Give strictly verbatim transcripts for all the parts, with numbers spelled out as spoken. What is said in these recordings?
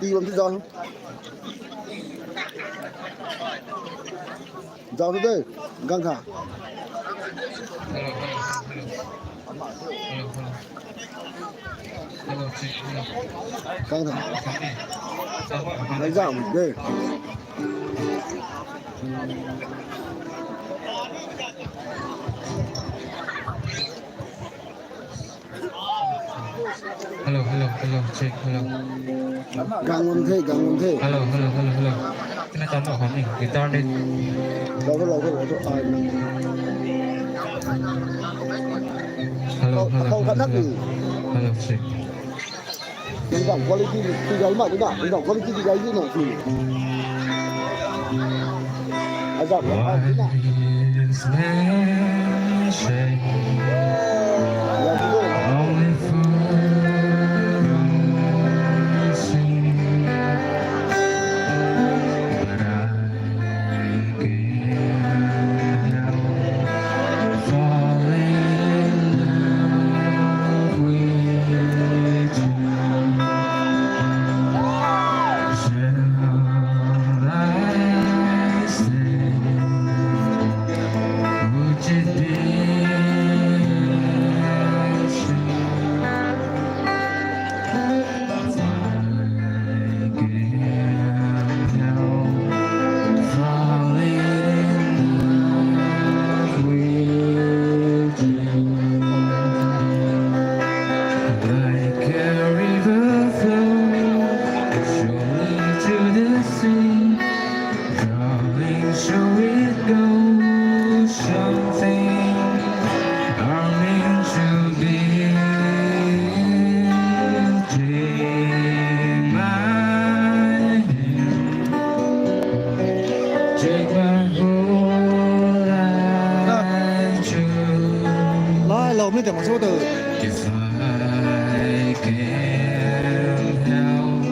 Ri bam tu zau. Zau tu de, gang tha. Gang tha. Lai zau de. Hello, hello, hello, check, hello. Gang bam the, gang bam the. Hello, hello, hello, hello. Kena tam bak kham ni, guitar ni. Lau tho, lau tho, lau tho. Ai, hello, hello, hello, hello. Hello, check. Nang zam quality ti gay mak na, nang zam quality ti gay na si. Azam na. Why is there shame? Only for sin. But I can't help falling in love with you. Shall I stay? Would you dare to? I can't help falling in love with you. Like a river flows surely to the sea, darling, show it goes something are meant to be. Take my hand, take my whole life too. Lai lou mi te ma so de. If I can help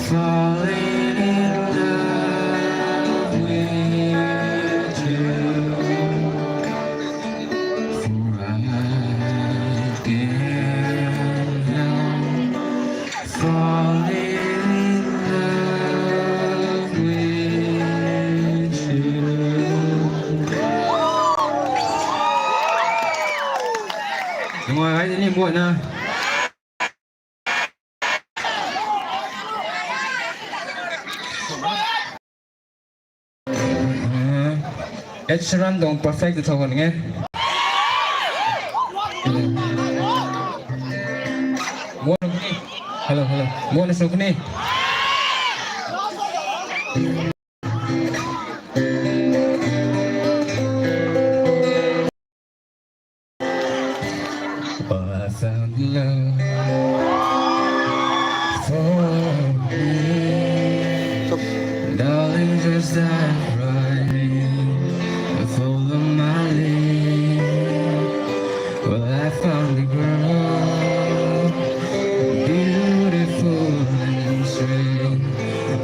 falling in love with you, for I can help falling in love with you. Nungai ai ni muat na. Ed Sheeran tuang Perfect tu thau kan nge. Muat na sw kuni. Hello, hello. Muat na sw kuni. But I found love for me. Darling, just dive right in and follow my lead. Well, I found a girl, beautiful and sweet.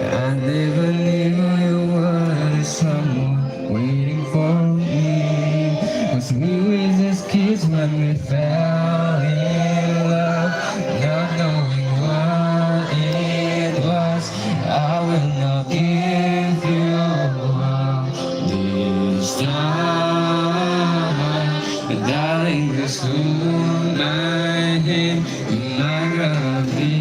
I never knew you were the someone waiting for me. 'Cause we were just kids when we fell in love, not knowing what it was. I will not give you up this time, darling, just hold my hand. I'm gonna be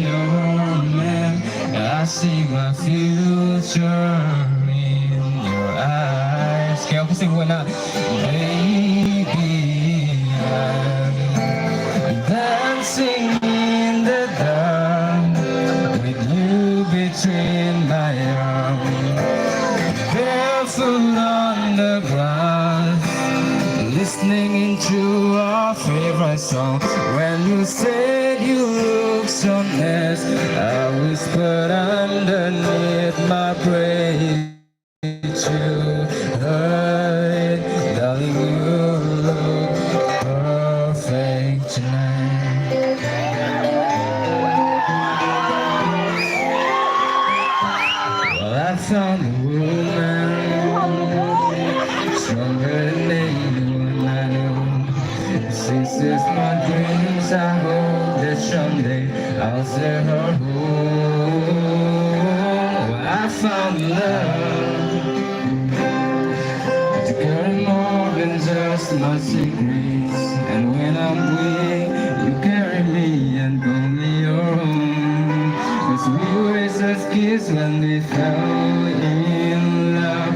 your man. I see my future in your eyes. Kau kasi buat na. Baby, I'm dancing in the dark with you between my arms. Barefoot on the grass, listening into our favorite song. When you said you look so nice, I whispered underneath my breath to her, darling, you look perfect tonight. Well, I found a woman stronger than anyone I know. She says my dreams, I hope that someday I'll see her home. We were just kids when we fell in love,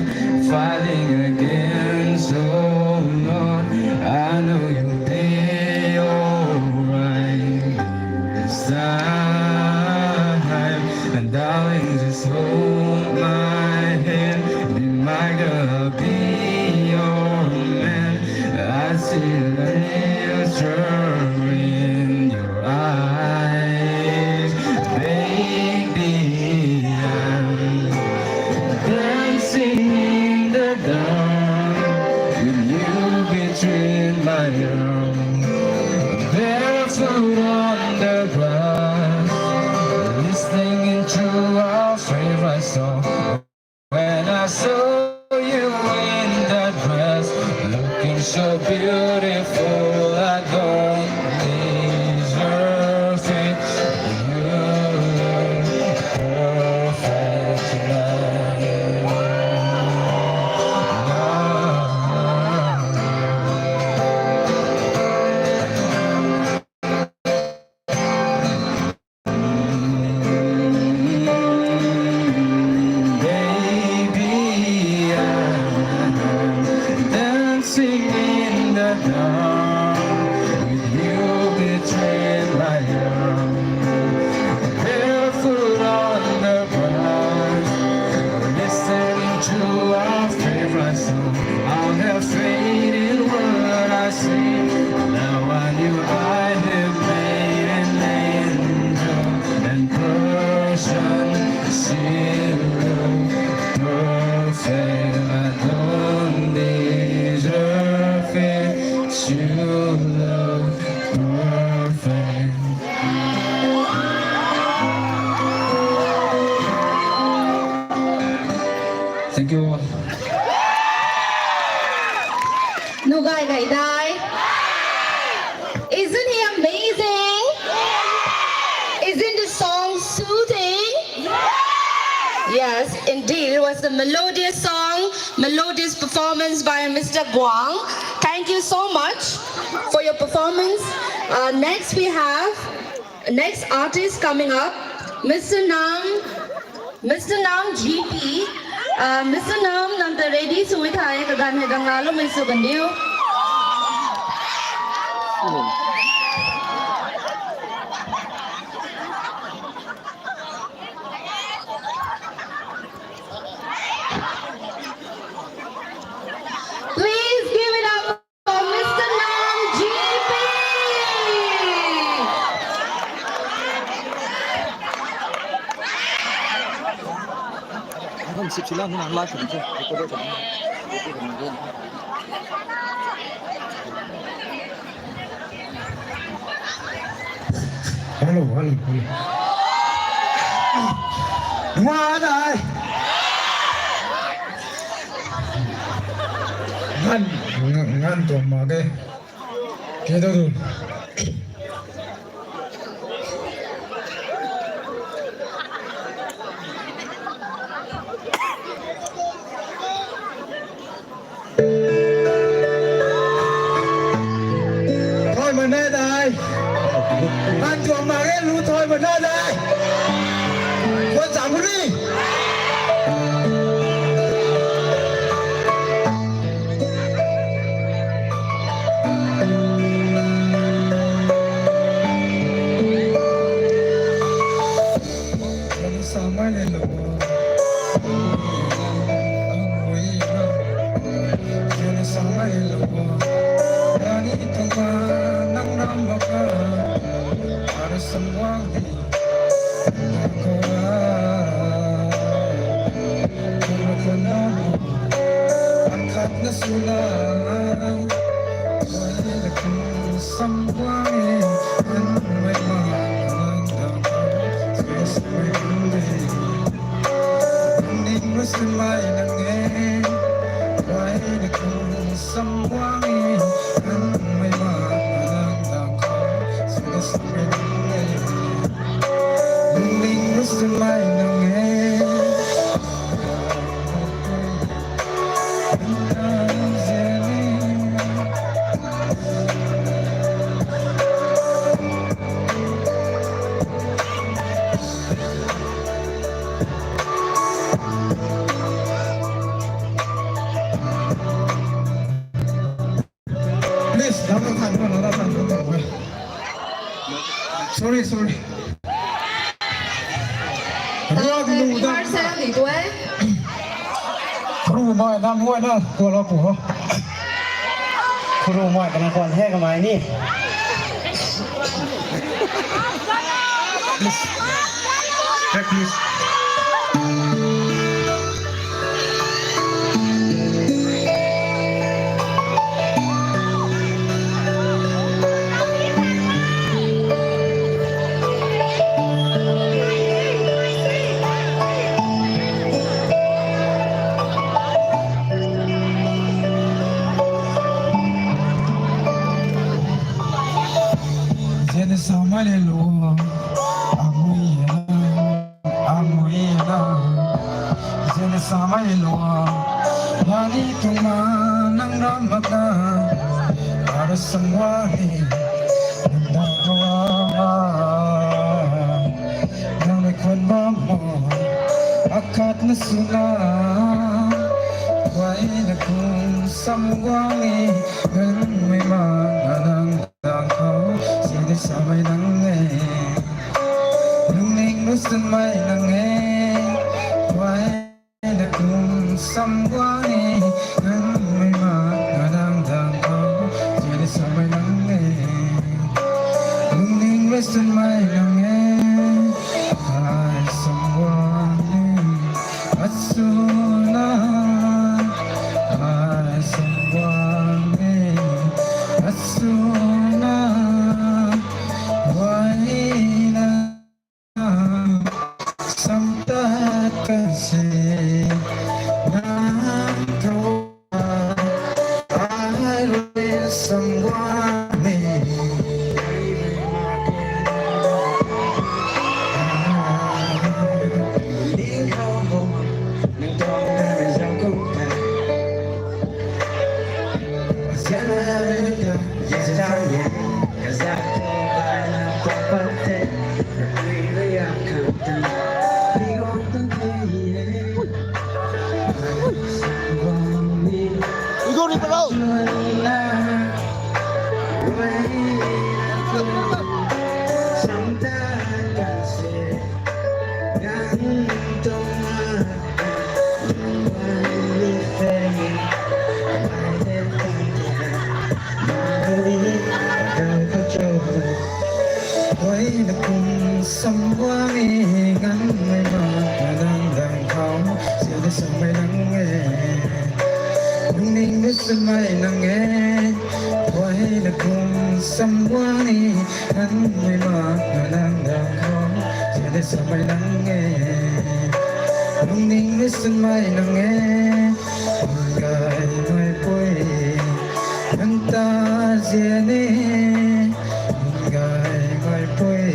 fighting against all odds. I know you'll be alright this time. And darling, just hold my hand, be my girl, I'll be your man. I see the nature in your eyes, baby. I'm dancing in the dark with you between my arms, barefoot on the grass, listening to our favorite song. When I saw you in that dress, looking so beautiful, I don't deserve it. You look perfect tonight. Baby, I'm dancing in the dark with you between my arms, barefoot on the grass, listening to our favorite song. I'll have faith in what I see. Now I knew I have made an angel and person. She look perfect. I don't deserve it. She look perfect. Thank you all. Nuh gay gay dai. Isn't he amazing? Isn't the song soothing? Yes, indeed. It was a melodious song, melodious performance by Mister Guang. Thank you so much for your performance. Uh, next, we have next artist coming up, Mister Nam, Mister Nam G P. Uh, Mister Nam, nang ta ready sw e thei, kaganv hei ganglaloumei sw kan diu. Please give it up for Mister Nam G P. Hello, hello, hello. Ngan ai. Ngan, ngan, ngan tuang mak ge. Kei tu tu. Thoi mana dai. Ngan tuang mak ge lu thoi mana dai. Khwan cham ri. Sorry, sorry. Ruak nu da. Rehearsal ni tu e. Kru mai na muai na kuala pu ho. Kru mai kana kuan he kamai ni. Please. Take, please. Zian samei le lua, amui na, amui na. Zian samei le lua, lani tuang ma nang ram mak na. Ara sangwa ni, nang da kawa. Nang le khwan bam mo, akhat na suna. Wai na kum sam guang ni, nang mei ma nang dang khou, si de samei nang e. Lungning lu sun mei nang e. Wai na kum sam guang ni, nang mei ma nang dang khou, si de samei nang e. Lungning lu sun mei nang e. Ai sam guang ni, asuna. Ai sam guang ni, asuna. Wai na. Samtat kan se nang khou ai rui samguang ni. Ling khou bum nang tuang na zang kum ta. Zian na ha rui ta, ye zang ye, ka zang tuang ta na tuang pat te. Wai na kum sam guang ni, nang mei ma nang dang khou, si de samei nang e. Lungning lu sun mei nang e. Wai na kum sam guang ni, nang mei ma nang dang khou, si de samei nang e. Lungning lu sun mei nang e. Ngai mei pui, nang ta zian e. Ngai mei pui,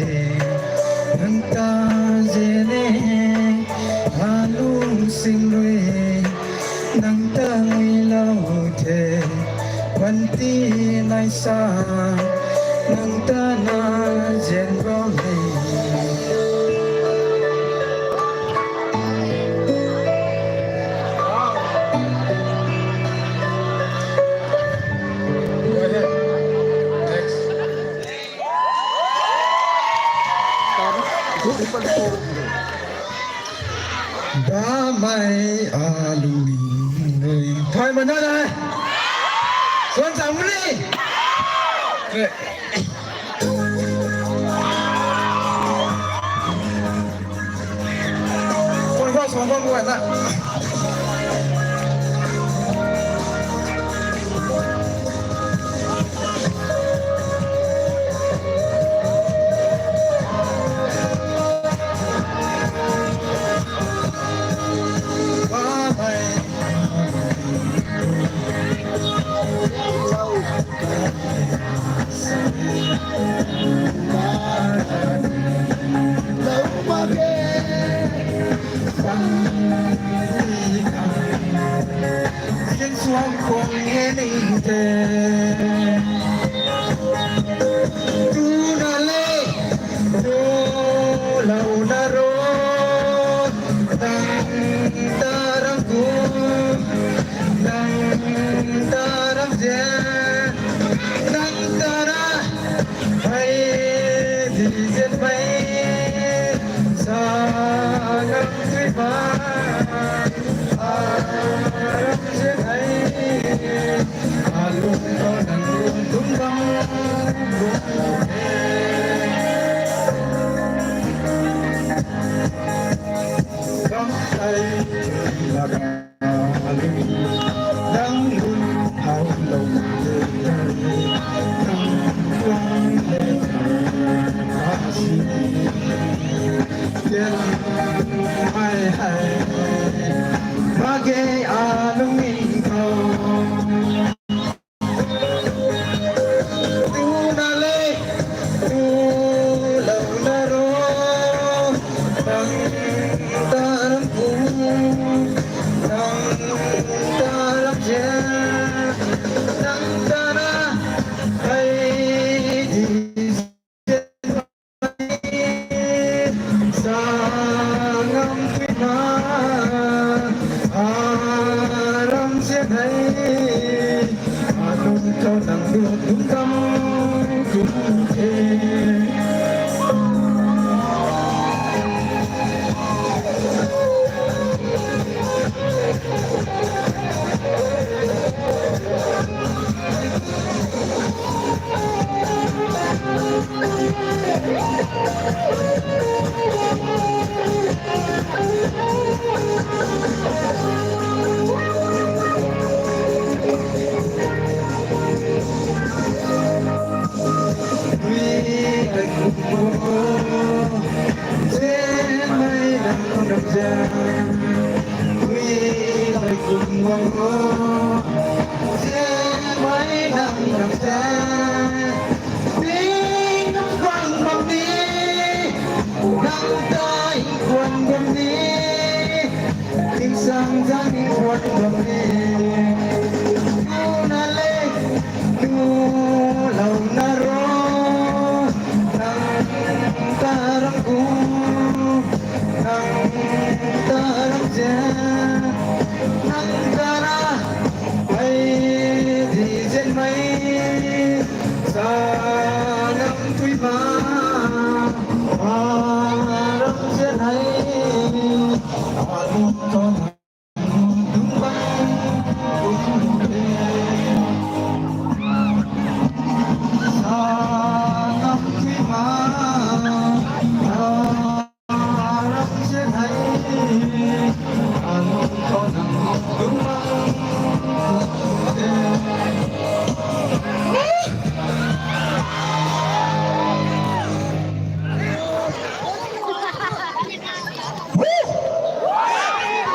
nang ta zian e. Alung sing rui, nang ta ngui lou the. Wan ti nai sa, nang ta na zian bam ni. Go ahead. Next. Damei alung ning rui. Thay mana na. Suan sang muli. Tuna le, tu lou na ro, nang ta ram ku, nang ta ram ze, nang ta ra, hai di ze.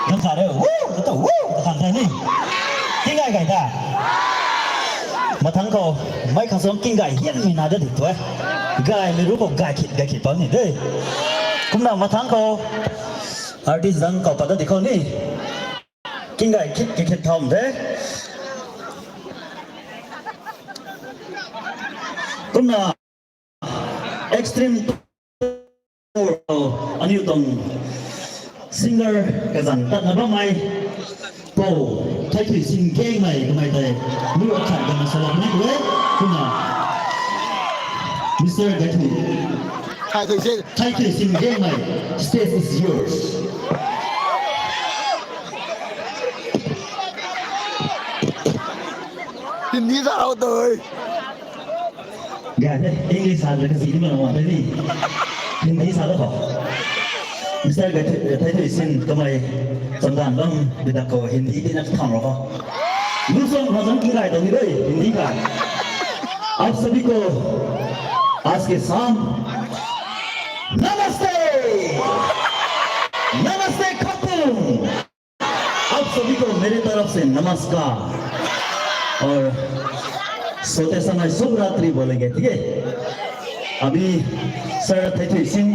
Kan sa re, woo, ta woo, ta kan sa ni. King gay gay ta. Mathang khou, mei khang song king gay hian mi na da di tu e. Gay mi ru khou gay khit, gay khit pau ni de. Kumna mathang khou, artist dang khou pat da di khou ni. King gay khit, khit, khit tham de. Kumna Extreme Tour aniu tuang singer kazanc tatna bammei Pou Theithuising Gangmei kamei tei lu akhat gana salou ni tu e. Kumna Mister Gaithui, Theithuising Gangmei, stage is yours. Hindi sa rau tui. Gay the, English sa le kasi ni mana wan the ni. Hindi sa lo khou. Mister Gaithui, Theithuising kamei chamdan bam bidak khou Hindi tina thang ro khou. Lu song khou zang king gay tang ni de, Hindi ka. आप सभी को आज के शाम नमस्ते, नमस्ते खतुम। आप सभी को मेरे तरफ से नमस्कार और सोते समय शुभ रात्रि बोलेंगे, ठीक है? अभी सर थेथुई सिंह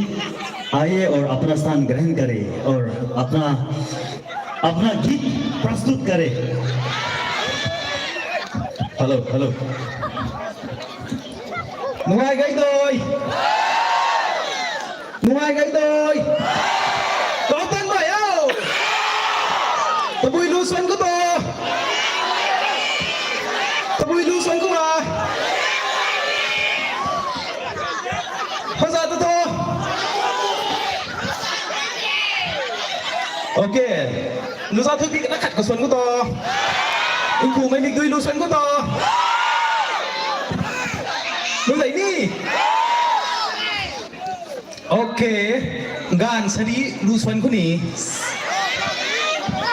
आइए और अपना स्थान ग्रहण करें और अपना, अपना गीत प्रस्तुत करें। Hello, hello. Nungai gai doi. Nungai gai doi. Kau tan mai o. Tabui lu suan ko to. Tabui lu suan ko ma. Haza to to. Okay. Lu zau thu pi kana khat khou suan khou to. Nkhumei mikdui lu suan khou to. Lu dei ni. Okay. Ganv sari lu suan khou ni.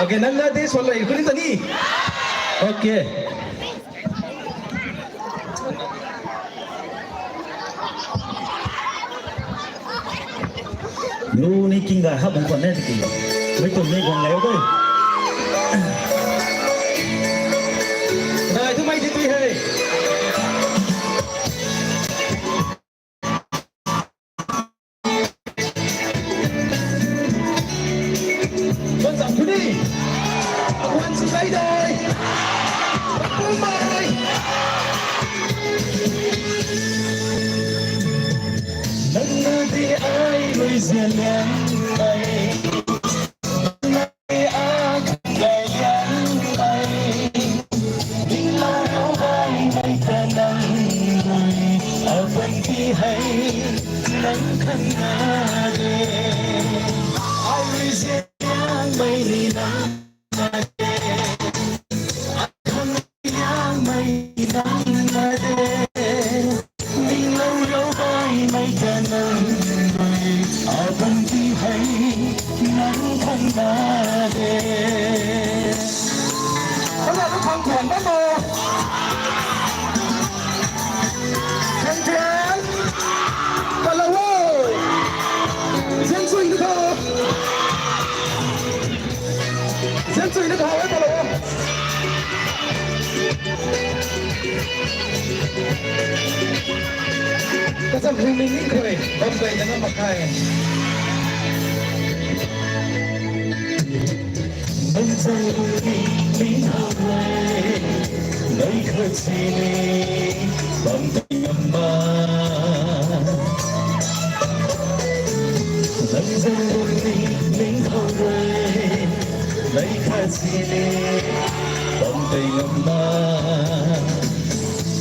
Okay, nang na de suan lei khou ni ta ni. Okay. Lu ni king ga hap bang khwan ne tiki. Mei tuang ni guang leu de. Dai thu mei di tui hei. Wan zam thu ni. Awan si kai dai. Pum mai. Nang na di ai lui zian liang mai. Nang na di a khang gay liang mai. Ding lau rau bai mai ta nang lui. Apan ti hei nang khang na de. Ai lui zian liang mai ni nang na de. Akhang liang mai nang na de. Ning lau rau bai mai ta nang lui. Apan ti hei nang khang na de. Kaza lu khang khwan ba mo. Khang khwan. Palau o. Zian sui na tho. Zian sui na tho, palau o. Kazam hui ming ning khui, bam gay na ngam mak khe. Nang zang hui ming ning how rui, nai khat si ni, bam gay ngam ma. Nang zang hui ming ning how rui, nai khat si ni, bam gay ngam ma.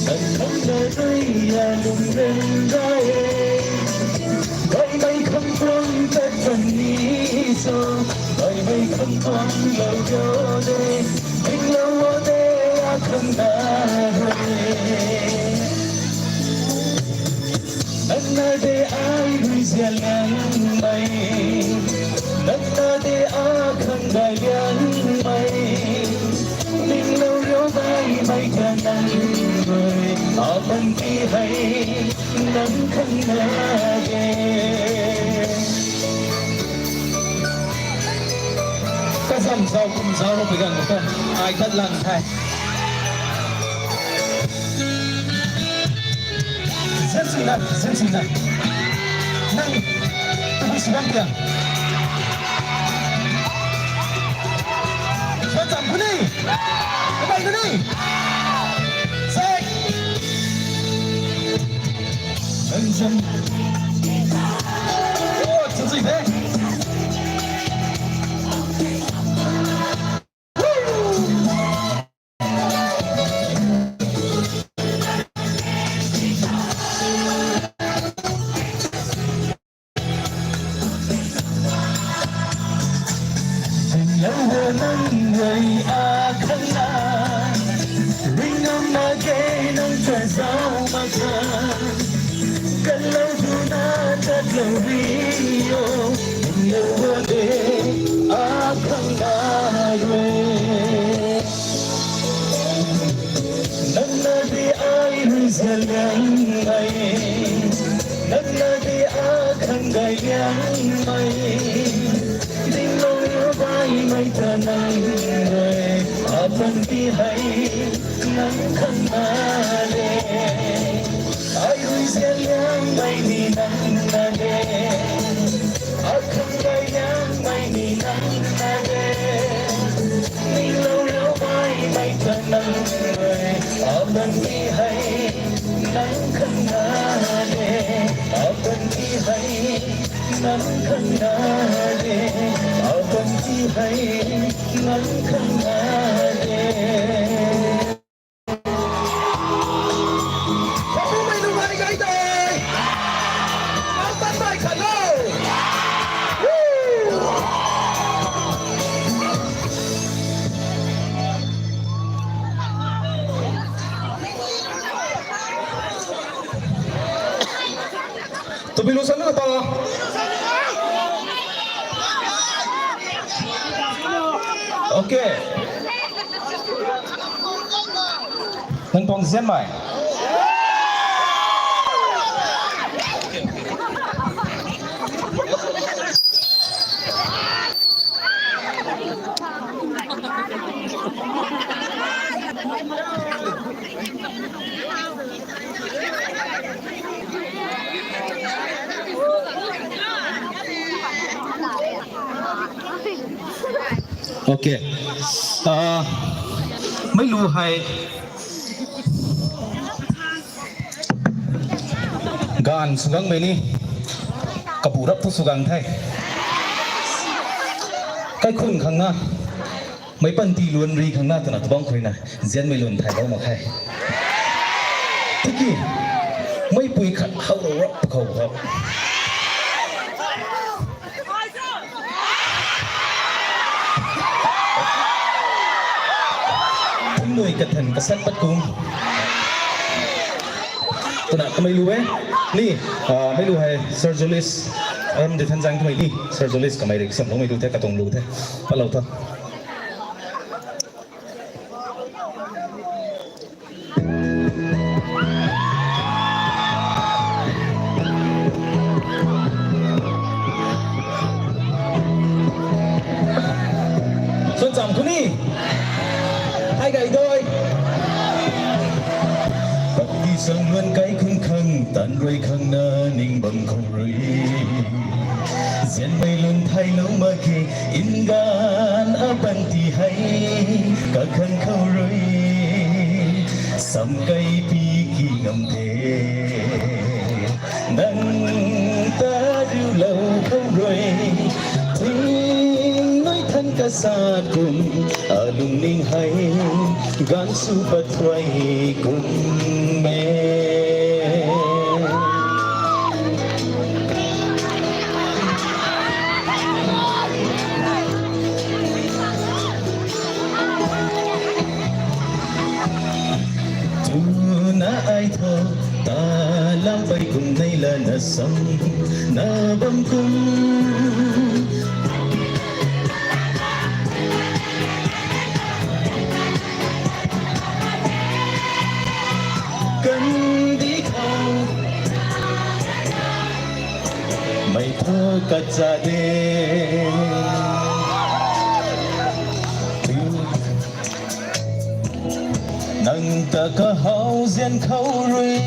Nang khang na rui a lung ren rai. Bai bai khang tuang tat pan ni so. Bai bai khang tuang lou yo de. Ding lou o de a khang na rui. Nang na de ai lui zian liang mai. Nang na de a khang gay liang mai. Ning lau rau bai mai ta nang lui. Apan ti hei nang khang na de. Kazam zau kum zau rau pi gang ko. Ai tat lang thai. Zan sui na, zan sui na. Nang, tu si bam tiang. Zan zam kuni. Kabai kuni. Sek. Zan zam. Oh, zan sui de. Nang rui a khang na, ring ngam mak ge nang ta zau mak kha. Kan lou tu na tat lou ri o, ning lou o de, a khang na rui. Nang na di ai lui zian liang mai, nang na di a khang gay liang mai. Ding lou rau bai mai ta nang rui, apan ti hei nang khang na de. Ai lui zian liang mai ni nang na de. A khang gay liang mai ni nang na de. Ning lou rau bai mai ta nang rui, apan ti hei nang khang na de. Apan ti hei nang khang na de. Apan ti hei nang khang na de. Kapu mei nungai gai tei. Ang tan bai khat lo. Woo! Bilu sanu ta. Okay. Nang tuang zianmei. Okay. Ah, meic lu hei gaanv sw gangmei ni, kabu rap thu sw gang the. Kaikhun khang na, meic panty luan ri khang na twna tu bam khou rui na, zianmei lun thay bam mak khe. Tiki, meipui khat how rap khou khou. Thingnuai kathan kasat pat kum. Twna kamei lu e. Ni, ah, meic lu hei Sir Julius, aram di than zang kamei ni, Sir Julius kamei rui kasiamloumei lu the, katuang lu the. Patlou tho. Suancham khou ni. Hei gay dui. Pakti sang luan kaikhun khang, tan rui khang na ning bam khou rui. Zianmei lun thaylou mak khe, nganv apanty hei, kakhang khou rui. Samkaipi ki ngam the. Nang ta riulou khou rui, thingnuai than kasat kum, alungning hei, gaanv sw pat thuay kum e. Tuna ai tho, ta lam pei kum nei lana sam, na bam kum. Kandih khou, mei thu kacha de. Nang ta kahaw zian khou rui,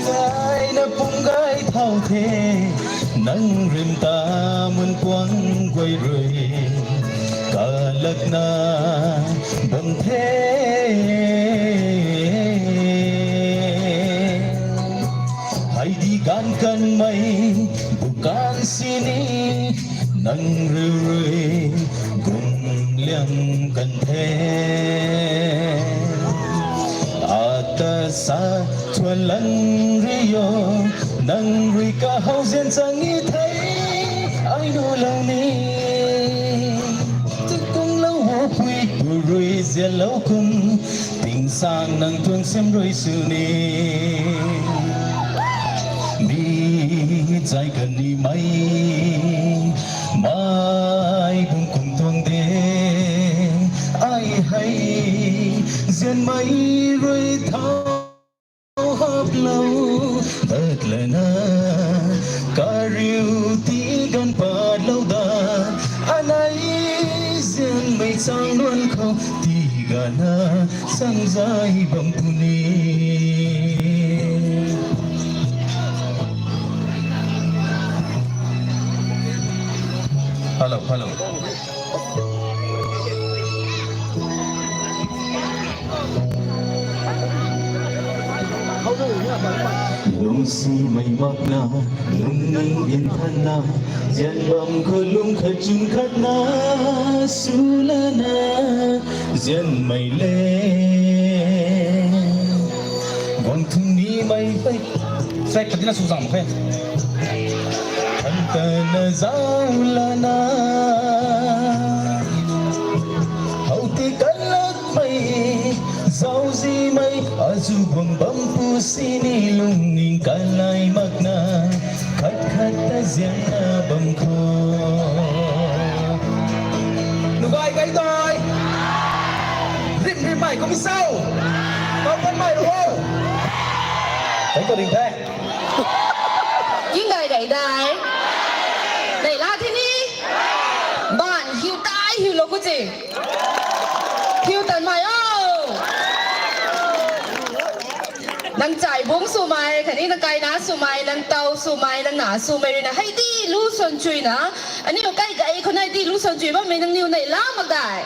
zayna pum gay thau the, nang rim ta mun kuang guay rui, kalakna bam the. Hei di gaanv kanmei, bukan sini, nang riu rui, gung liang kan the. Ata sa thuan lang rio, nang rui kahaw zian chang i thei, ai nu lang ni. Tukunglou wo pui, bu rui zianlou kum, tingsaeng nang tuang sim rui sw ni. Mi zay kan ni mei, mei bung kum tuang de, ai hei, zianmei rui thau haplou, dat lana, kariu ti ganv patlou da, anei, zianmei chang luan khou, ti gana, sangzay bam puni. Hello, hello. Lungsimei makna, lungning nthanna, zian bam khou lung khat chun khatna, swlana, zianmei le. Guang thun nimei, ai, track khat tina sw zam khe. Than tana zauc lana, how ti kalakmei, zauczihmei, azu guang bam pu sini lungning kalai ma. Zianna bam khou. Nugai kai dai. Rim rim mai kum sau. Kau kan mai ro. Kai ko ring the. King dai dai dai. Dai la thi ni. Ban hiu tai hiu lo ku chi. Hiu tan mai o. Nang chai bung swmei, khatni nang kaina swmei, nang tau swmei, nang na swmei rui na hei di lu swan chui na, aniu kai gay khou nai di lu swan chui bammei nangniw nei la mak dai.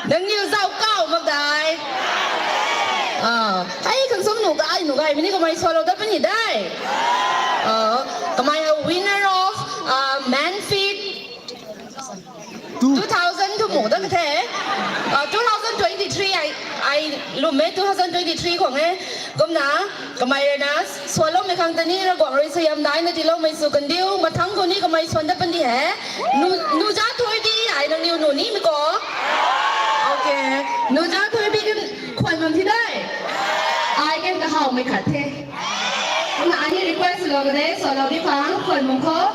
Nangniw zau kau mak dai. Ah, hei khang sum nu gay, nu gay mini kamei swallow da puni dai. Ah, kamei a winner of, ah, Manfit two thousand thu mu dat the. Ah, two thousand twenty-three ai, ai lum e, two thousand twenty-three khwang e. Kumna, kamei rui na, swallow mei khang tani Ravguangc rui sayam dai na tiilou mei sw kandiu, mathang khou ni kamei swan dat pan di he. Nu, nu za thui bi, ai nangniw nu ni mi ko. Okay. Nu za thui bi kan khwan mam thi dai. Ai kan kahaw mei khat the. Kumna ani request lou de, swallow di khang, khwan mam khou.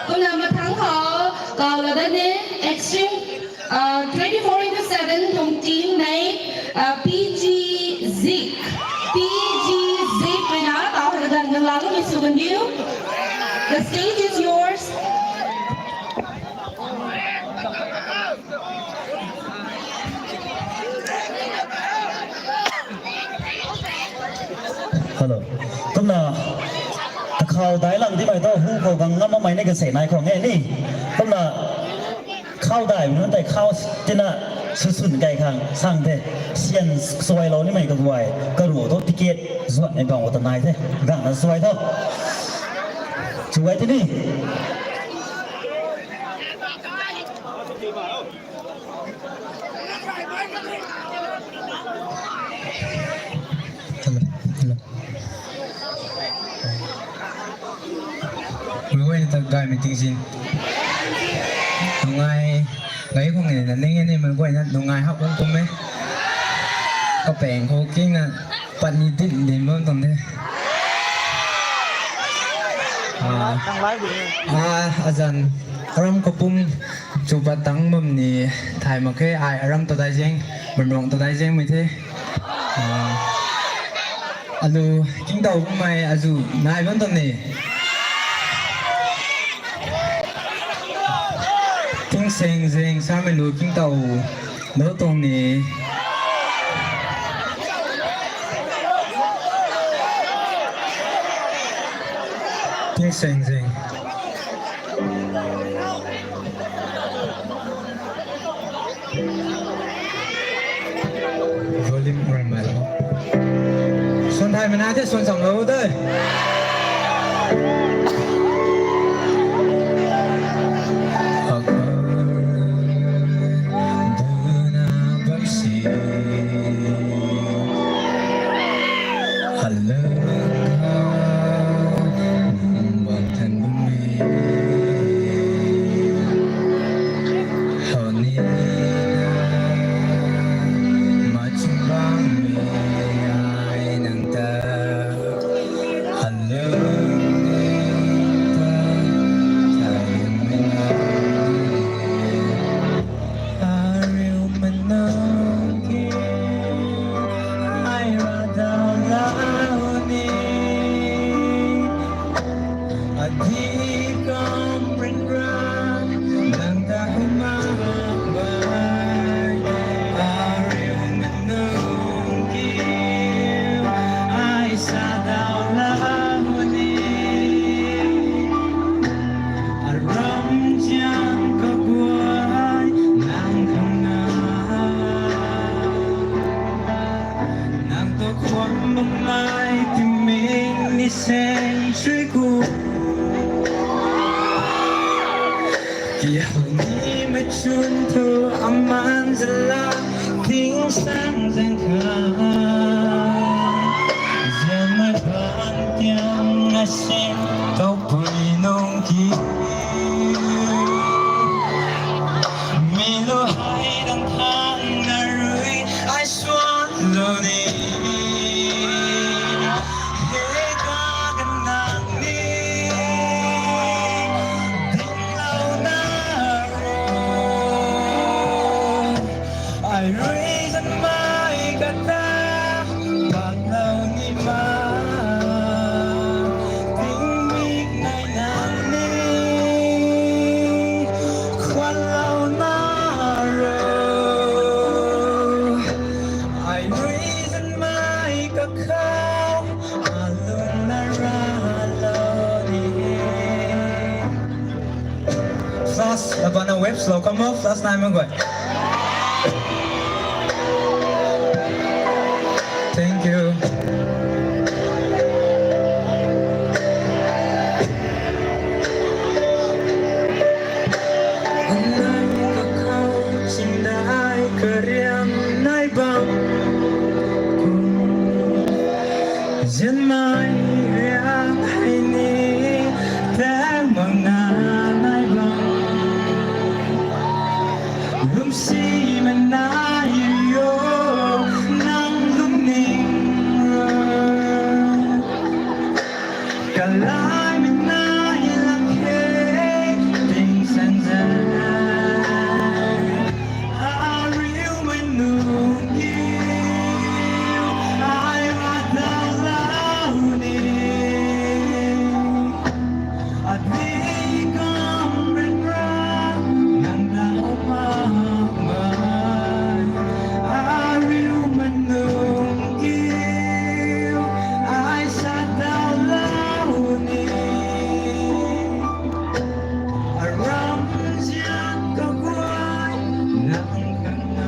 Kumna mathang khou, kau lou dat ni, Extreme, uh, twenty-four into seven tuang team nei, uh, P G Zik. P G Zik rui na, tau hei kadan nang la lou mei sw kandiu. The stage is yours. Hello. Kumna, kakhou dai lang di mei tu, hu khou gang ngam mei ni kase nai khwang e ni. Kumna, khou dai mei nunc tei khou tina, su sun kai khang, sang the, sian suai lou ni mei kaguay, karu tu ticket, zuat nei bang ta nai the, gang na suai tu. Suai ti ni. Hello, hello. Meic guayna ta gaymei tingzin. Nungai, gay khwang e na ning e ni meic guayna nungai hap bam kum e. Kapaeng khou kingna pat ni din din bam tuang the. Ah, ah, azan aram kapum chu pat tang bam ni thay mak khe, ai aram ta dai zeng, banrong ta dai zengmei the. Ah, alu kingtow bammei azu nai bam tuang ni. Tingsaeng zaeng samei lu kingtow lou tuang ni. Tingsaeng zaeng. Volume ramai lou. Swan thay mana the, swan cham lou de. Duna bam si. Hello, nang bam than bam e. How ni na, machung bam e ai nang ta. Hello, ta, ta, ta, Ariu mano ki, ai ra dau lau ni. Adi kam rin ra, nang ta huma bai. Ariu mano ki, ai sa dau lau ni. Aram zian kaguay nang khang na. Nang tu khwan bam nai timing ni seng sui ku. Ki hou ni mei chun thu aman zala ting sang zang kha. Zian mei phan tiang a sing tau pui nung ki. Mi lu hai dang thang na rui ai suan lou ni. He ka kan nang ni. Flask, abana waves lou kamo, flask nai mak guay. Thank you. Nai kakhou chingdai kariam nai bam. Zianmei riang hei ni, tang mak na nai bam. Lungsimei nai yo, nang lungning ru. Kalaimei nai lak khe, ting sanzan. Ariumei nunc kiu, ai wadau lou ni. Adi kam rin ra, nang na mak mai. Ariumei nunc kiu, ai sadau lou ni. Aram zian kaguay, nang khang na.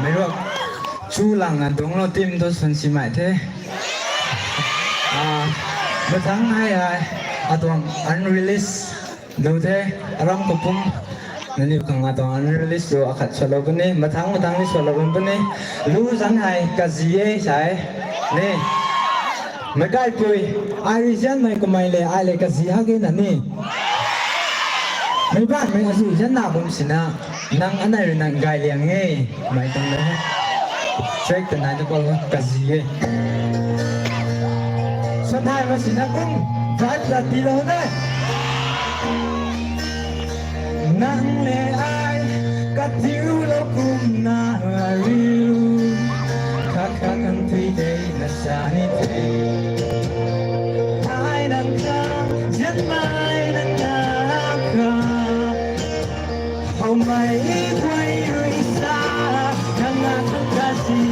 Meic ruak, chu lang na dungclou tim tu swn simei the. Ah, mathangc hei hei, atuang unrelease lu the, aram kapum. Nangniw khang atuang unrelease lu akhat swlou puni, mathangc mathangc ni swlou bam puni. Lu zanc hei kazi e sa e. Ni. Meic kaipui, ai rui zianmei kamei le, ai le kazi hak e na ni. Meic baihmei azuh zianna bam sina, nang anei rui nang gay liang e, mei tuang le. Track ta nai tu pal kazi e. Sa thay ma sina kum, vibe la tiilou ne. Nang le ai, katiulou kumna riu. Kha kha kan tui tei na sa ni the. Ai nang kha, zianmei nang na kha. Howmei guay rui sa, nang na kha kazi.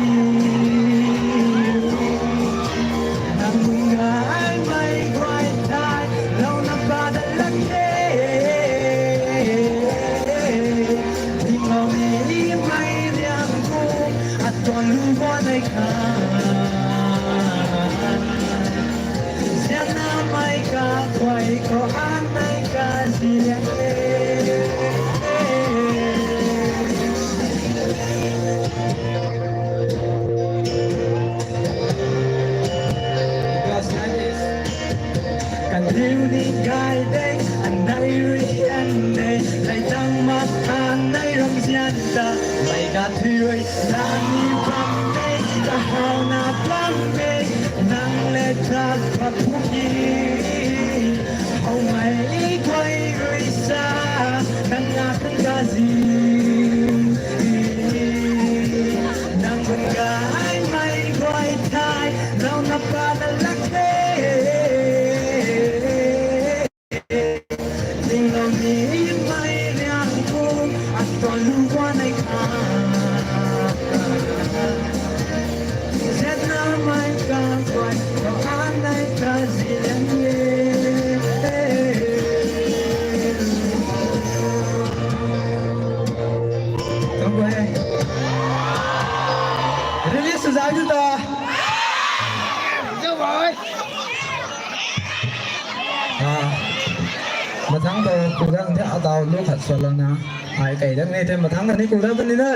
Nang gaymei guay thai, louna pa dat lak khe. Tingloumei mei riang kum, atuang lu guan nei kha. Zianna mei kaguay khou an nei kazi liang e. Kaniw ni gay de, anei rui an de, lei tang mak khan nei ram zian ta, mei kathui rui, lani bam de, kahawna bam de, nang le tat pat phu ki. Howmei guay rui sa, nang na kha kazi. Nang bun gaymei guay thai, louna pa dat lak khe. Tingloumei mei riang kum, atuang lu guan nei kha. Zianna mei kaguay khou an nei kazi liang e. Tuang guay. Release zai tu ta. Ah, mathangc ta kudak the, ataw lu khat swlouna. Ai kei dak ni the, mathangc ta ni kudak ta ni de.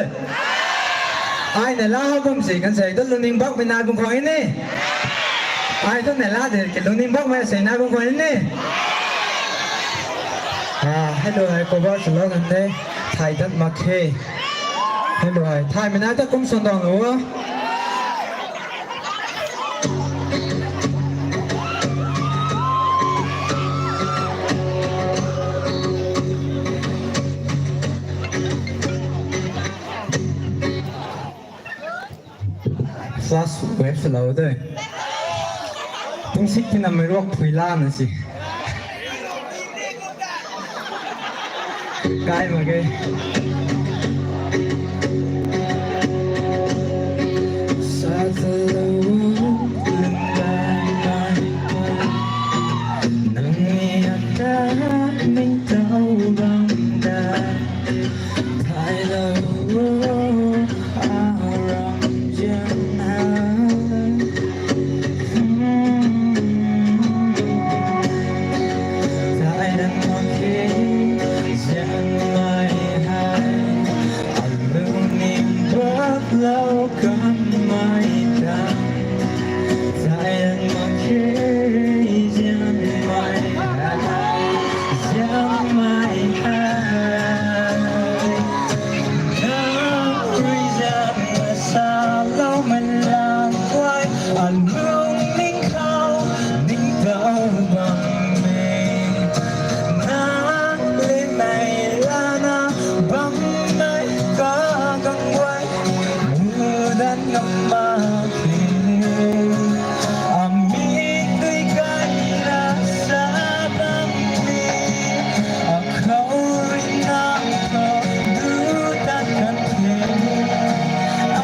Ai neihla how bam si kan sei tu lungning bakmei nai bam khwan ni. Ai tu neihla de ki lungning bakmei sei nai bam khwan ni. Ah, hello, hei cover swlou kan the. Thay tat mak khe. Hello, hei thaymei nai ta kum swn tuang lou o. Flask wave swlou de. Tungsik tina meic ruak phui lana si. Kai mak ge. Kamei ta, zai mak khe, zianmei hai, zianmei hai. Nang rui zianna saloumei lang guay, alung ning khou ningtow bam e. Nang le mei lana bammei kaganv guay, mudan ngam mak khe. Amik dui kai ra sa bam ni, akhou rui nang khou du tat kan the.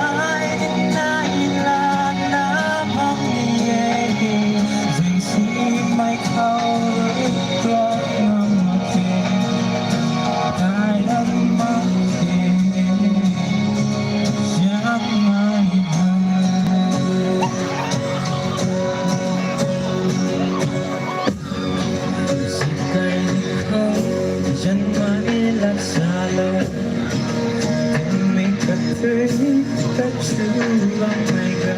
Ai nai lana bam ni e, zingsimei khou rui tuang ngam mak khe. Ai lam mak khe, zianmei hai. Zikai khou, zianmei lat salou. Kanmei kathui, kachu bam mei ga.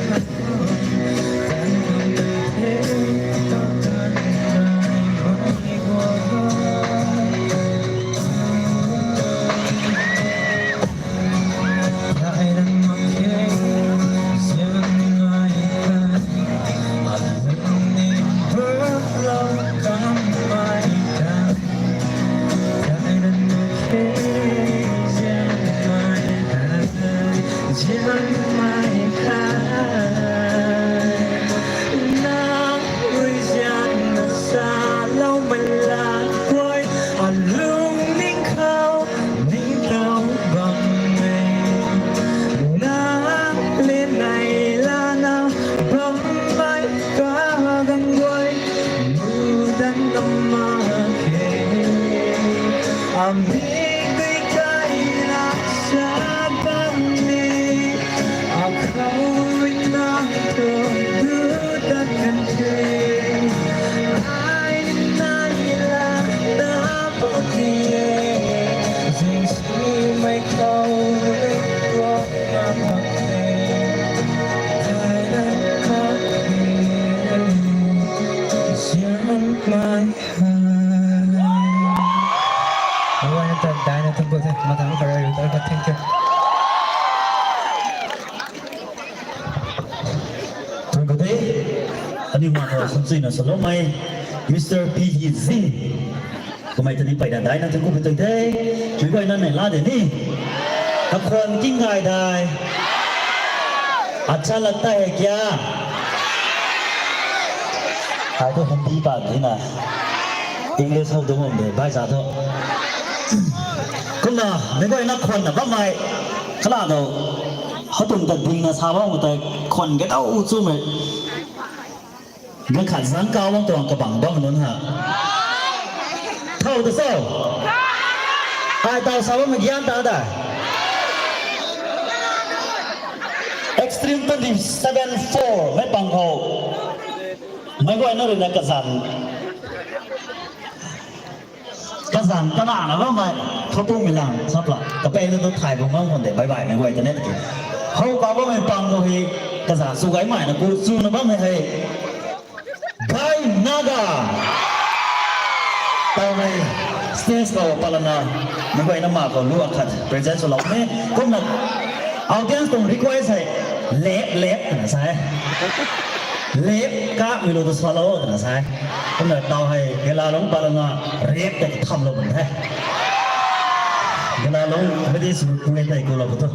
Tan bam mei the, tan bam mei guay. Nang rui zianna saloumei lang guay, alung ning khou ningtow bam e. Nang le mei lana bammei kaganv guay, mudan ngam mak khe. Amik dui kai ra sa bam ni, akhou rui nang khou du tat kan the. Ai nai lana bam ni e, zingsimei khou rui tuang ngam mak khe. Ai lam mak khe, zianmei hai. Thank you. Thank you de. Aniu ma khou samsuina saloumei, Mister P D Zing. Kamei ta ni peyna daina thank you pui tuang the. Meic guayna neihla de ni. Kakhwan king gay dai. Accha lagta hai kya? Ai thu Hindi pa dina. English hou dungc bam de, bhai sa thu. Kumna, meic guayna khwanna bammei, kala dou, hou tuang ta dingna sa bam tei, khwan ge dou chumei. Ganv khat zang kau bam tuang kabang bam nunc ha. Thow ta cho? Ai taw sa bammei gyan ta dai. Extreme twenty seven four mei pang khou, meic guayna ruina kazanc, kazanc kanana bammei, khapumei lang sapla kapena tu thay bam bam khwan de, bye bye meic guay ta ne tiki. Hou kau bammei pang khou hei, kazanc chu gaymei na ku chuna bammei hei, Gai Naga. Tawmei stage khou palana, meic guayna ma khou lu akhat present swlou ni. Kumna audience tuang request hei, lap lap twna sa e. Lap kamei lu tu swlou twna sa e. Kumna taw hei Gelalung palana rap tei kathamlou bam the. Gelalung mei di sw pui tei kulou pu thu.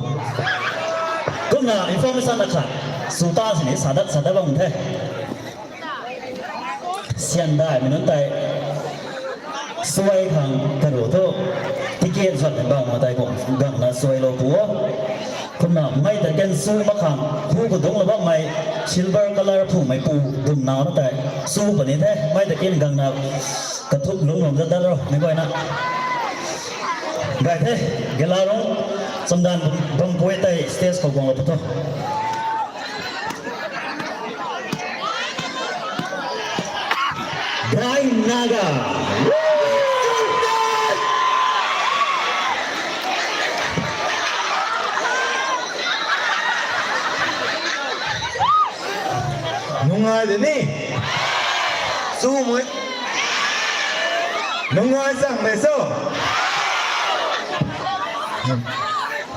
Kumna information akhat, sw ta sini sadat sadat bam the. Syan daimei nunc tei suai khang karu thu ticket zat bam ma tei khou gangna suailou pu o. Kumna mei ta ken su mak khang hu kadungclou bammei silver colour phungmei pu dumnauna tei su puni the, mei ta ken gangna kathuk lungc lungc zat dat ro meic guayna. Gay the, Gelalung chamdan bam pui tei stage khou guanglou pu thu. Gai Naga. Nungai de ni. Sumui. Nungai sang de so.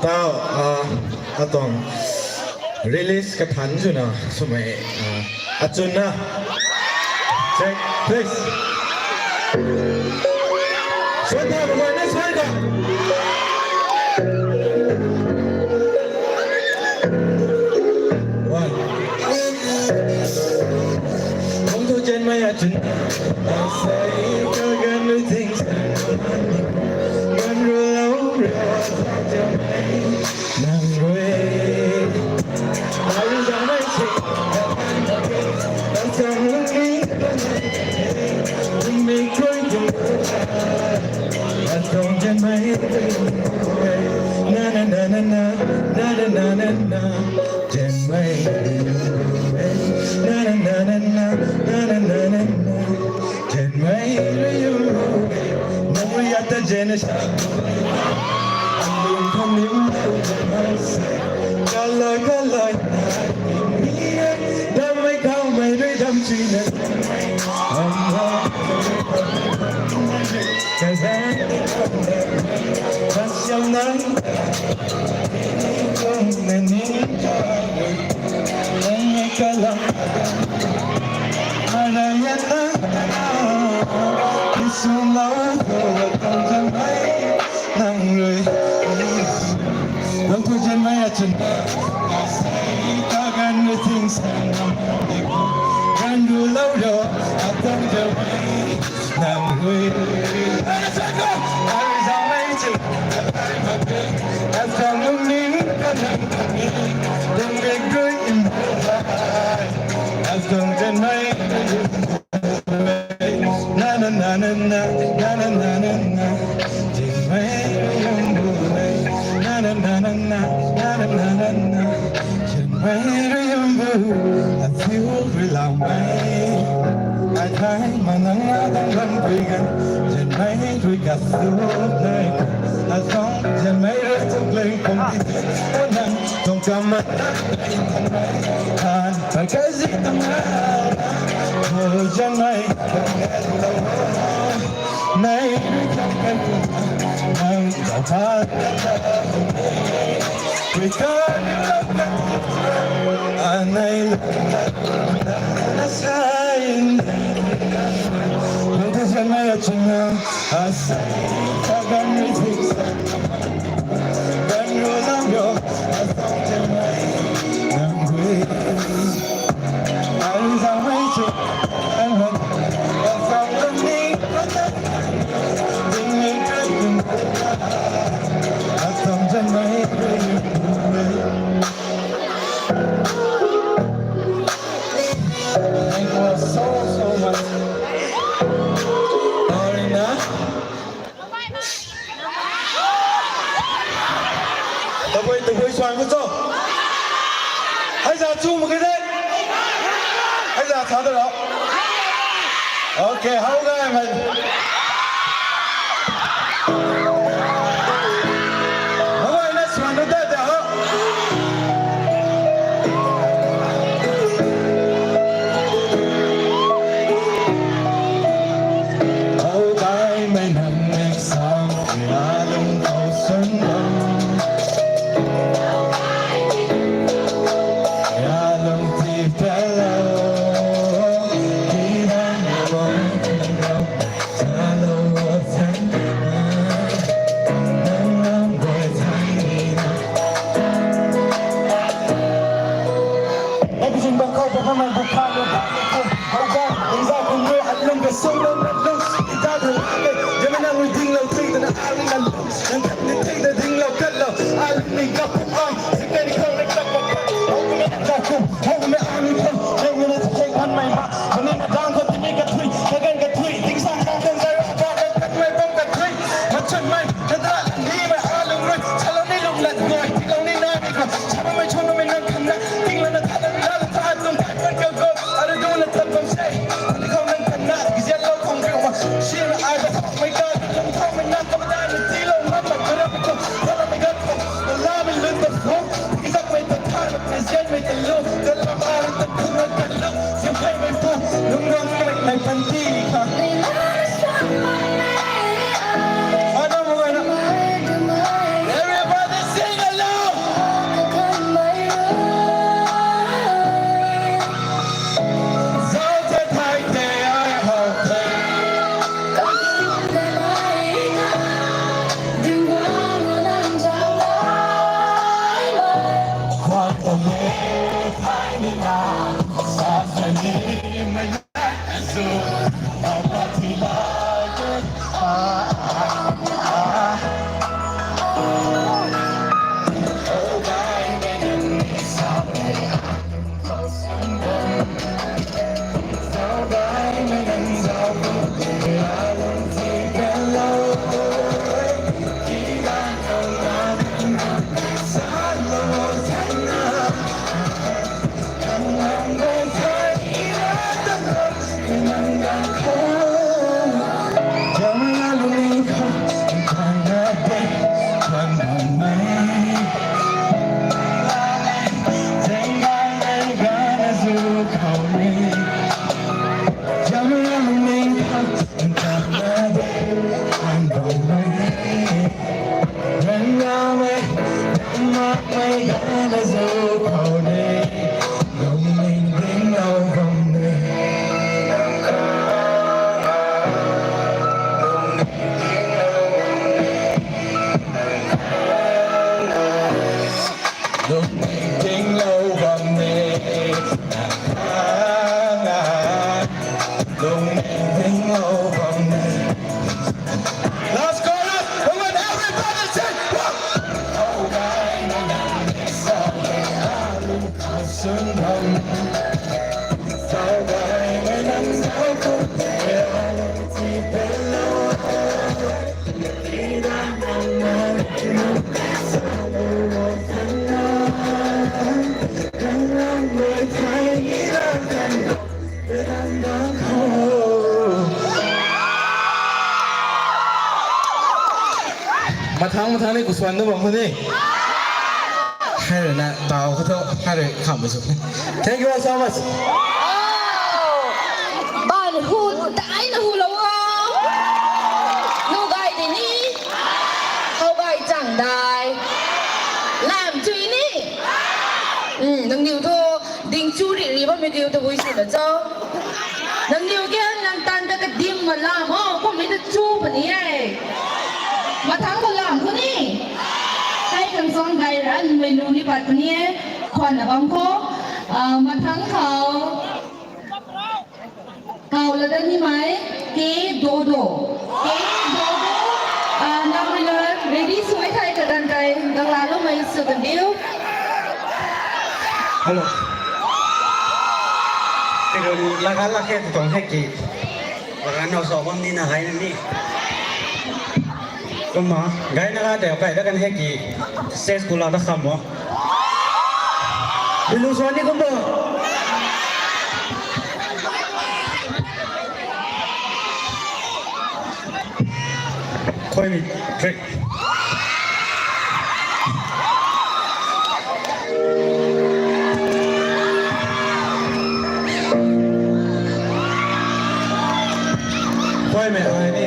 Tau, ah, atuang release kathan swna sumei, ah, achunna. Check, please. Suan tha, bam na suan tha. One. Kung tu chen mai a chun. Sai ka gan lu ting sa. Gan ru lau ru sa chen mai. Nang rui. Ai zang mai si. Ai zang lu ting. Ting mei krui ting. Atong chen mai. Na na na na na. Na na na na na. Chen mai. Na na na na na. Na na na na na. Chen mai. Nang rui ata chen sa. Lung kham lim. Kaloi kaloi. Dam mai kau mai rui dam china. Nang tu jen mai a chun. Kagan rui ting sa. Gan ru lau ro. Atang jen mai. Nang rui. Ai zang mai chun. Ai zang lung ning ka nang ka ni. Dang big rui in. Ai zang jen mai. Na na na na na, na na na na na. Jen mai rui yum bu mei. Na na na na na, na na na na na. Jen mai rui yum bu, a thiu rui lau mei. Ai thai ma nang na dang lam pui gan. Jen mai rui ka su nei. A song jen mai rui tuk leng kong di. O nang tong kam ma. Kan pai kai zi tang na. Jen mai. Nei rui kam kai pu. Nang tau pa. Rui kan. Anei. Nang tu jen mai a chun na. Asei. Kagan rui ting sa. Gan ru lam ro. Asei jen mai. Nang rui. Thank you all so, so much. Arina. Tabui, tabui suan khou cho. Hei za chu mak khe de. Hei za sa de lo. Okay, how guy man. How guy na suan de de ho. How guy man. Hei panty kha. Mana mugana. Everybody sing along. Zauc te thai te ai hau te. Khwan ta me thai ni na. Sa sa ni me. Lungning ding lou bam e. Lungning ding lou bam e. Last chorus, come on, everybody sing. Woo! Mathang mathang ni kusuan na bam khou ni. Hai rui na tau khou tho, hai rui kham bui sw. Thank you all so much. Ban hu dai na hu lou o. Nu gay di ni. How gay chang dai. Lam chui ni. Hmm, nangniw thu ding chu ri ri bammei diu ta hui sw na cho. Nangniw ge nang tan ta kadim ma lam o, kummei ta chu puni e. Mathang khou lam khou ni. Hei khang song gay ra, numei lu ni pat puni e. Khwan na bam khou. Ah, mathang khou. Kau la dan ni mai, K Dodo. K Dodo, ah, nang rui na ready sw e thei kadan kai, nang laloumei sw kan diu. Hello. Tiro lagan lak khe tu tuang hei ki. Lagan nau sa bam ni na hai na ni. Kumna, gay na la tei kai da kan hei ki. Ses kula da kham o. Bilu suan ni kum bo. Khuaimei trick. Khuaimei ai ni.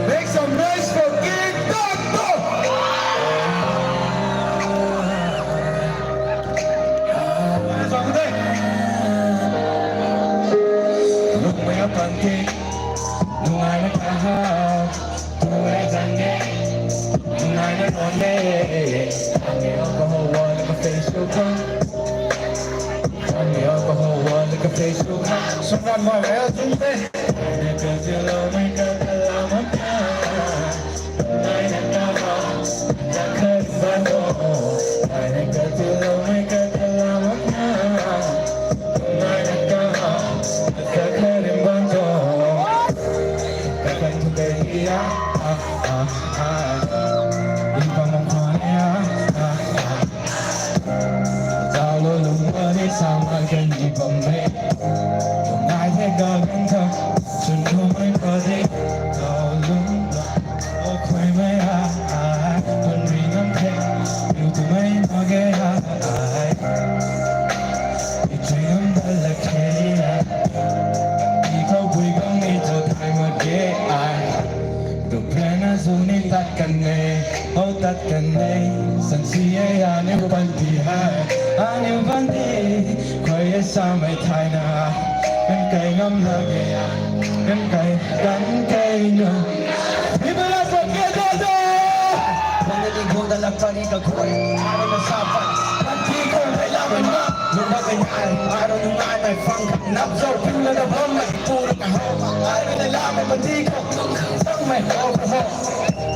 Make some noise for King Toto! Nungaina kaha, nungaina zang e, nungaina ron e. Nungaina kaha wa na ka Facebook ha. Nungaina kaha wa na ka Facebook ha. Sungran ma gaya zung te. Kan nei, sansi e aniu panty hei, aniu panty, khuay e samei thayna, kan kai ngam lak e, kan kai, kan kai nu. People are so gay, gay, gay. Panty khou da lak pani ka khuay, aniu na sa pan, panty khou rui lak e na, lung lak e na, aniu nungai mei fang, nap zau ping la da bam mei, tu la ka hau, aniu na la mei panty khou, tung khang sang mei hau ka hau.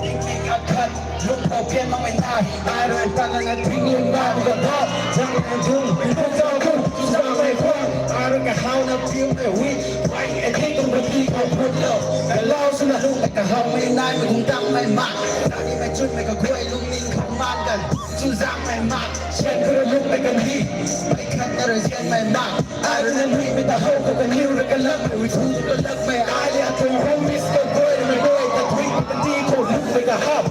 Ting ting khat khat, lung khou pian mak mei nai, ai rui tan lana ting lung nai mei ka tho, zang mei dung, dung zau dung, zang mei khuang, ai rui ka hau na piu mei wi, pai e ting tung mei ti khou phut lo, ka lau sw na lung mei ka hau mei nai mei gung tang mei mak, tani mei chun mei ka khuay lung ning khou man kan, chu zang mei mak, sian khou rui lung mei kan di, mei khat na rui sian mei mak. Ai rui na lui mei ta how khou kaniw rui kalak mei, ui thu tu kalak mei, ai lia tuang home miss ka guay rui mei guay ta thui mei ta ti khou luk mei ka hap.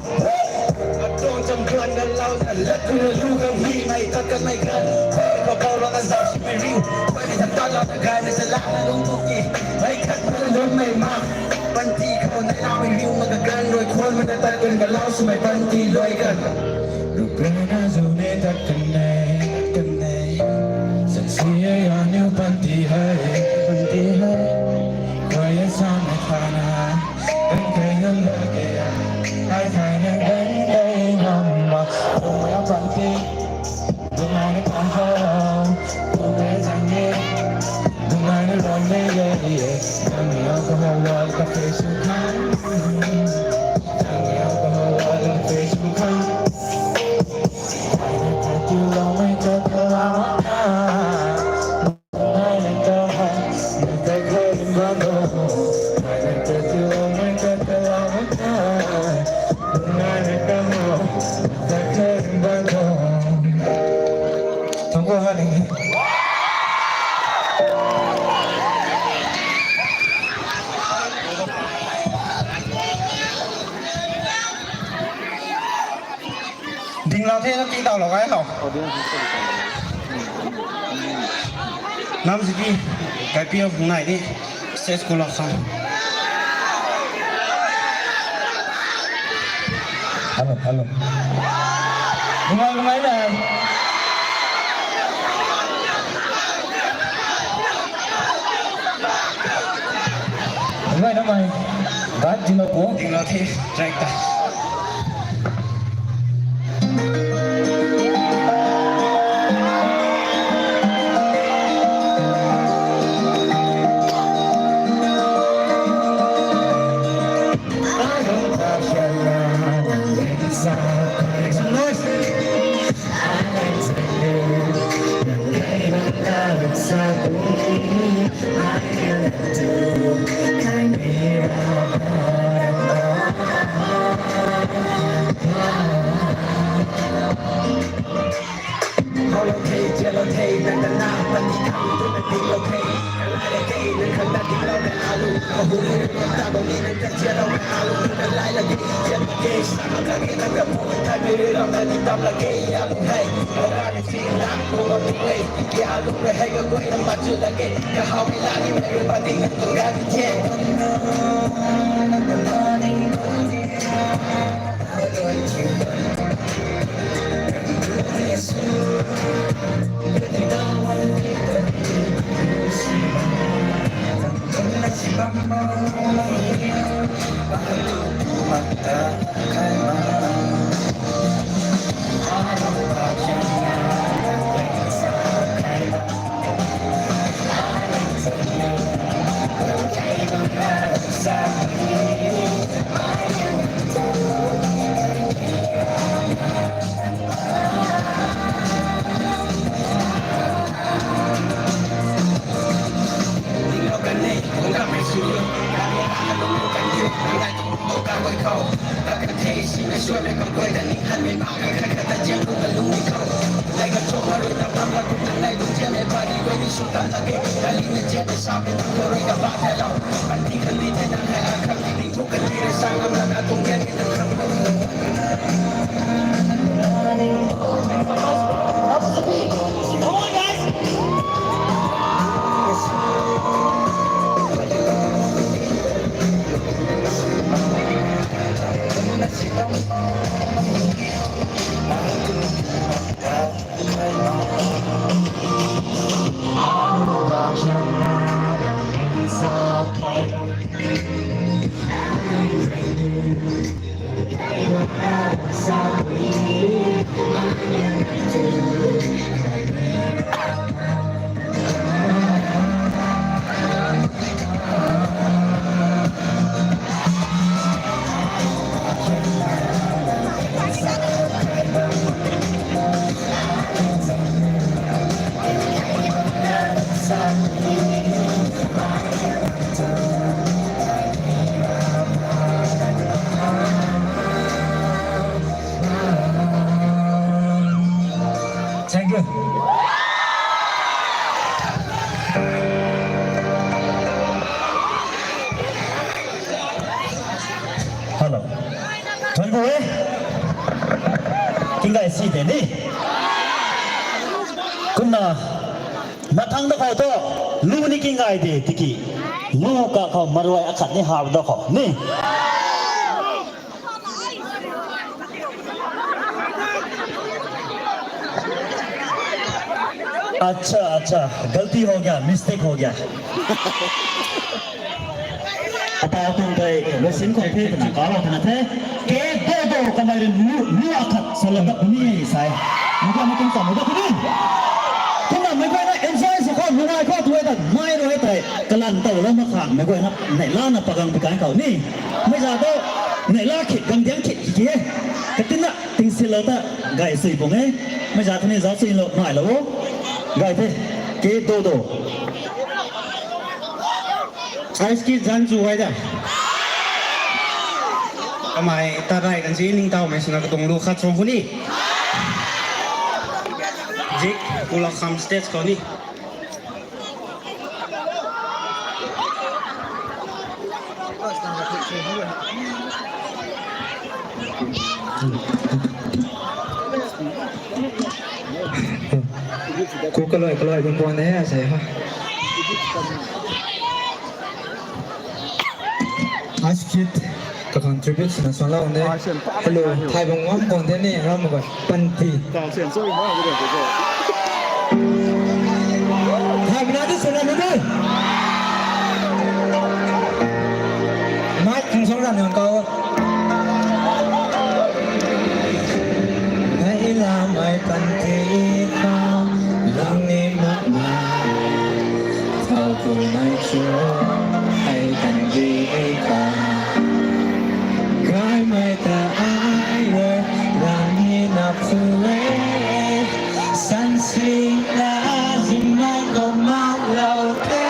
Atuang cham khuan na lau na lat tu na lu ka mi mei tat kan mei kan. Khuay mei ka bau rui na zau si mei riu. Khuay mei ta ta lau na gay mei ta lak na lung tu ki. Mei khat na lung mei ma. Panty khou na lau mei riu ma ka gan rui khuan mei na tat kan ka lau sw mei panty luai kan. Ruprana zu ne tat kan ne, tat kan ne. Sexy e aniu panty hei, panty hei. Khuay e samei thayna, kan kai ngam lak e. Ai thayna kan kai ngam ma, oh ya panty. Dungai na kan ha, dungai zang e, dungai na ron e ye ye. Zang e alcohol wall ka face u khang, zang e alcohol wall ka face u khang. Ding lau the na ti tau lou gay hou. Nam si ti, kai piu nai ni, stage khou lou khang. Hello, hello. Nungai, nungai na. Nungai na mei. Gat ding lou pu. Ding lou the, track ta. Come on, guys. Thank you. Hello. Thank you, eh? King guy si de ni. Kumna, na thang da khou tu, lu ni king guy de, tiki. Lu ka khou maruai akhat ni hap da khou, ni. Acha, acha, galti ho gaya, mistake ho gaya. Apau tuang tei, loisin khou the, twna kalou twna the. Ke do do, kamei rui lu, lu akhat, salou dat puni, sai. Mei guayna kum sa, mei dat puni. Kumna mei guayna enjoy sa khou, nungai khou, tuai dat, mai rui tei, kalan tow lou mak khang, mei guayna, neihla na pagang pi kan khou ni. Mei za tu, neihla khit, gang diang khit, ki e. Katina, ting silou ta, gay sui pung e. Mei za tu ni zauc silou, nai lou o. Gay the, ke do do. Ice Kid zanc chu ai da. Kamei ta rai kan si ningtowmei swna katuang lu khat suang khou ni. Zik, pulak kham stage khou ni. Ku kalui kalui bam puan de, asei ha. Ice Kid, ka contribute swna suanlou de. Hello, thaibang ngam puan de ni, ram mak guay. Panty. Thaibang na di swna ni de. Mic kung song ran nang kau. Nai lamei panty khou, lang ni mak na. Thau kum nai chu, hei kan di ka. Gaymei ta ai rui, lang ni na phu e. San sing na, zing mai ko mak lou the.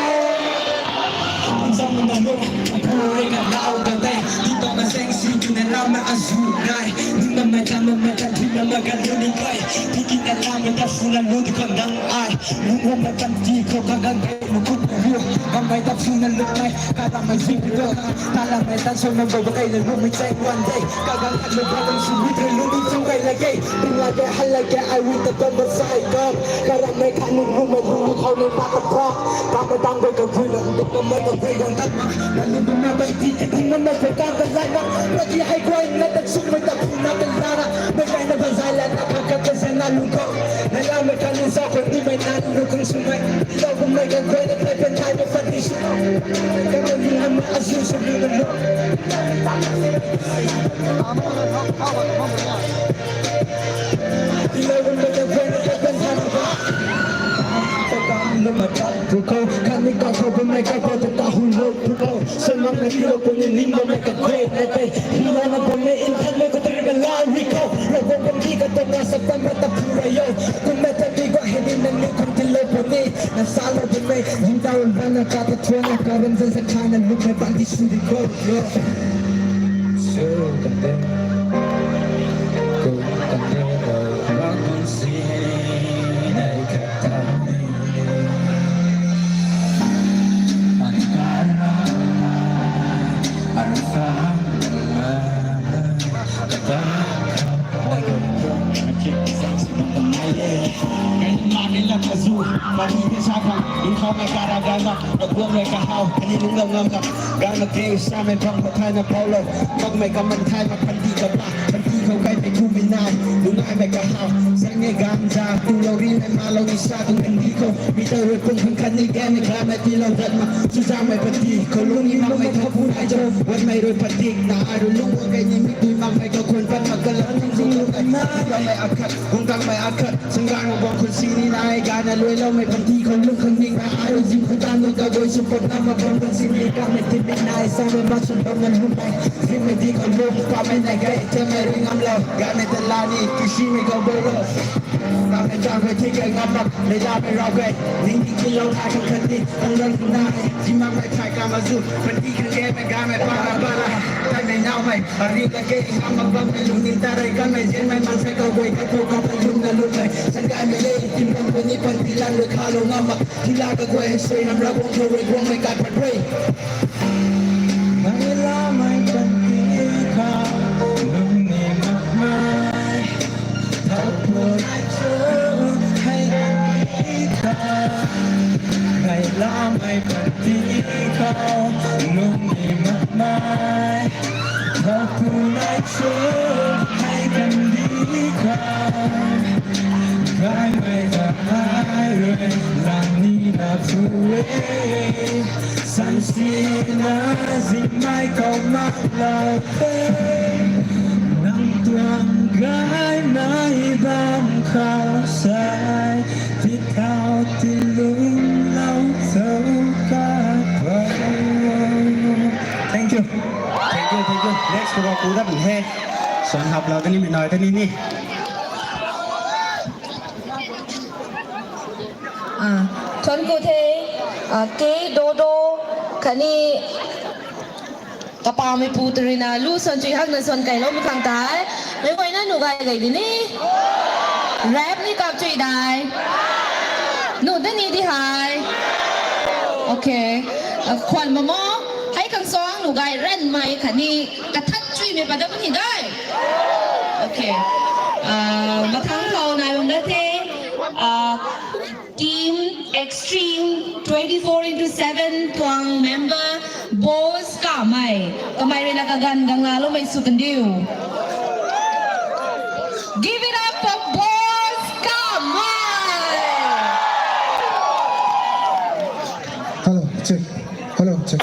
Zang na lung, phu rui ka lau ta te. Di tang na seng si, tu na lam na azu nai. Ni na mai ta, na mai ta, di na mai ka lu ni kai. Di ki na lam na ta fu na lu di kan dang ai. Lung ram na kan ti ko ka gan pe lu ku pu yu. Ka mai ta fu na lu kai. Ka ta mai zing pi do. Ta la mai ta so na bo ba kai na lu mi chai one day. Ka gan ka lu ba kan su mi te lu mi chong kai la ke. Ting la ke hal la ke ai wi ta ton ba sai ka. Ka ram mai ka lu lu mai lu lu khou ni pa ka pa. Ka mai tang bai ka pui na lu ka mai ka pui gang tat ma. Na lu du na bai ti ke ting na mai pe ka ka zai na. Ba ti hai kuai na ta suk mai ta pui na ka la na. Mai kai na ba zai la na ka ka ka zai na lu ko. Na la mai ka lu sa ko ni mai na lu kang suk mai. Lo ko mai ka kuai na pe pen thai ba pa ti suk. Ka ko ni ham azu suk lu na lu. Ruko, kani ka khou bam mei ka khou ta ta hu lo ruko. Soi mak na tilo puni ning bam mei ka khou na te. Hila na bam mei in than mei ko tari ka la ruko. Lo bam bam ki ka to ka sa tam ta phu ra yo. Kum na ta di ko he di na ni kum tilo puni. Na sa lo bam mei ning ta un bam na ka ta thua na ka ram zan sa kha na luk mei pan di su di ko yo. Su ka te. Ku ka te lo. Bang bang si nei ka ta ni. An ka ra. An sa. Ka ta. Kei mani la kazu, mani te sa khang, in khou mei kara gana, na guang mei kahau, kani lung lam ngam na, gana te sa mei phang pathai na pau lo, mak mei kaman thai na pandi kabla, pandi Kaimei thumei nai, lungaimei kahau, zangmei ganza, tulou rimei malou ni sa tuang kandih khou, mi ta rui pung khang khatni gaymei gaymei tiilou dat ma, chuzaumei pati, khou lung ni makmei thau pu nai cho, wanmei rui pati, na ai rui lung wa kai ni mi tui makmei kakhun pat mak kalam, zing lung kai na, lungmei akhat, bung tangmei akhat, sanggan ma bang khun sing ni nai, gana luiloumei pati, khou lung khang ning na, ai rui zing khun tang nung kagoi support na ma bang khun sing ni, kamei tip ni nai, sa mei ma sun bam na lung nai, zingmei di khou lung, pamei nai gay, temei rui ngam lou, gaymei ta la ni, tu simei khou bo lou. Kamei tang rui thik kai ngam mak, mei lamei rau gay, ning di kilou nai khang khat ni, tang rui nai, zing makmei thai kam azu, pati khang gaymei gaymei pa na pa na, taimei naumei, ari ka ke ngam mak bammei lung ning ta rei kanmei, zianmei mansei kau guay ka thu kamei lung na lungmei, sanggaymei le, tim bam khou ni panty lan rui khalou ngam mak, tila kaguay hei sui nam Ravguangc khou rui guangmei kat pat rui. Mei lamei panty khou, lung ni makmei, thau pu nai cho, hei kan di khou. Mei lamei panty khou, lung ni makmei, thau pu nai cho, hei kan di khou. Gaymei ta ai rui, lang ni na phu e. Sansina zingmei khou mak lou the, nang tuang gaymei bam khou sei, ti thau ti lung lou sou ka pho. Thank you. Thank you, thank you. Next khou ku da bam he. Suan hap lou tani mi nai tani ni. Thuanc ku the, K Dodo, khatni kapameipu tw ruina lu suan chui hakna suan kailoumei khang tei. Meic guayna nuh gay gay di ni. Rap ni kap chui dai. Nuh da ni di hei. Okay. Khwan mamo. Hei khang suang nuh gay ranmei khatni kathat chuimei pat da puni dai. Okay. Mathangc khou nai bam da the. Team Extreme twenty-four into seven tuang member Boss Kamei. Kamei ruina kaganv gangna loumei sw kandiu. Give it up for Boss Kamei. Hello, check. Hello, check.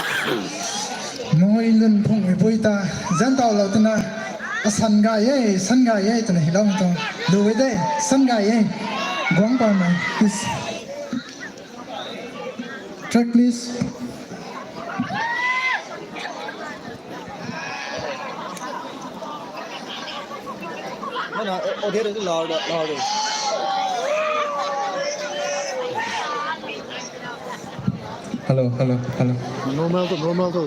Mui lun phungmei pui ta zan taw lou twna, a san gay e, san gay e twna hilou tuang. Lu e de, san gay e. Guang pa mei, please. Track, please. Hello, hello, hello. Normal tu, normal tu.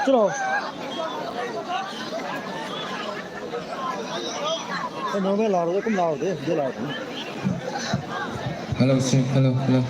Chalo. Hello, sir. Hello, hello.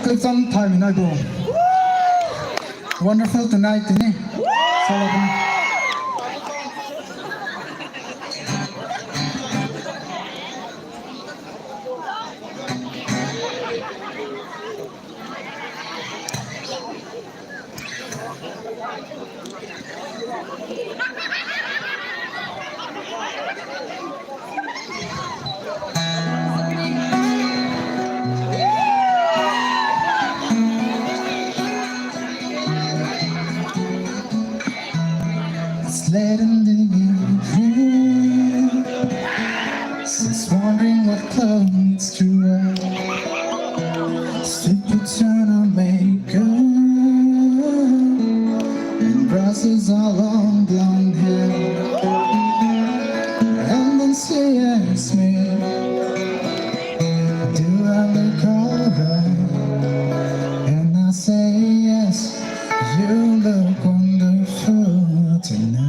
Cham thaymei nai bo. Wonderful tonight tini. Salapun. It's late in the evening, just wondering what clothes to wear. She puts on her makeup and brushes her long blonde hair. And then she asks me, "Do I look alright?" And I say, "Yes, you look wonderful tonight."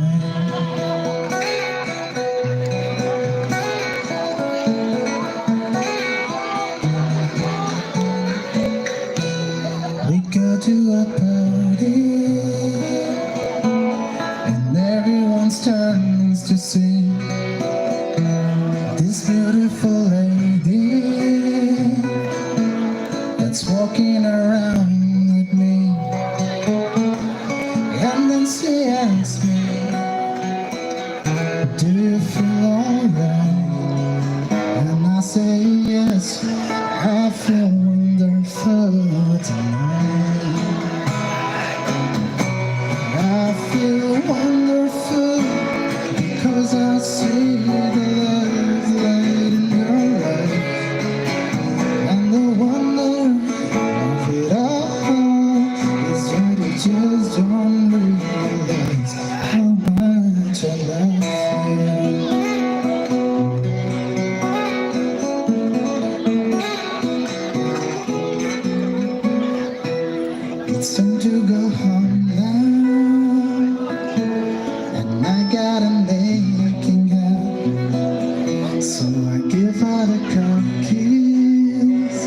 We go to a party and everyone turns to see this beautiful lady that's walking around with me. And then she asks me, "Do you feel alright?" And I say, "Yes, I feel wonderful tonight. I feel wonderful because I see the love light in your eyes. And the wonder of it all is that you just don't realize how much I love you." It's time to go home now, and I got an aching head. So I give her a cold kiss.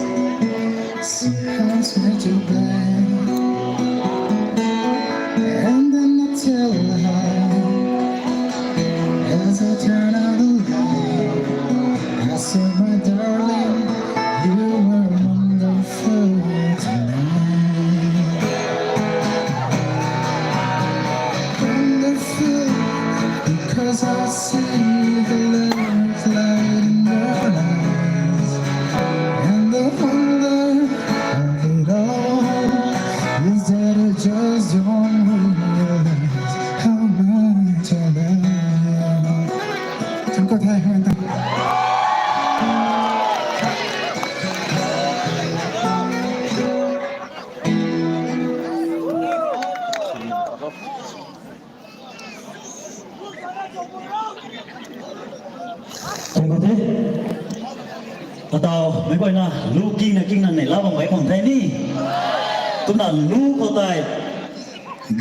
She holds me to bed, and then I tell her, as I turn on the light, I say, "My darling, you were wonderful tonight." Wonderful, because I see the love light in your eyes. And the wonder of it all is that I just don't realize how much I love you. Thank you, thank you, thank you. Thank you, thank you. Atau, meic guayna, lu kingna kingna neihla bam gay khang the ni. Kumna lu khou tei,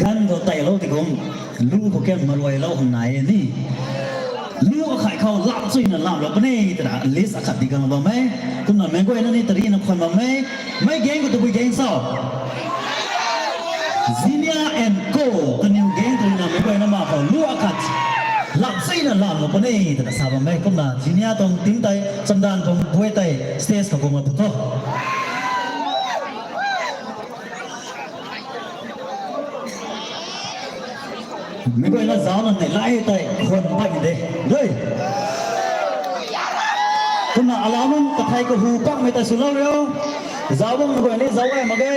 ganv khou teilou ti kum, lu khou kiang maruailou khang nai e ni. Lu akhai khou lam chuina lamlou puni twna list akhat di gang bam e. Kumna meic guayna ni tarina khwan bam e. Meic gang khou tabui gang cho? Zinia and Co kaniw gang tarina meic guayna ma khou lu akhat lam chuina lamlou puni twna sa bam e. Kumna Zinia tuang team tei, chamdan tuang buay tei stage khou kumna pu tho. Meic guayna zaucna neihla e tei khwan pat de. Dui. Kumna alau nunc kathei kahu pakmei tei swlou riu. Zauc bam meic guayna zauc e mak ge.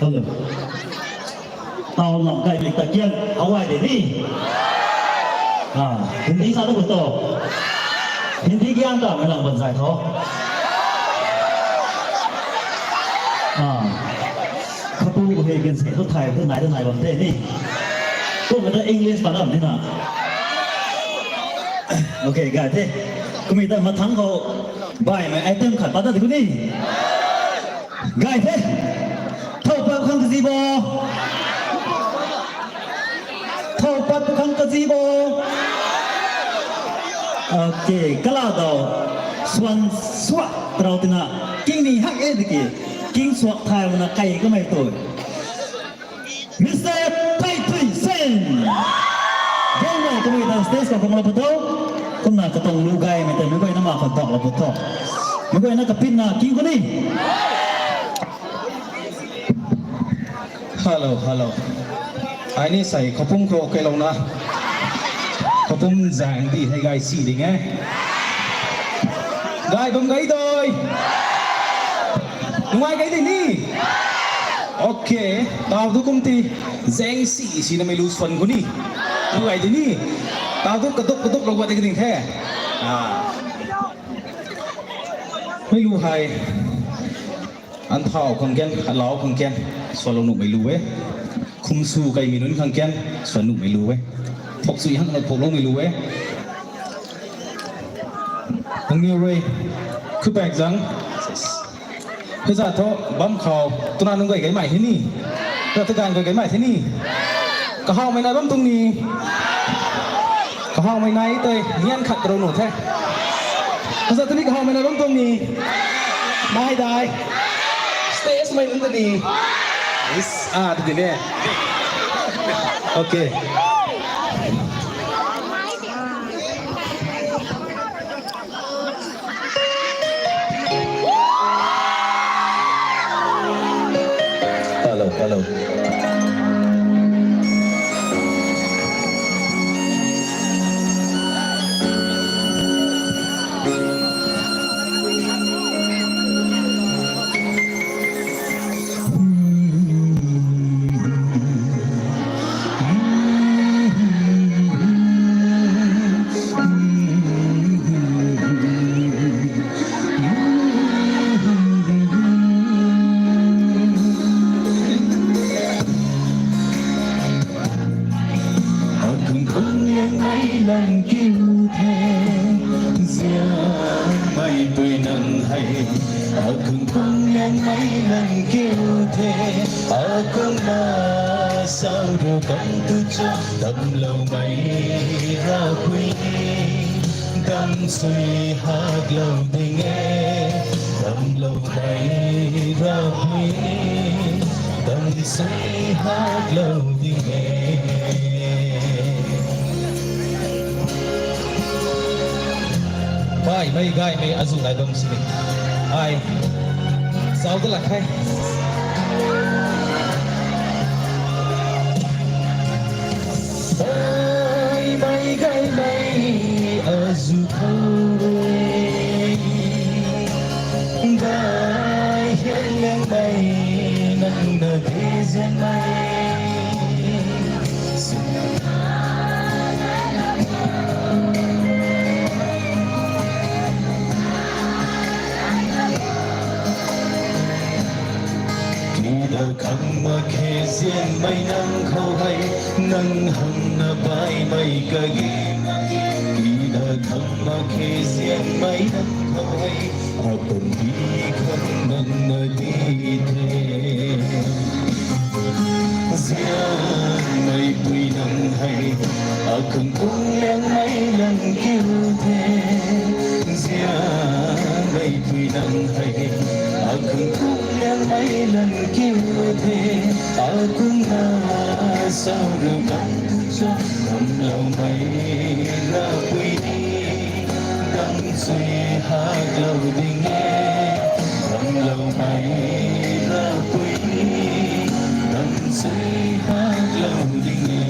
Hello. Tau lam kai mei ta kian hawai de ni. Ah, Hindi sa tu to. Hindi kian ta mei lang ban sai tho. Ah. Khapu ko he kin se tu thai tu nai tu nai bam the ni. Ko mata English pa lam ni na. Okay, gay the. Kumita mathang khou bai mei item khat pa ta di ku ni. Gay the. Thau pat khang kazi bo. Thau pat khang kazi bo. Okay, kala dau. Swan swa trau tina. King ni hak e diki. King swak thai mana kai kamei tu. Mister Thai Thui Sen. Gay mei kamei ta stage khou kang la pa tho. Kumna katong lu gay mei ta mei guay na ma khat dok la pa tho. Mei guay na kapin na king ku ni. Hello, hello. Ai ni sai khapum khou kailouna. Khapum zang di hei gay si ding e. Gay bam gay doi. Nungai gay di ni. Okay, tau tu kum ti zang si si na mei lu swan ku ni. Nungai di ni. Tau tu kaduk kaduk lou gua di ka ding the. Ah. Mei lu hei. An thau khang kian, alau khang kian, swan lou nuh mei lu e. Khum su kai mi nunc khang kian, swan nuh mei lu e. Phok sui hang na phok lou mei lu e. Hung niw rui, khupek zang. Hei za tho, bam khou, tuna nunc gay gay mei the ni. Ra ta gan gay gay mei the ni. Kahawmei nai bam tuang ni. Kahawmei nai tei nian khat rou nuh the. Kasa tuni kahawmei nai bam tuang ni. Nai dai. Stage mei nunc ta ni. Is, ah, ta di ne. Okay. Hello, hello. Akung kung liang mei lang kiu the, zianmei pui nang hei. Akung kung liang mei lang kiu the, akung na sau ru kang tu cho, damlou mei ra pui. Dam sui haklou ding e, damlou mei ra pui, dam sui haklou ding e. Baihmei gaymei azu nai bam sini. Ai. Zauc da lak khe. Baihmei gaymei azu khou. Gay hian liangmei nang na de zianmei. Kida khang mak khe zianmei nang khou hei, nang hang na baihmei kage. Kida khang mak khe zianmei nang khou hei, apanty khang nang na di the. Zianmei pui nang hei, akhang kung liangmei lang kiu the. Zianmei pui nang hei, akhang kung liangmei lang kiu the. Akhang na Sau rui kan tu cho, ramloumei Ravpui ni, dam sui haklou ding e. Ramloumei Ravpui ni, dam sui haklou ding e.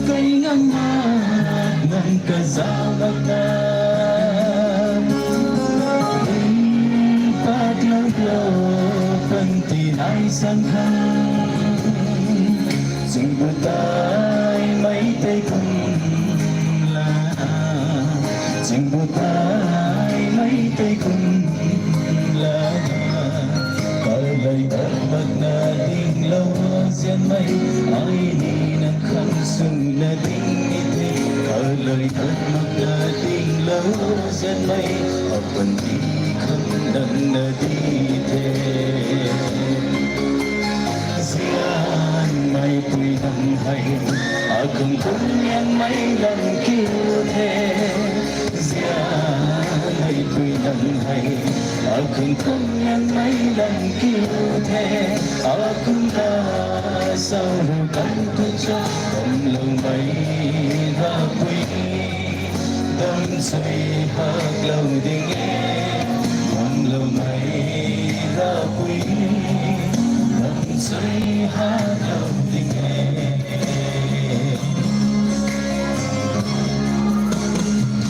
Kai ngang ma, nang kazauh lak na, ring pat lak lou, panty nai sang khang. Chingbu tai mei tei kum la, chingbu tai mei tei kum la, kalai dat mak na dinglou zianmei, ai ni nang khang sw na ding ni the. Kalai dat mak na dinglou zianmei, apanty khang nang na di the. Zianmei pui nang hei, akhang kum liangmei lam kiu the. Zianmei pui nang hei, akhang kum liangmei lam kiu the. Akhang ta sau rui kan tu cho, ramloumei Ravpui ni, dam sui haklou ding e. Ramloumei Ravpui ni, dam sui haklou ding e.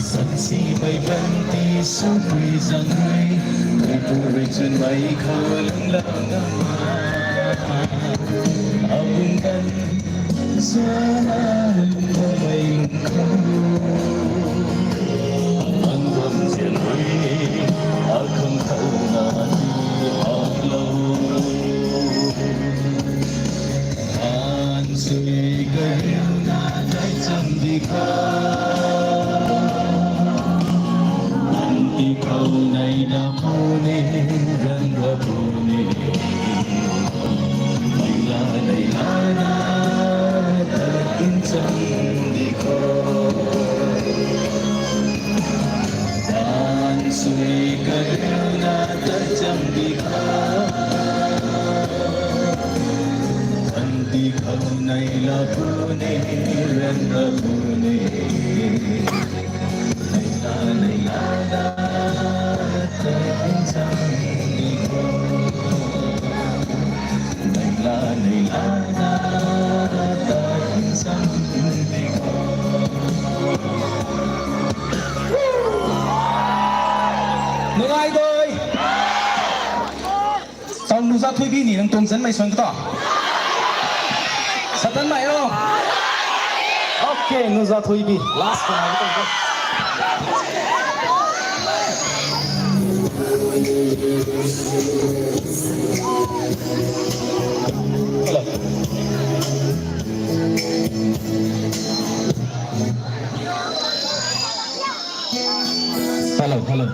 Sansimei panty sw pui zang rui, pui pu rui chwnmei khou lungclou ngam ma. Abung kan sana lungcloumei lung khou, bang bam zian rui, akhang khou na di haklou. An sui kariuna tei cham di kha. An di khou nei na pu ni, ran ra pu ni. Nei la, nei la na, ta kin cham di kha. An sui kariuna tei cham di kha. An di khou nei la pu ni, ran ra pu ni. Nei la, nei la na, ta kin cham di kha. Nei la, nei la na, ta kin cham di kha. Nungai doi. Tau nuza thui bi ni nang tuang zanmei suan ka ta. Satan mai o. Okay, nuza thui bi. Last one. Hello. Hello, hello.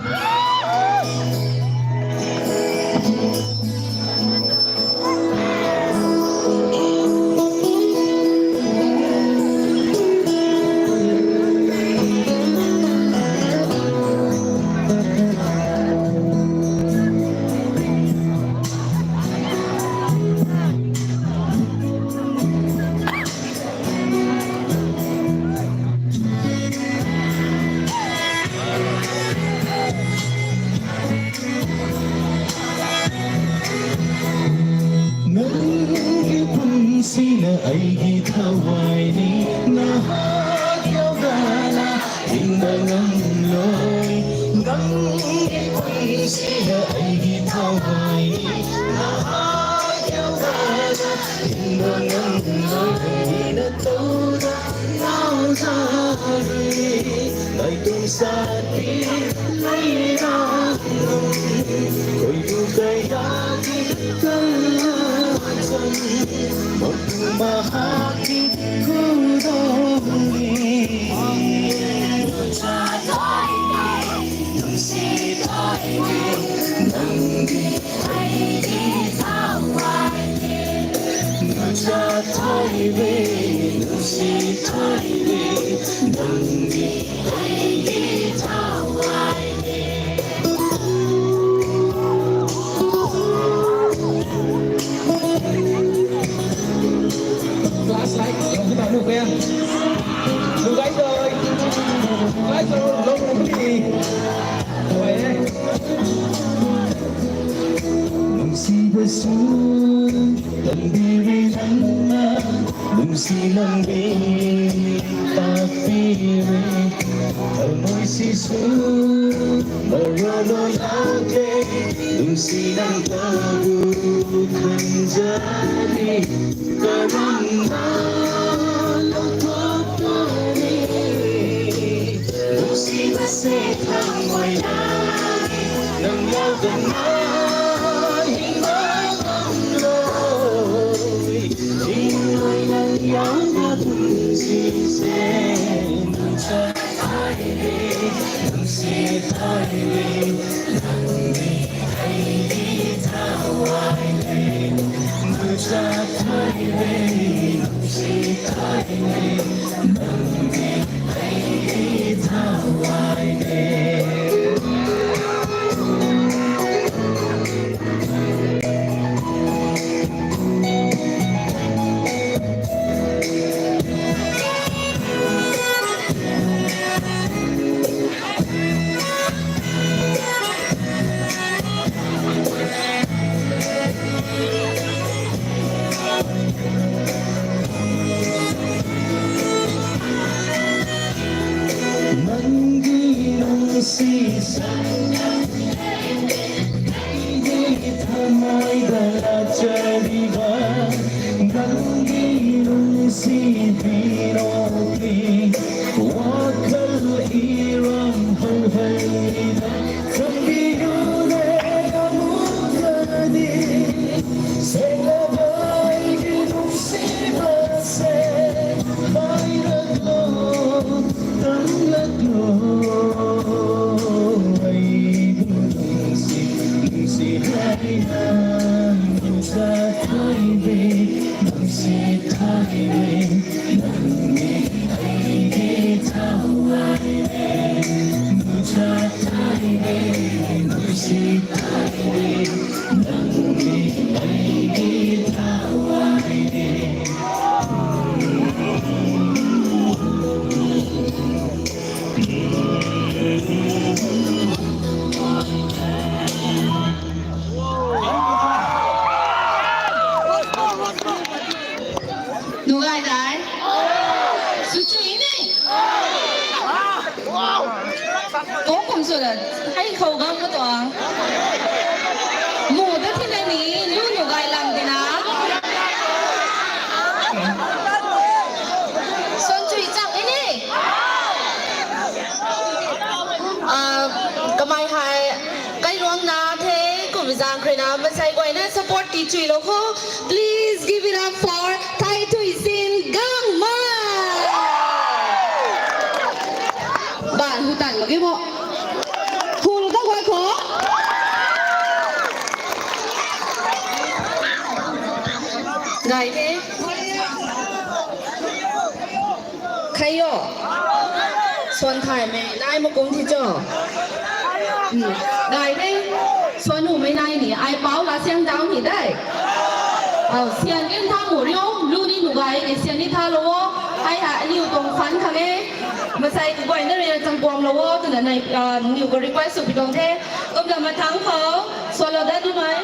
Nang ki pumsina aigi thawai ni na ha kyau gana hingna ngamlou. Nang ki pumsina aigi thawai ni na ha kyau gana hingna ngamlou. Ni na toda nau za rui, nai tum sa ti nai ra nung. Koi tu kaya ki kala chan, mo tu maha ki kudong ni. Cha toi ni, nung si toi ni, nang di ai di thawa. Class like, lung kita nu kaya. Lu guys oi. Guys oi, lung lung ni. Oi. Lungsi basu, lungsi nang, lungsi nang bi, tapi ri. Kalmoi sisu, maralo lake, lungsi nang tabu khanjari, karana lo totari. Lungsi mase thang mai na, nang yau kan na, hing mai bam lo. Hing mai nang yau na pun si se, nang sa Nang di nang si sa, nang di thamai da la chari ba, nang di nang si di no di, wa kal i ram hau hai da. Nuh gay dai? Sw chui ni? Kong kum sw da, hei khou gam ka tuang. Mu da thi na ni, lu nuh gay lang di na. Sw chui chak ni ni? Ah, kamei hei, kailuang na the, kum zang khrui na, masei guay na support ti chui lo kho. Please give it up for Thai Thui Sin Gangmei. Ban hu tan mak ge bo. Hul ka guay kho. Gay the. Khayo. Swan khaymei nai makum thi cho. Hmm. Gay the. Swan numei nai ni. Ai pau la siang dau ni dai. Au, sian ken tha mu rio, lu ni nuh gay ke sian ni tha lo o. Ai ha, aniu tuang fan khang e. Masei kaguayna rui chang kuam lo o, twna nai, ah, niw ka request sw pi tuang the. Kumna mathangc khou, solo dat ni mai.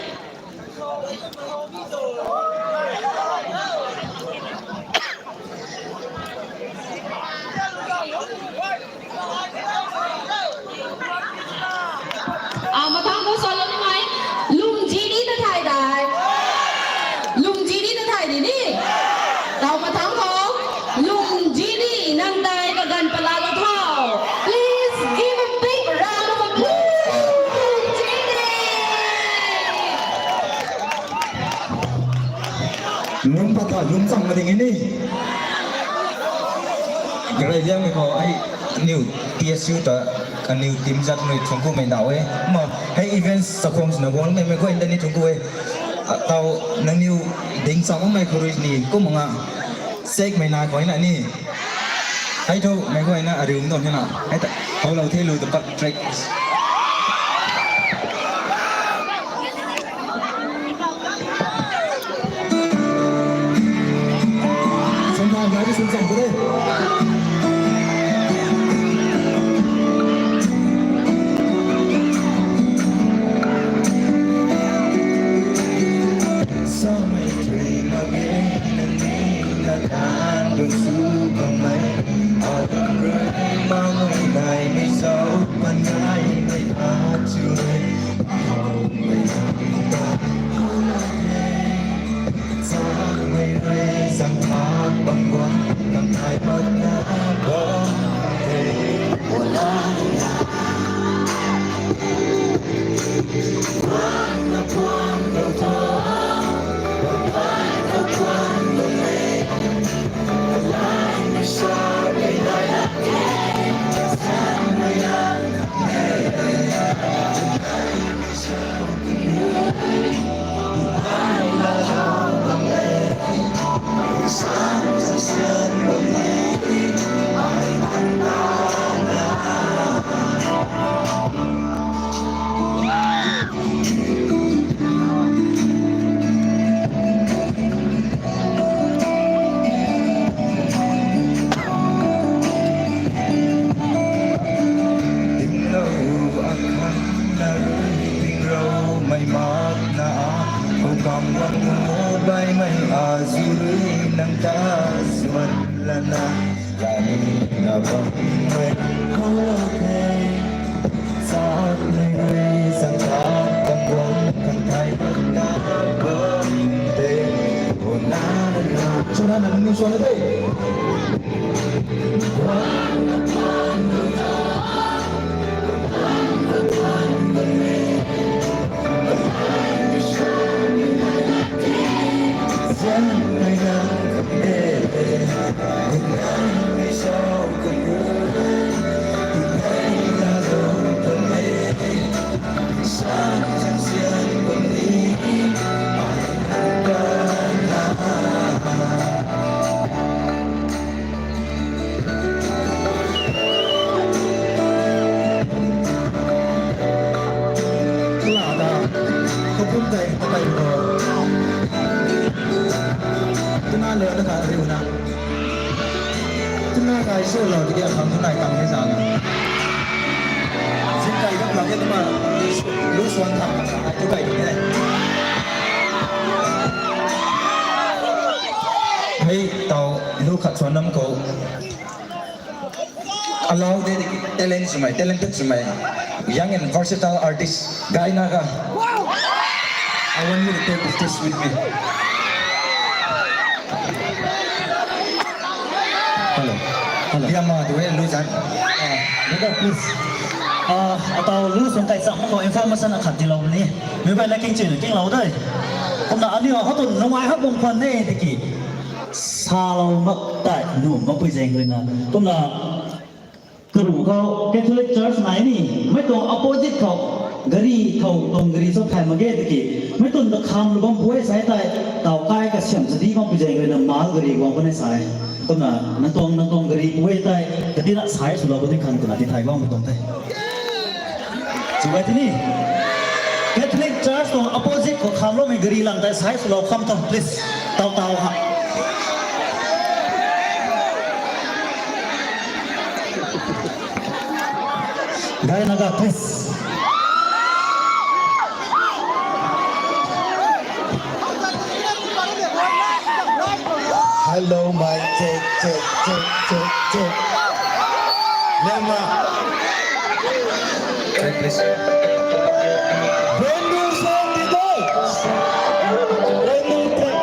Ah, mathangc khou solo ni mai. Lungzidi ta thay dai. Lungzidi ta thay di ni. Tau mathangc khou. Lungzidi nang dai kaganv pala lo tho. Please give a big round of applause to Lungzidi. Lum pata, lum chang ma ding ni. Karai liangmei khou, ai, aniu T S U ta, aniu team zat nui thungku mei nau e. Ma, hei events sa khwang swna guang mei mei guay ta ni thungku e. Ah, tau, nangniw Tingcham mei khou rui ni kum nga. Sekmei na khou na ni. Hei thu mei khou na ariu dong na. Hei ta. Hou lou the lu tu pat track. Sum thau nai sum cham ko de. Tuna le na ka riu na. Tuna kai sw lou tiki akhang tuna kam hei zang. Zin kai kam lak e tuma lu suan tham ai tu kai tu ne. Hei tau lu khat suan nam khou. Allow the talent swmei, talented swmei, young and versatile artist, Guy Naga. I want you to take the stage with me. Hello. Hello. Liama tu e, Luzan. Ah, Naga, please. Ah, atau lu sung kai cham ko information akhat di lou ni. Mi bai na king chin king lou dai. Kumna ani ho tu nungai ha bum kwan ne tiki. Salou mak tai nu mak pui zeng rui na. Kumna karu khou Catholic Church nai ni, mei tuang opposite khou gari khou tuang gari sou thay mak ge tiki, mei tuang ta kham lu bam pui sai tai, tau kai ka siam sa di bam pui zeng rui na mal gari guang pun sai. Kumna nang tuang, nang tuang gari pui tai, kati na sai swlou pun khang kumna ti thay bam pui tuang tai. Chubai tini. Catholic Church tuang opposite khou khamloumei gari lang tai sai swlou kham tuang, please. Tau tau ha. Guy Naga, please. Hello, mic, check, check, check, check, check. Lema. Brand new song today. Brand new track.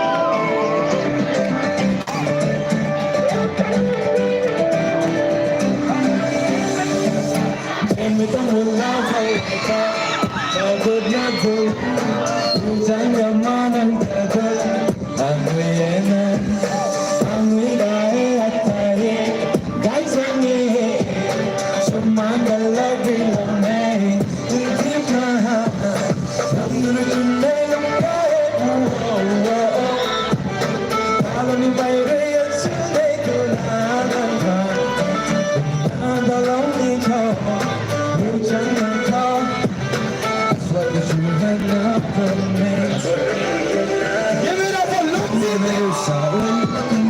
Sa ui lakum,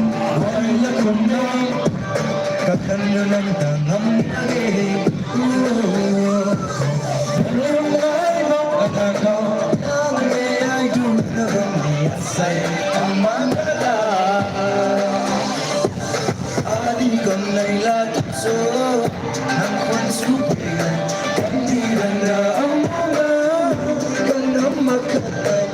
ui lakum no. Kakan na nang ta ngam na ge. Nang ai mok ata kau, nang e ai du na bam ni sai amang la. Adi kon nai la tu so, nang khwan su pe nai, kan di ran na amang la, kan am mak kai.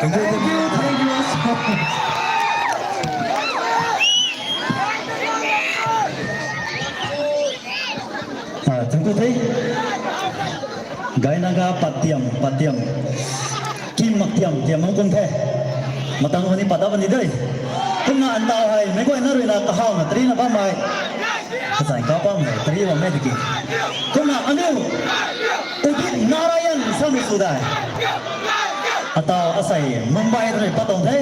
Thank you, thank you, thank you so much. Ah, thank you, thank you. Gaina ga patiam, patiam. Kim mak tiam, tiam mong kum the. Matang honi pada bani dei. Kumna antau hei, meic guayna rui na kahawna tari na bam hei. Kazai ka bam hei, tari bam hei diki. Kumna aniu Udit Narayan samei sw dai. Atau asei Mumbai rui patong the.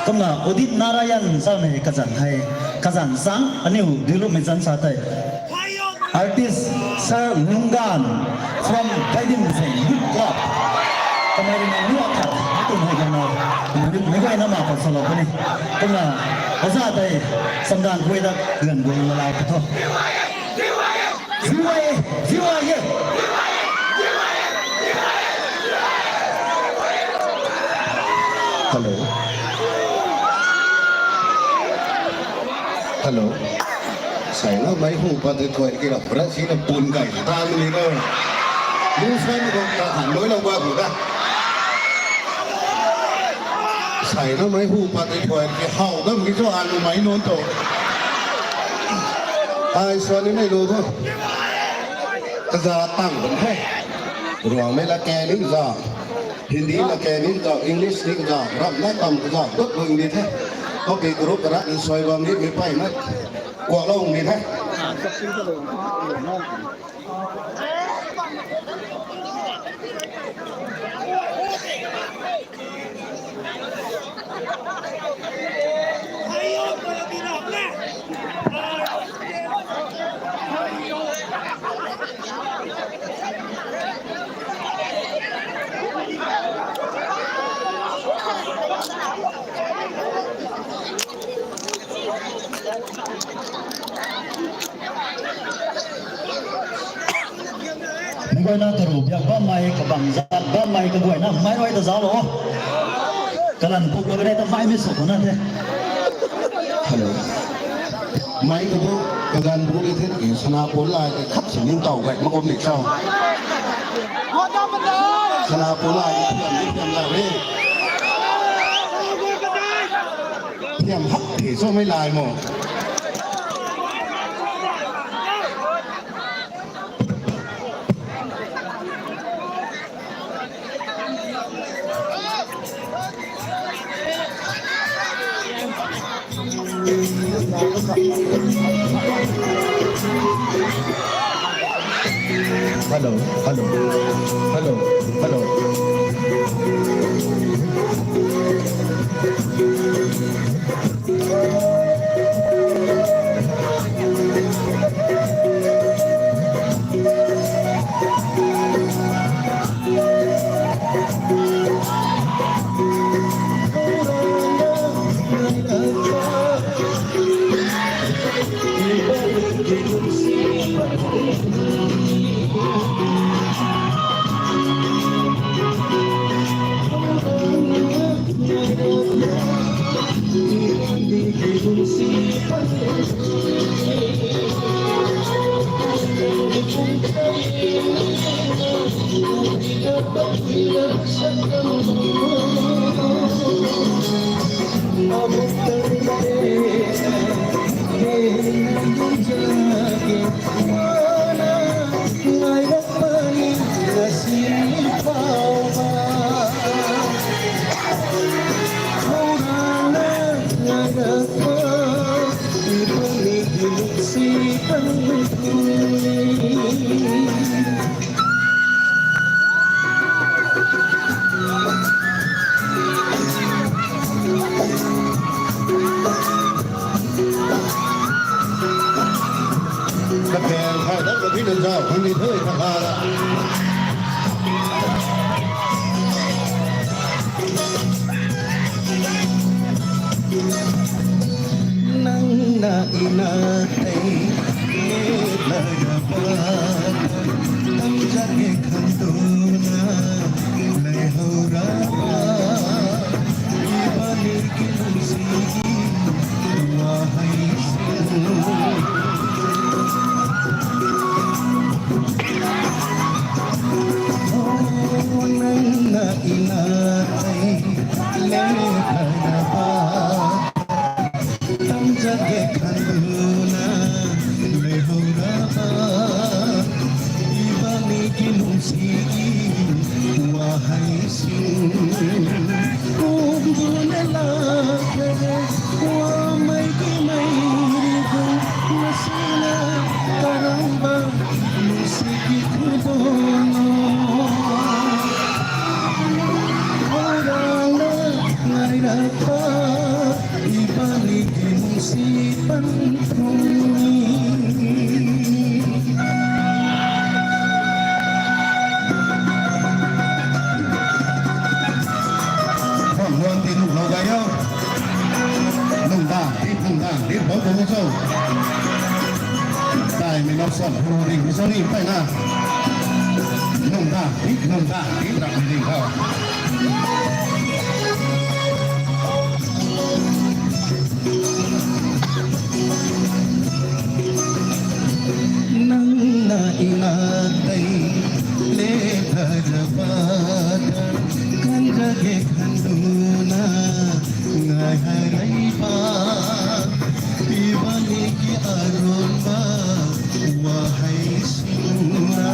Kumna Udit Narayan samei kazan hei. Kazan sang aniu dilumei zan sa tei. Artist Sir Lunggan from Baiding Youth Club. Kamei rui na nuh khat, tum hei kumna, meic guayna ma pa solo puni. Kumna, aza tei, samdan khuay da, gan gun lalai pa tho. Viewai, viewai. Hello. Hello. Saina mei hu pat tei thuay ki rap ra si na pun kai ta ni na. Lu sai na kong ta han loi lou ba hu da. Saina mei hu pat tei thuay ki hau dam ki cho an mei non to. Ai suan ni mei lo tho. Kaza tang bam the. Ruang mei la ke ni za. Hindi la ke ni za, English ni za, rap na kam za, dot lo ni the. Ko pe group rat ni soi bam ni mi pai na. Kuak lou ni the. Meic guayna karu biak bammei, kabang zat bammei, kaguayna mei rui ta zauc lo. Kalan puk lou kanei ta mei mei sw khou na the. Hello. Mei kabu, kalan bu ni the, sana pun lai, khat si ning tau gay, makum ni chau. Sana pun lai, thiam ni thiam lai re. Thiam hak the, so mei lai mo. Hello, hello, hello, hello. Kaphang khai dat ka thi nang zau khang ni the kha kha la. Nang na ina tei, e la na pa, tam zat ge khan tu na, lei ho ra pa, i ba ni ki lung si ki, wa hai si. Khwan luan ti nuh lou gay o. Nung da, di nung da, di bou bou cho. Daimei nau suan hou ring mi cho ni pai na. Nung da, di nung da, di rak mi ring khou. Nang na ina tei, le tha ra pa ta, khan ra ge khan tu na, ngai hai rei pa, i ba ni ki aron ba, wa hai si na.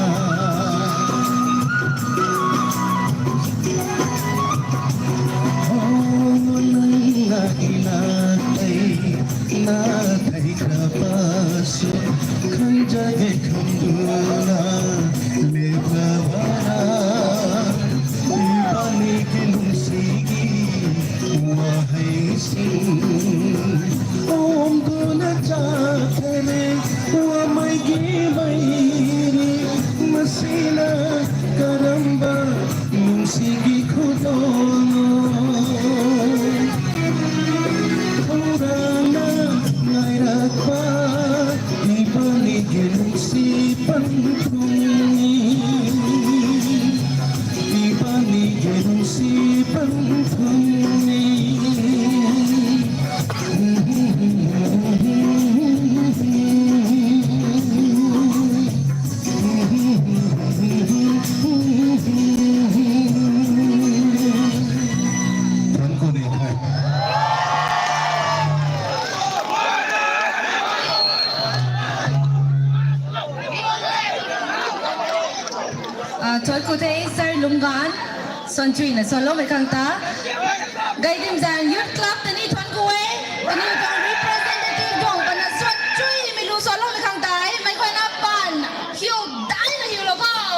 Oh, nang na ina tei, na tei kra pa su, khan ja ge khan du na, le pra ba na, i ba ni ki lung si ki, wa hai si. Om tu na cha the re, wa mai ki mai ni, masina karamba, nung si ki khou to. Khou ra na, ngai ra pa, i ba ni ki lung si pan khou ni. I ba ni ki lung si pan khou ni. Ah, thuan ku the, Sir Lunggan, suan chuina suan loumei khang ta. Gaidim Zang Youth Club ta ni thuan ku e, kaniw tuang representative tuang pana suan chuimei lu suan loumei khang ta e, mei khou na pan, hiu daina hiu lou khou.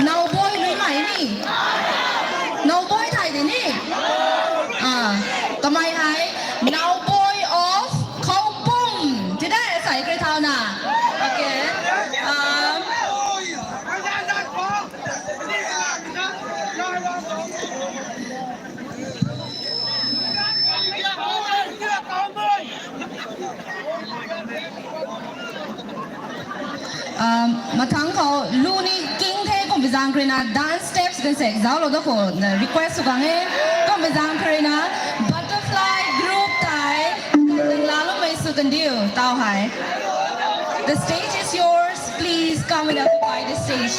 Nauboi lui mai ni. Nauboi thai de ni. Ah, kamei hei, Nauboi of Khoupum. Ti de, sai kre thau na. Okay. Um, Mathangc khou luni king the kumbei zaeng khou ruina dance steps kan se zauclou da khou request sw gang e. Kumbei zaeng khou ruina butterfly group tei kandang laloumei sw kandiu tau hei. The stage is yours. Please come and occupy the stage.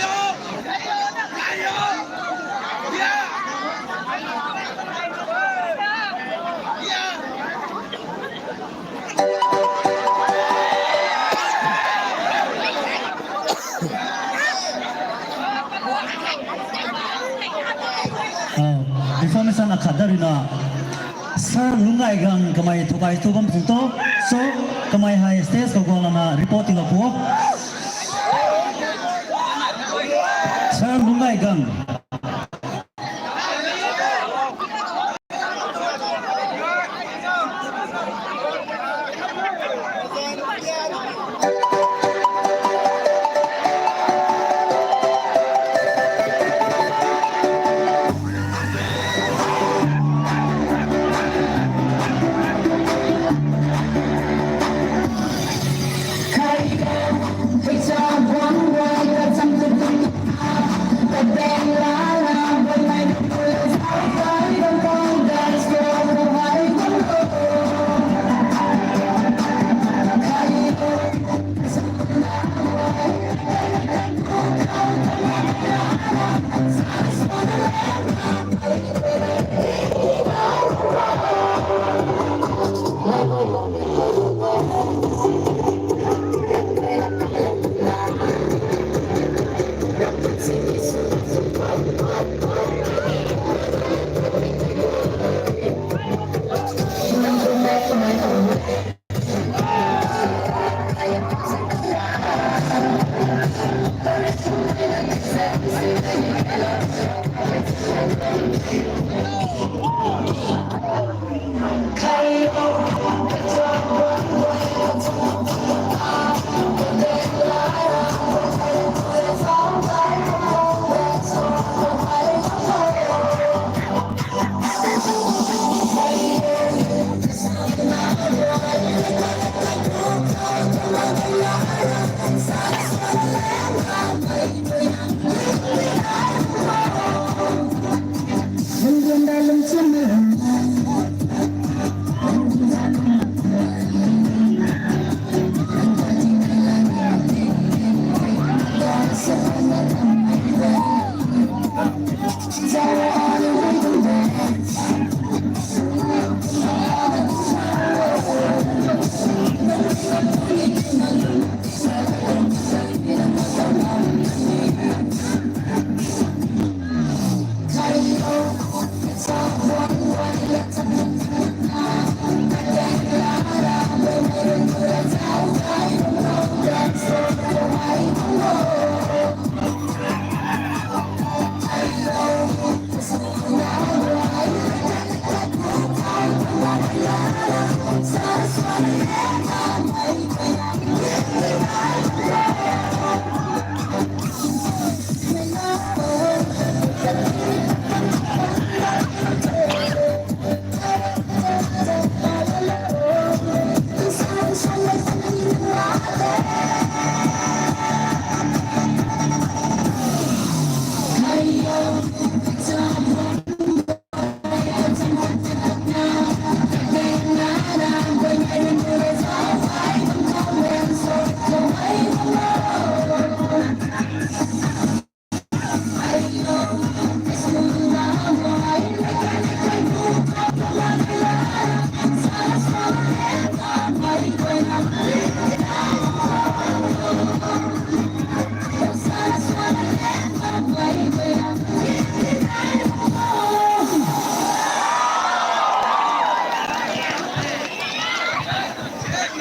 Information akhat da ruina, Sir Lungaigang kamei thukai thu bam pung to. So, kamei hei stage khou guang lana report tiilou pu. Sir Lungaigang.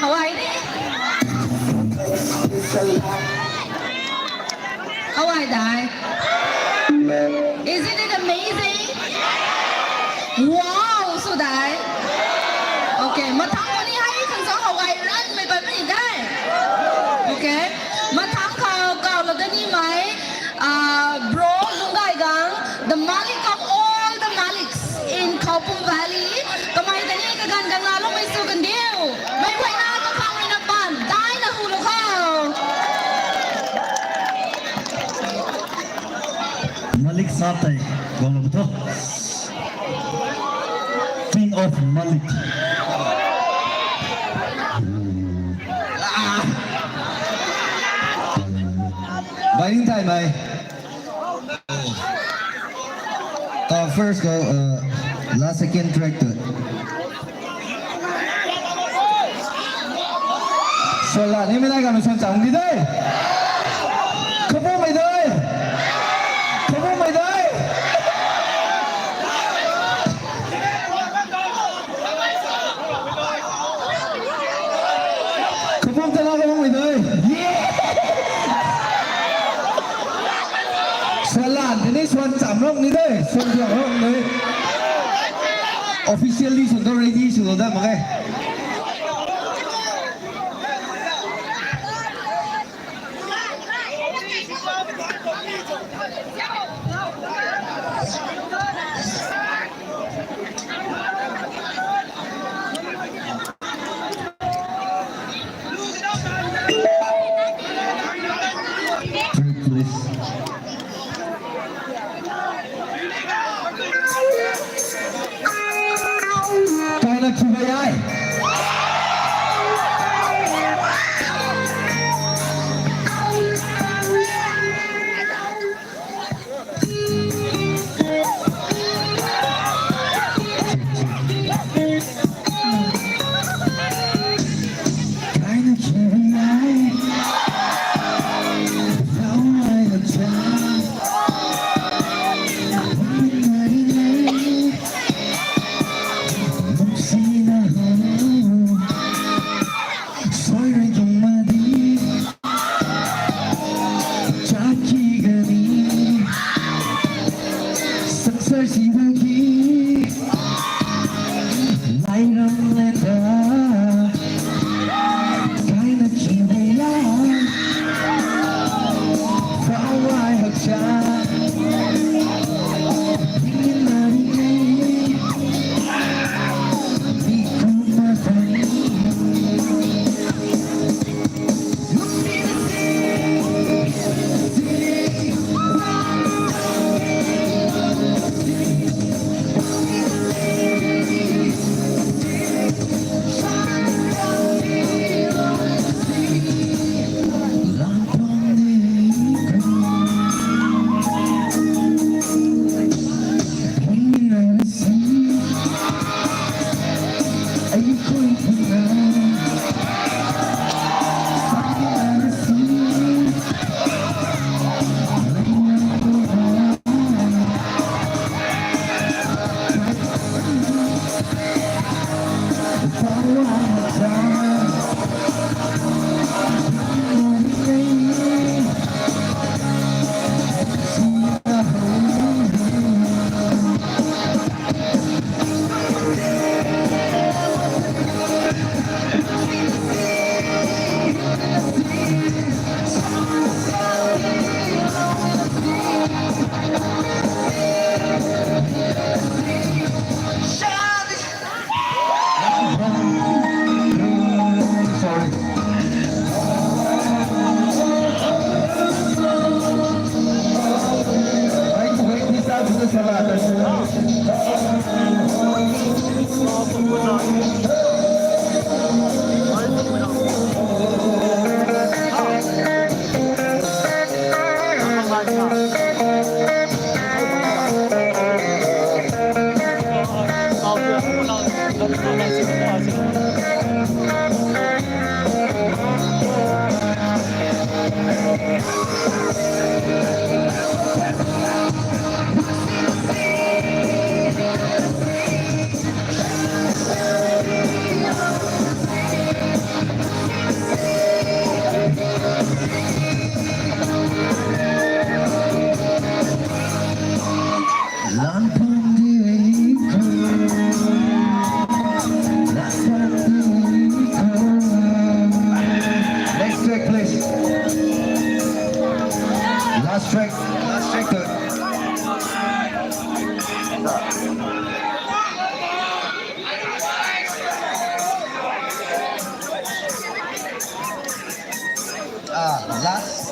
How are they? How are they? Isn't it amazing? Wow, sw dai. Okay, mathangc khou ni hei khang sa how are ranmei pat mei dai. Okay, mathangc khou kawlou da nimei, uh, bro Lungaigang, the Malik of all the Maliks in Khoupum Valley. Kamei ta ni kaganv kangna loumei sw kandiu. Mei guayna kakhang ruina pan daina hulou khou. Sap tei guang lou tho. King of Malik. Bai ning thai mai. Uh, first go, uh, last second track tu. Sala ni mi nai ka mi swan cham di de. Khabu mai de. Khabu mai de. Khabu ta la khabu mai de. Sala ni swan cham rong ni de. Swan cham rong ni. Officially swan ta ready sw da mak e. Please. Kaina kiu bai ai. Kaina kiu bai ai. How I have tried. Sorry. Wait, wait, this time to the salad. Next track, please. Last track. Last track. Ah, last.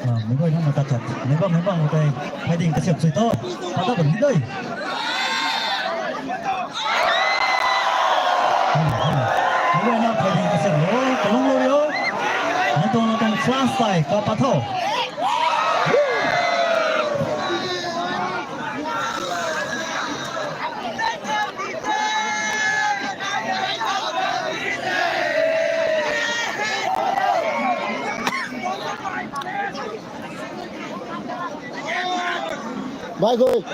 Meic guayna na ta khat, meic bam, meic bam tei, phey ding kasiam sui tho. Pata bam ni dei. Meic guayna phey ding kasiam lo, kalung lo rio. Mei tuang na tuang flash tei, ka pat tho. Bye, guys.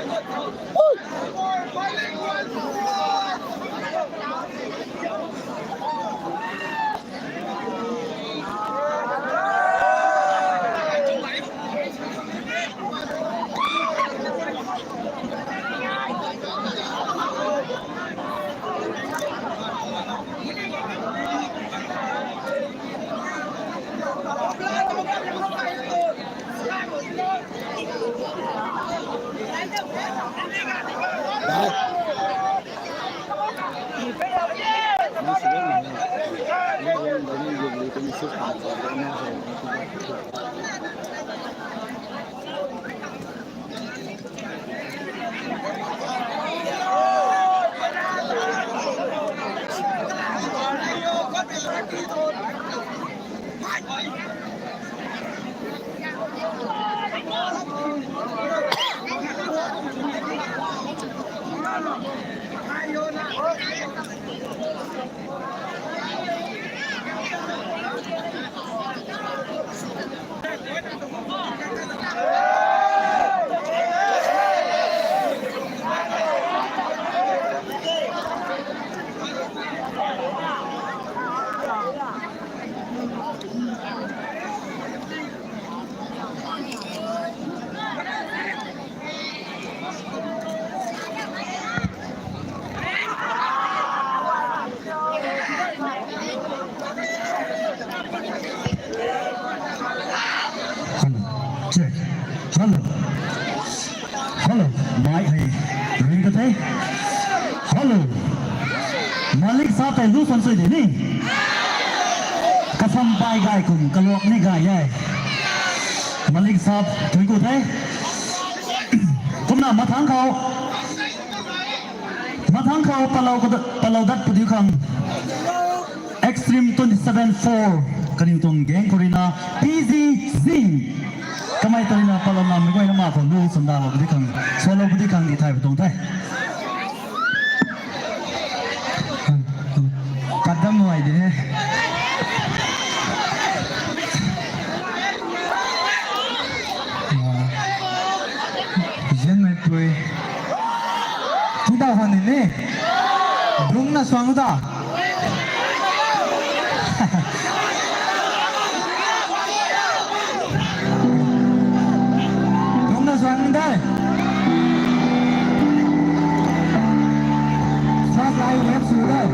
Hello. Check. Hello. Hello. Mic hei ring ka the. Hello. Malik sap tei lu san sui de ni. Kasam pai gay kum kaluak ni gay e. Malik sap thui ku the. Kumna mathang khou. Mathang khou palou dat padiu khang. Extreme twenty seven four kaniw tuang gang khou ruina P G Singh. Kamei ta ruina palou namei guayna ma khou lu sandalou padiu khang, salou padiu khang di thay patuang the. Pat dam nuai di he. Zianmei pui. Tui dau han ni ni. Dungna suang ta. Dungna suang dai. Sa lai web su dai.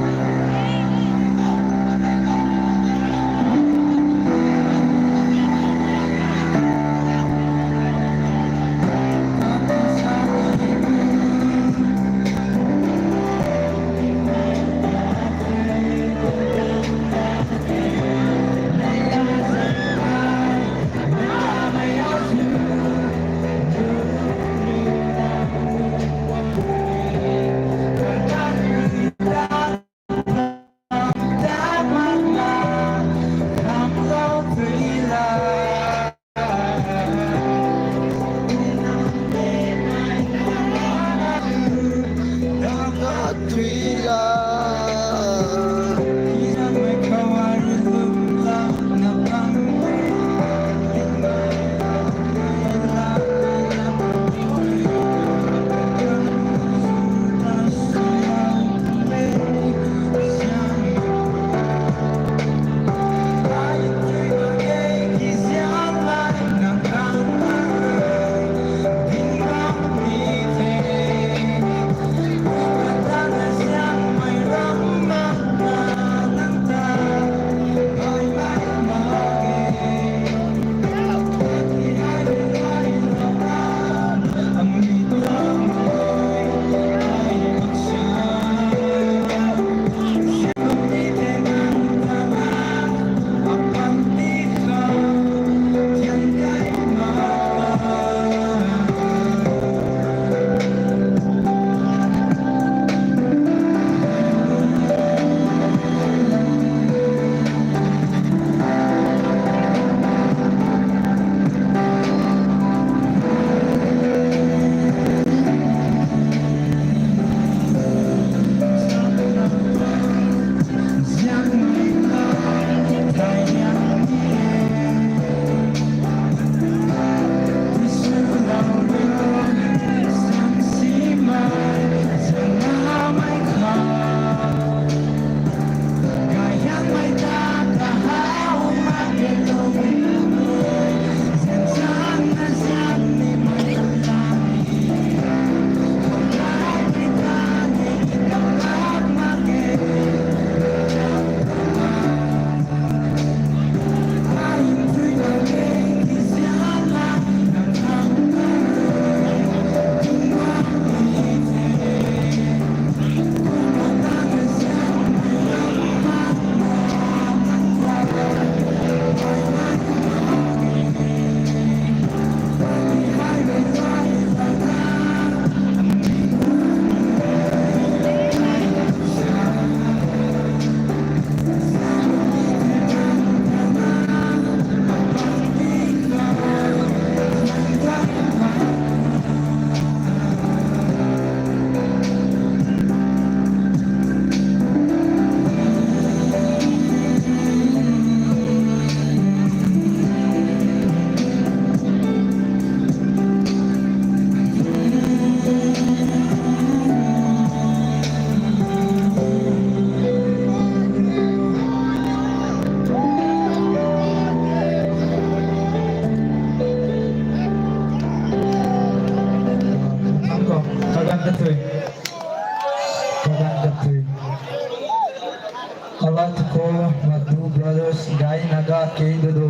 K Dodo.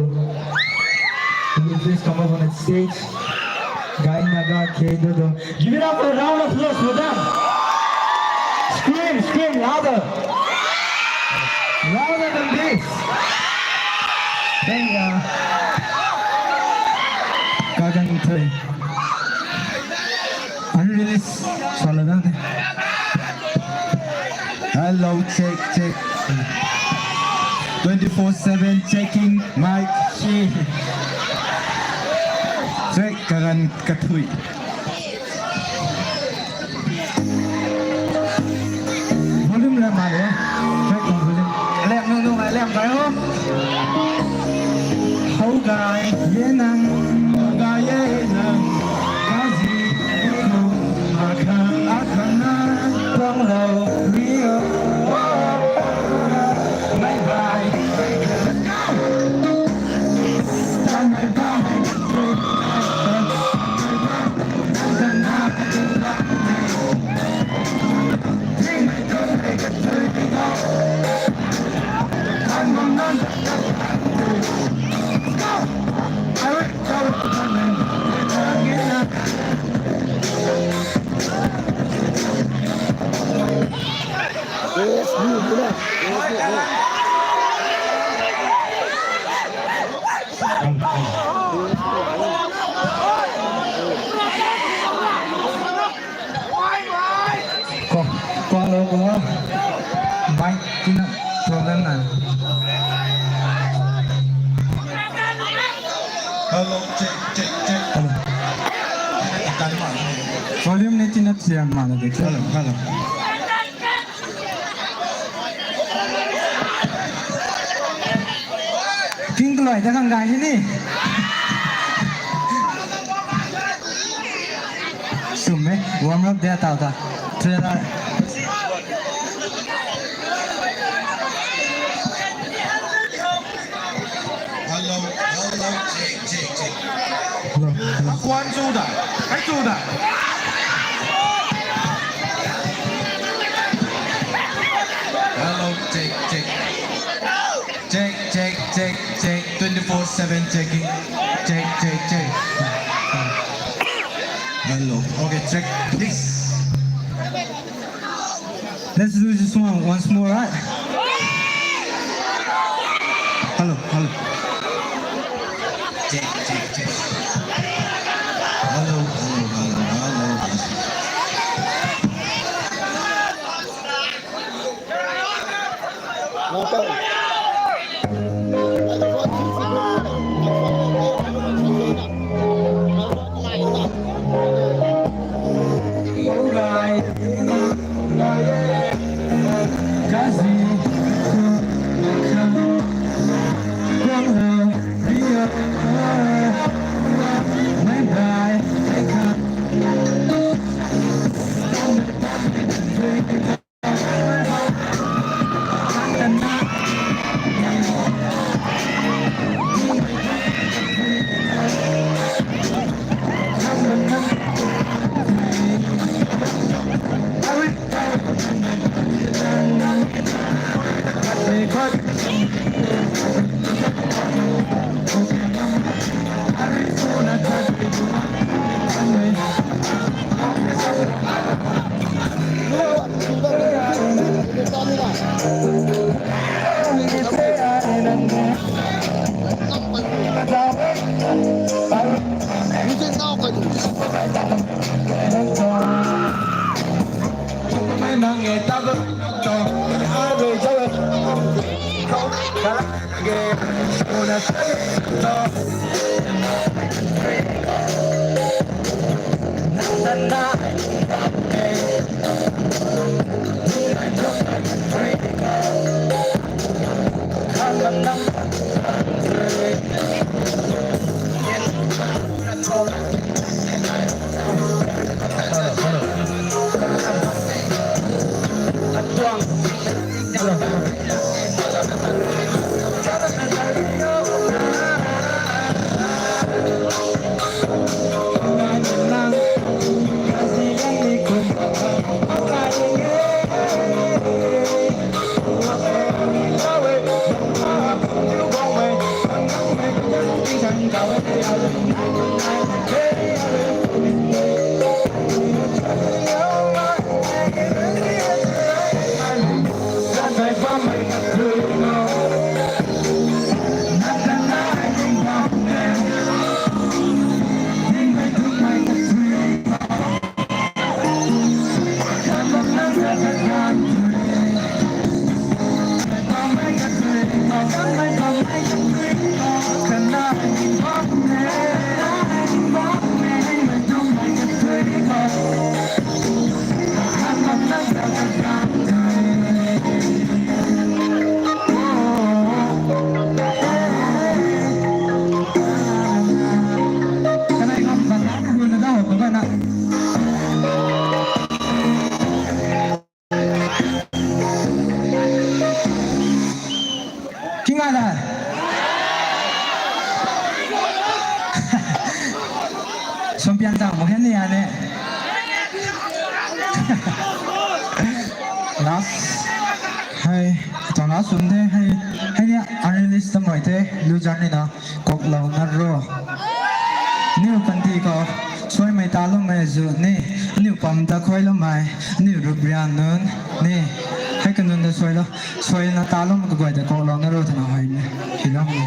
Will you please come up on the stage? Guy Naga K Dodo. Give it up for a round of applause for them. Scream, scream louder. Louder than this. Thank you. Kagan Thui. Unreleased solo dan. Hello, check, check. Twenty-four seven checking mic. Check, Kagan Kathui. Volume lam mak le. Check volume. Lam nung nung lam kai ho. Hou gay ye nang, hou gay ye nang. Kazi, e nung, akhang, akhang na, tuang lou, rio. Bye bye. Ko, ko lo ko. Mic tina problem na. Hello, check, check, check. Hello. Volume ni tina siam mana de. Hello, hello. King Kloi ta khang gay ni. Sum e, warm up dia tau ta. Trailer. Hello, hello, check, check, check. Hello, hello. Kwan chu da, kai chu da. Hello, check, check. Check, check, check, check. Twenty-four seven checking. Check, check, check. Hello. Okay, check, please. Let's do this one once more, right? Hello, hello. Check, check, check. Hello, hello, hello, hello. Kinga da. Sumpian chang mo hen ni ane. Last. Hei, tang last sum the, hei, hei ni unreleased tam rui the, lu jan ni na. Kuaklou na ro. Aniu panty khou suaimei taloumei zu ni, aniu pam ta khuailoumei, aniu rubrian nunc ni, hei kanunc ta suailou, suaina taloumei kaguay ta kuaklou na ro twna hei ni, hilou ni.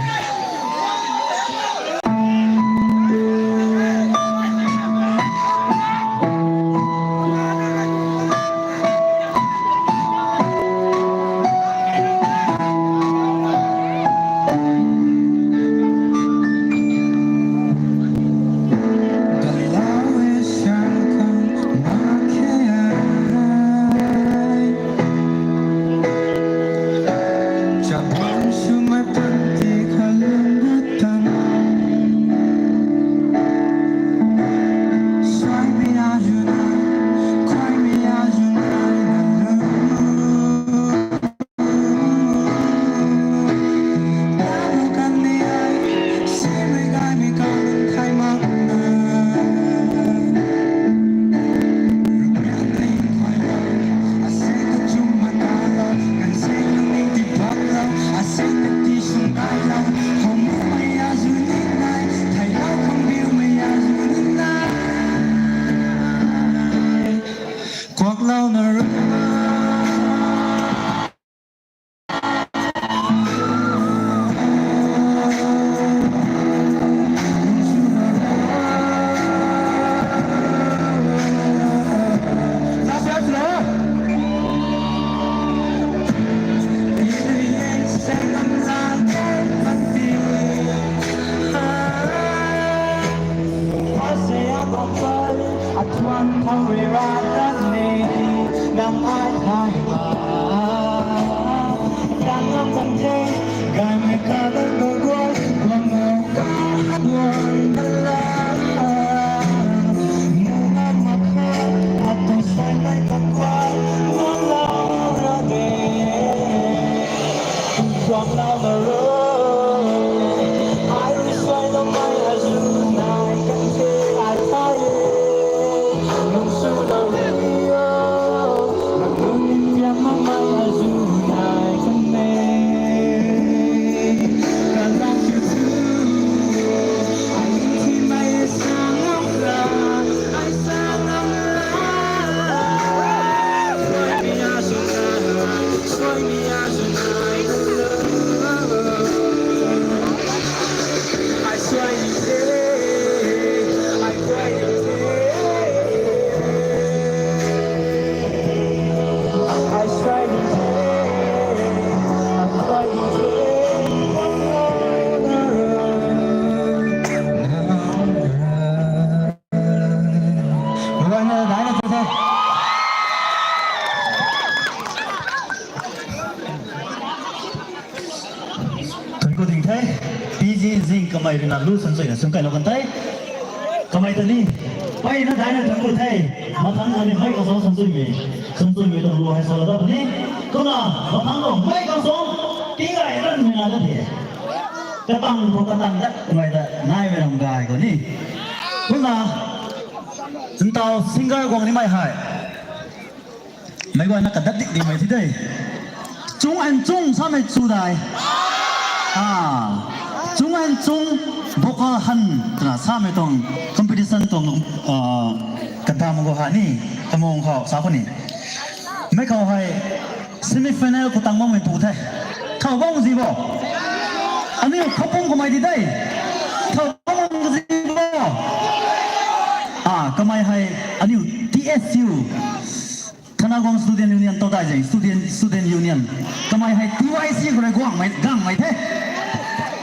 Kuaklou na ro. Thank you ding the. P G Zing kamei rui na lu sansuina sum kailou kan the. Kamei ta ni, peyna daina thank you the. Mathang kani mei kasong sansuimei, sansuimei tuang lu hei salou dat ni. Kumna mathang lo mei kasong, tingay ranmei na dat the. Katang khou katang dat kamei ta naimei ram gay khou ni. Kumna, ntaw singer guang nimei hei. Meic guayna kadat dik dimei thi de. Chung and chung samei chu dai. Ah. Chung and chung, buk Luka Han twna samei tuang competition tuang, ah, kadam khou hei ni, kamung khou sa khou ni. Mei khou hei semi final khou tang bammei pu the. Thow bam zi bo. Aniu khapung kamei di de. Thow bam zi bo. Ah, kamei hei aniu T S U. Thanagwang Student Union tawdai zeng, Student, Student Union. Kamei hei T Y C khou rui guangmei, gangmei the.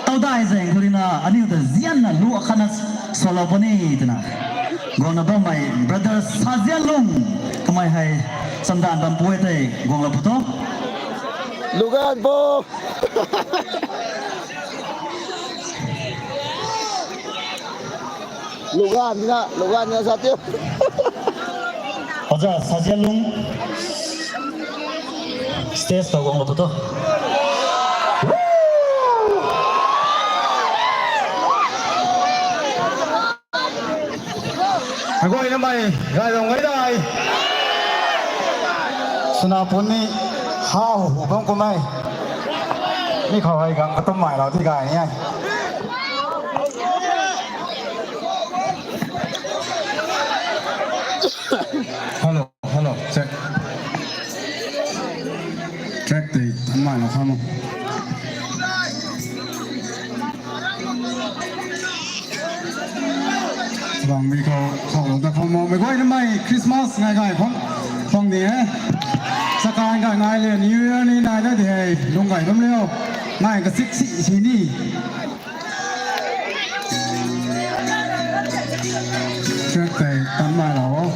Tawdai zeng khou rui na aniu ta zianna lu akhatna swlou puni twna guangna bammei brother Sazianlung. Kamei hei chamdan bam pu e tei guanglou pu tho. Lugan po. Lugan na, Lugan na sa tiu. Oja Sazianlung. Stage ta guanglou pu tho. Hei guay namei, gay rong gay dai. Swna puni, hau hu bam kumei. Mi khou hei gang katum mai rau ti gay ni e. Hello, hello, check. Track tei tan mai rau kham o. Bangbi khou khou lou ta khou mo mei guay namei Christmas ngai gay khou khang ni e. Chakai gay ngai le New Year ni nai na di hei lung gay bam liu. Ngai kasik si si ni. Track tei tan mai rau o.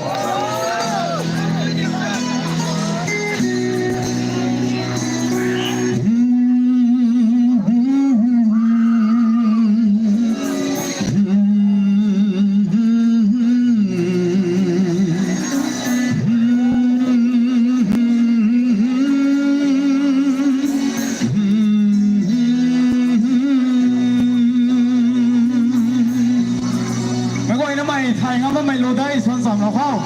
Mei guay namei thay ngam bammei lu dai suan chamlou khou.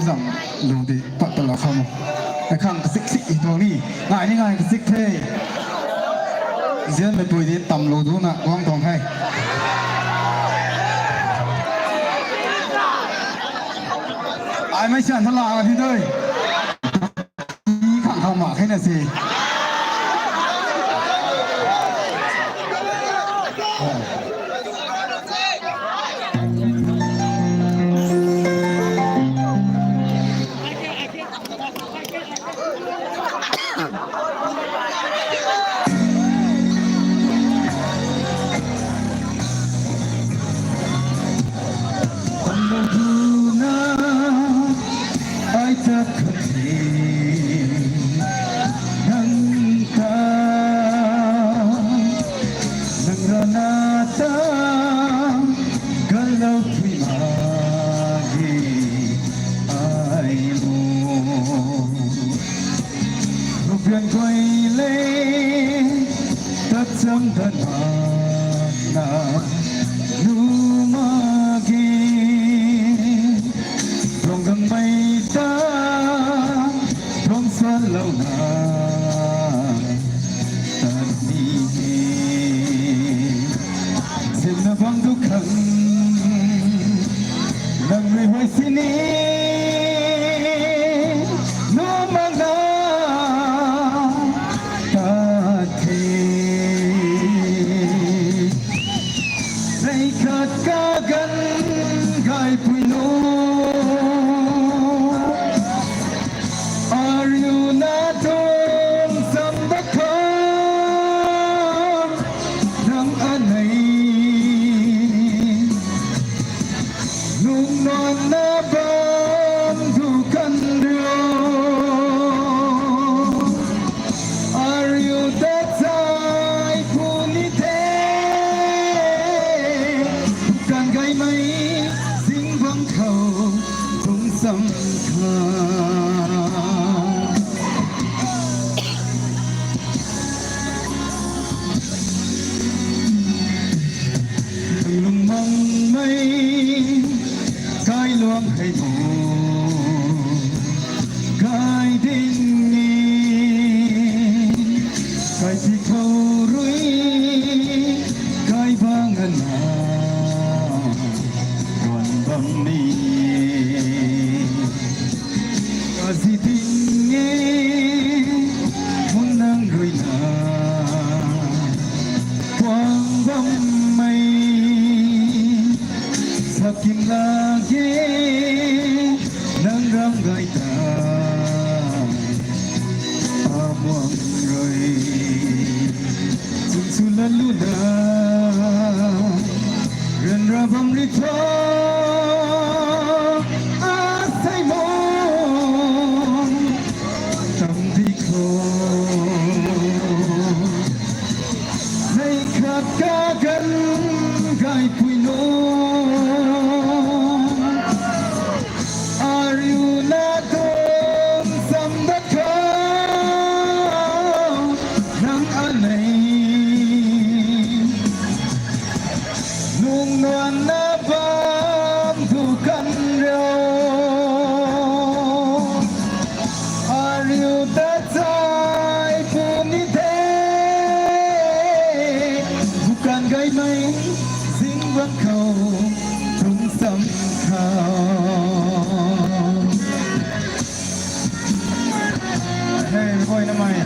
zam lu di pat ta la kham. Ai khang kasik sik i tuang ni. Ngai ni ngai kasik the. Zianmei pui di tam lu du na guang tuang the. Ai mai sian tha la di dui. Khang khang ma khe na si. Ai tat khat the nang ta, nang rana ta, galou pui ma ge ai mo. Rupian guay le, tat cham dat na, nu ma ge. Rong gang mei ta, rong sa lou na, tat ni he. Zimna bang du khang, nang rui huay sini, nu ma na, tat the. Nei khat kaganv gaipui nu, ariu na tuang sam dat khang, nang anei nung nuan na bam du kan rio. Ariu ta zai puni the, kan gaymei zing bang khou tung sam kha. Lungmangmei kailuang hei tu kai ding e, kai ti khou rui kai bang ana ruan bam ni. Kazi ding e, mun nang rui na kuang bammei, sakim lage nang ram gay ta, amuang rui. Chun chu lalu na, ryanra bam ri tho, asei mo, tam di kho. Nei khat kaganv gaipui nu, ariu na tuang sam dat khou, nang anei nung nuan na bam du kan rio. Ariu ta zai puni the, bukan gaymei zing bang khou tung sam kha. Hei, rui na mei,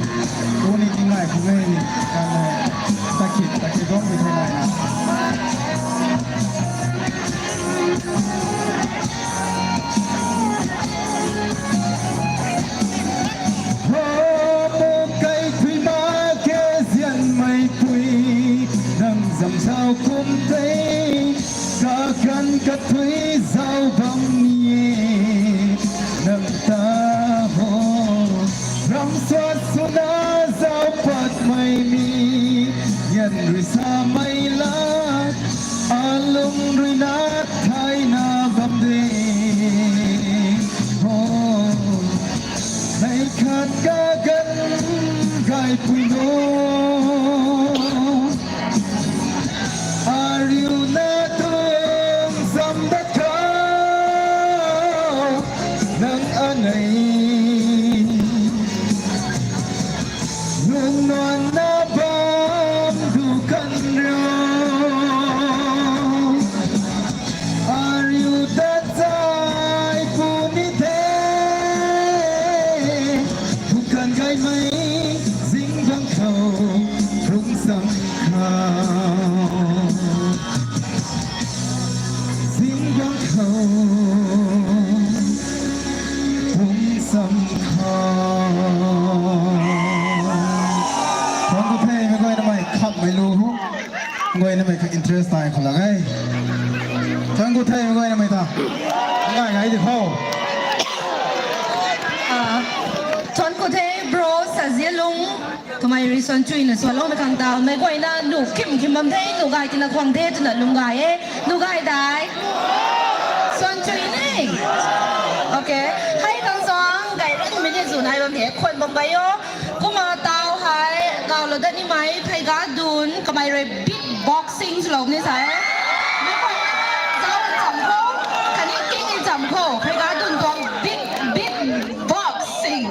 uni tingnai khou hei, kan, takit, takit bam pui the nai na. Ho, mu kai thui ma ke zianmei pui, nang zam zau kum tei, kaganv kathui zau bam ni e, nang ta ho. Ram suat swna zau patmei mi, nzian rui samei la, alung rui na thayna bam de. Ho, nei khat kaganv gaipui nu, ariu na tuang sam dat khou, Lu hu. Guaynamei kha interest tai khou lak e. Thank you the guaynamei ta. Ngai ngai di khou. Ah, thank you the bro Sazialung. Kamei rui suan chuina suan lou na khang ta. Mei guayna nu kim kim bam the, nu gay tina khwang the twna lum gay e. Nu gay dai. Suan chui ni. Okay. Hei tang suang gay rang mei ni zu nai bam the. Khwan bam gay o. Kumna tau hei, kawlou dat nimei, pheyga dun, kamei rui beatboxing swlou ni sa e. Mei khou zau ncham khou, khatni king ncham khou, pheyga dun tuang beat, beatboxing.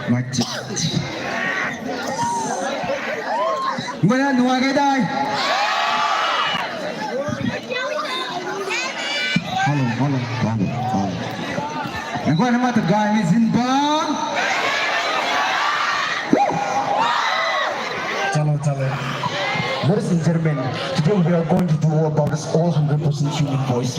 Mic check. Ngai na nuai kai dai. Hello, hello, hello, hello. Ngai na mata gai mi zin bang. Chalo, chalo. Ladies and gentlemen, today we are going to do about this all hundred percent human voice.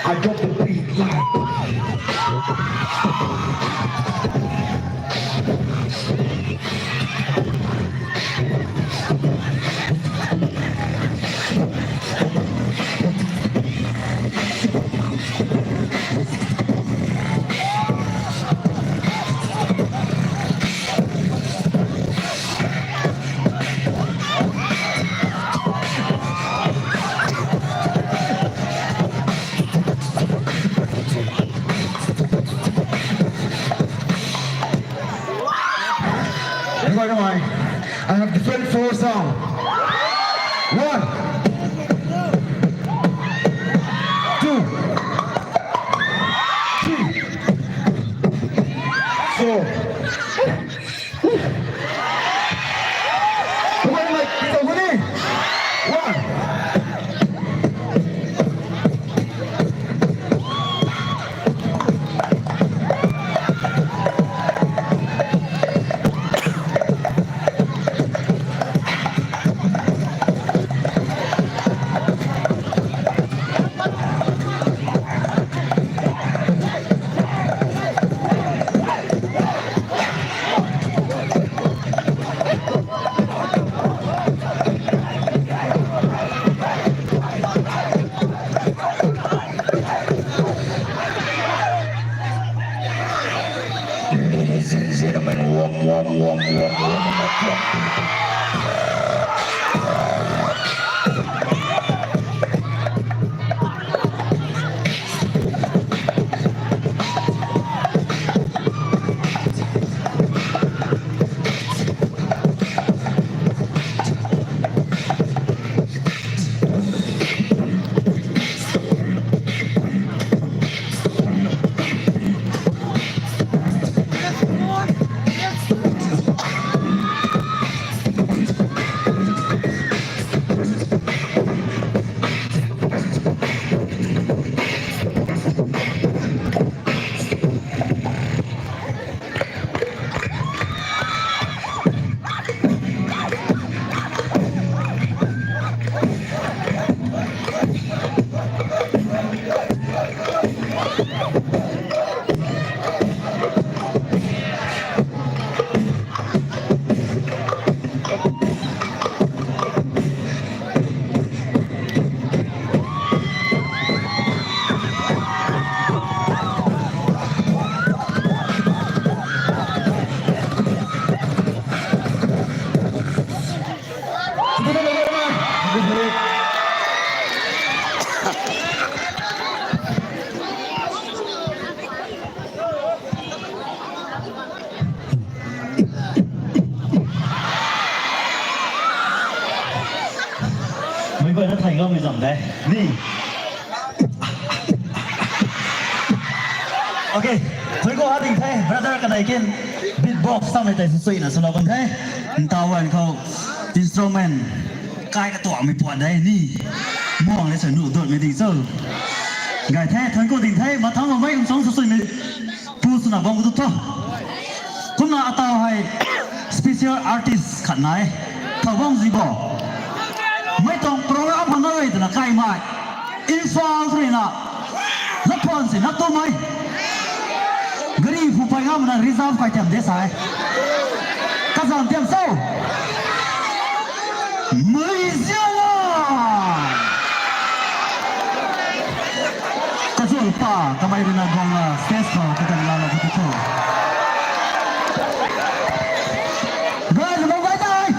I got the beat live. Everybody, I have different four sound. One, two, three, four. One. Ladies and gentlemen, warm, warm, warm, warm, warm, warm. Lou mi zam de. Ni. Okay. Thuanc ku ha ding the, brother kanei kin beatbox samei tei suina swlou kan the. Ntaw wan khou instrument kai katuangmei puan de ni. Muang le sa nu dot mei ding cho. Gay the, thuanc ku ding the, mathang mei kum song suina pu swna bam ku tu tho. Kumna ataw hei special artist khat nai. Thow bam zi bo. Mei tuang program hang na rui twna kai mai. Imphal rui na. Laphon si na tu mai. Gari phu pai ngam na reserve kai tiam de sai. Kazam tiam so. Mei ziala. Kazul pa, kamei rui na guang na stage khou kakan la la tu tho. Guys, long guys, ai.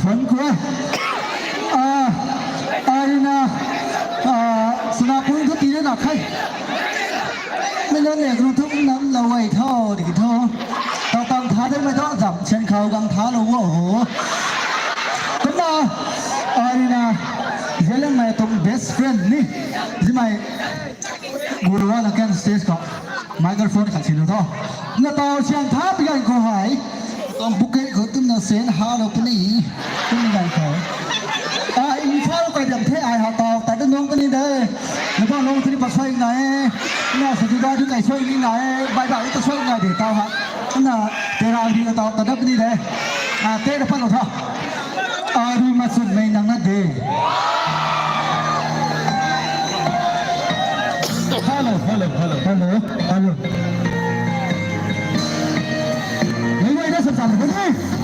Thuanc ku. Ah, ai na, ah, suna pung thu ti na khe. Mei na ne gru thu nam la wai tho, di tho. Tau tang tha de mei tho zam chen khou gang tha lou wo. Kumna, ai na, Zelianmei tuang best friend ni. Zimei, guru wa na kan stage khou. Microphone khat si lou tho. Na tau sian tha pi gan khou hei. Tuang bucket khou tumna sen ha lou puni. Tumna gan khou. Ah, Imphal kai dam the ai ha tau, ta de nung puni de. Na bang long tuni pa soi nai e. Na sa du da du kai soi ni nai e. Bai ba ta soi nai de tau ha. Na tera di na tau ta dap ni de. Ah, te da pa lou tho. Ari machun mei nang na de. Hello, hello, hello, hello, hello. Mei mei da sa sa de.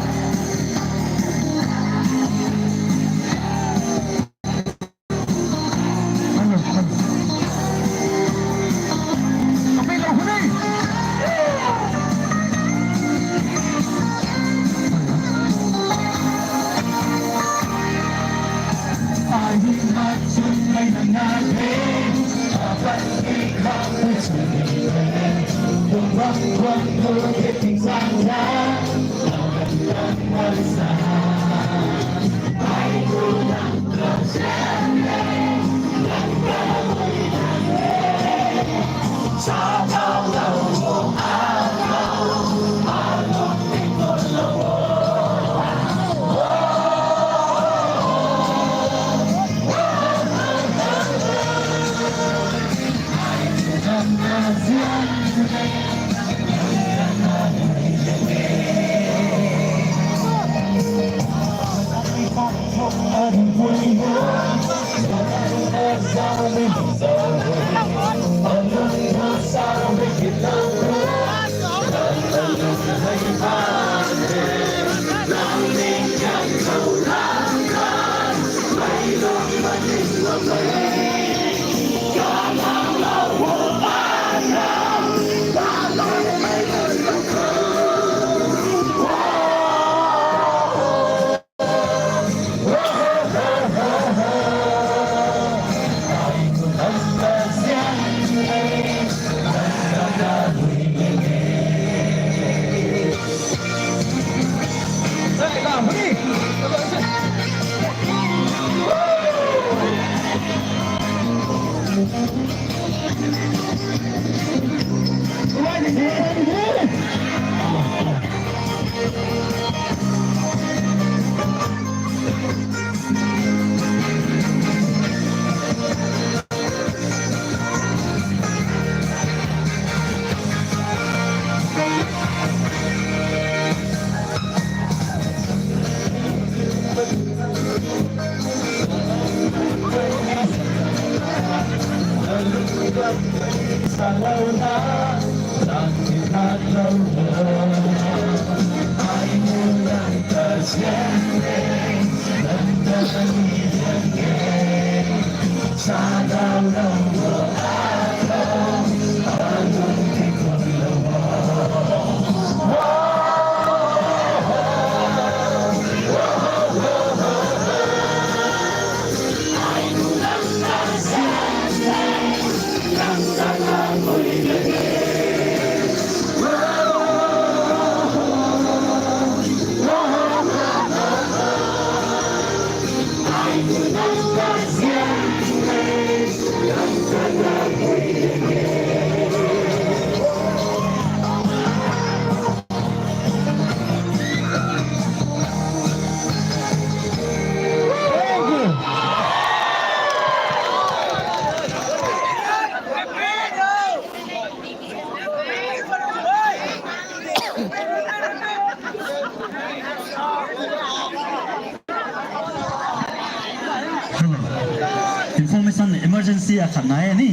Emergency akhat nai e ni.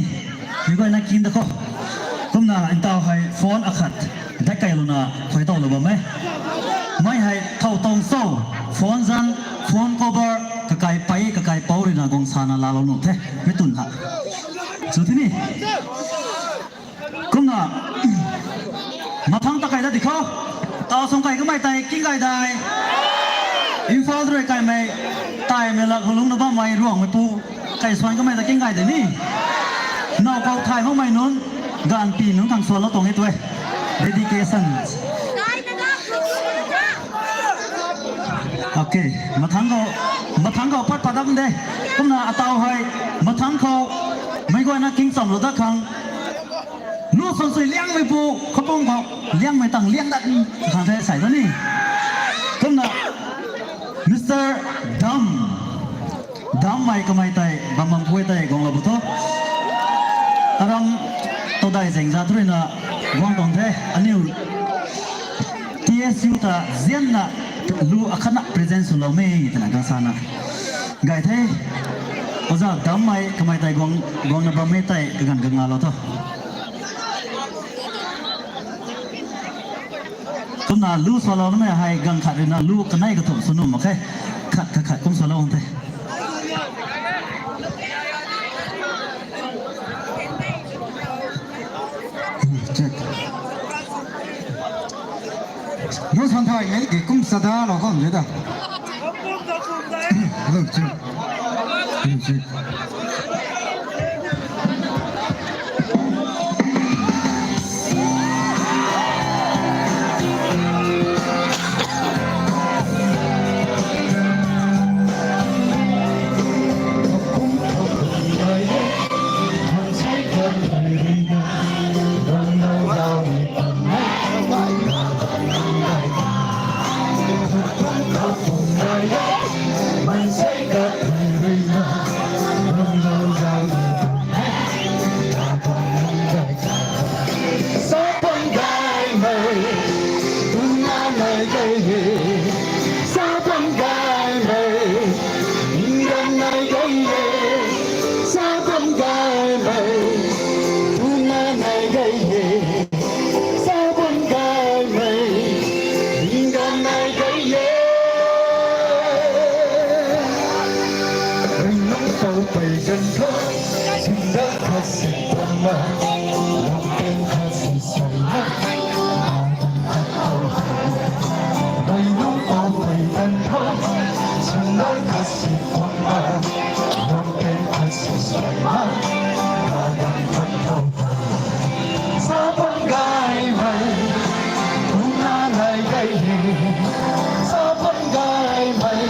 Mi guayna king da khou. Kumna ntaw hei phone akhat dat kei luna khuay tow lou bam e. Mei hei thow tang so, phone zang, phone cover, kakai pei, kakai pou ruina guang sana laalou nuh the. Mi twn ha. Chu the ni. Kumna, mathang ta kai da di khou. Taw sung kai kamei tei king kai dai. Imphal rui kaimei, taimei lak hulung na bammei ruangmei pu. Kai suan kamei ta king kai de ni. Now khou thay makmei nunc, ganv pi nunc khang suanlou tuang e tu e. Dedication. Okay, mathang khou, mathang khou pat pat dam de. Kumna ataw hei, mathang khou, mei guayna king chamlou dat khang. Lu suan sui liangmei pu, khapung khou, liangmei tang liang dat khang the sai da ni. Kumna, Mister Dam. Dammei kamei tei, bam bam pui tei guanglou bu tho. Aram todai zengza thu ruina guang tuang the, aniu T S U ta zianna lu akhatna present swloumei twna gangsana. Gay the, oja Dammei kamei tei guang, guangna bammei tei kaganv kangalou tho. Kumna lu swalou namei hei ganv khat ruina lu kanei kathumh sw nuh mak khe. Khat khat khat kum swalou ang the. Check. Lu swan thay ngai ki kum sada lou kham de da. Hello, check. Hello, check. Sapang gaymei, tuna nai gay e. Sapang gaymei, ninggan nai gay e. Sapang gaymei, tuna nai gay e. Sapang gaymei, ninggan nai gay e. Ringnung pou pei gan tho, sinda khat si pang ma, lungpeng khat si sai ma, adang khat pou pei. Ringnung pou pei gan tho, sinda khat si pang ma, lungpeng khat si sai ma, adang khat pou pei. Sapang gaymei, tuna nai gay e. Sapang gaymei,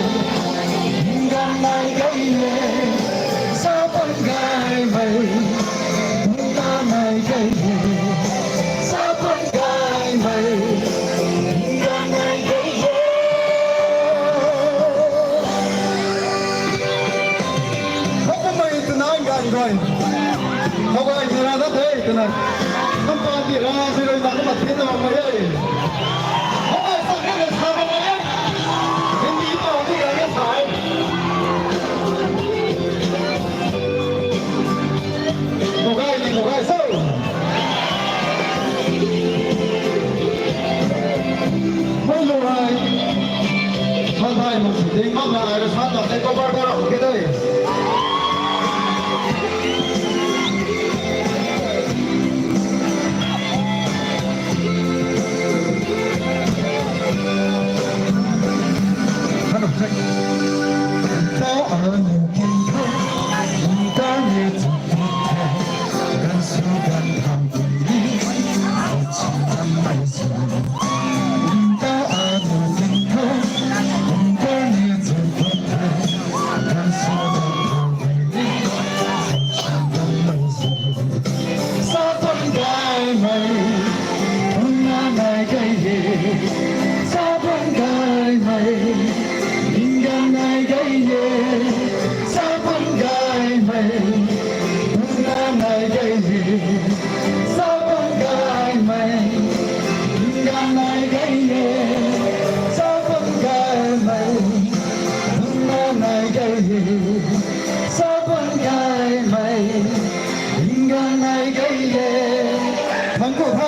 ninggan nai gay e. Sapang gaymei, tuna nai gay e. Sapang gaymei, ninggan nai gay e. Khou kumei twna ngan guay. Khou guay nira na the twna. Kam pa ti ra si rui na kam pa ti na mei e. Khou guay sa ni na sa na mei e. Hindi pa ti ra na sa e. Khou guay ni khou guay so. Mei lu hai. Sa thai mak si ding mak na ai ra sa ta te ko bar bar ke dei.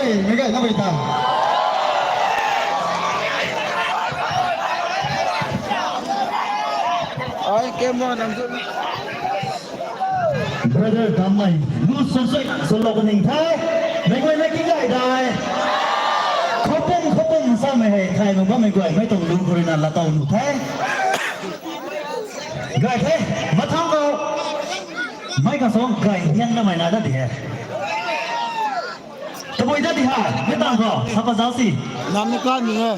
Mei gay na mei ta. Ai, camera nang tu. Brother Dammei, lu sui sui, sui lou kaning the. Mei guay na ki gay dai. Khapum, khapum sa mei hei, thay mei bammei guay, mei tuang lu khou rui na latau nu the. Gay the, mathang khou. Mei kasong gay hiang na mei na da di he. Tabui da di ha, mei tang khou, sapa zauc si. Nam ni ka ni e.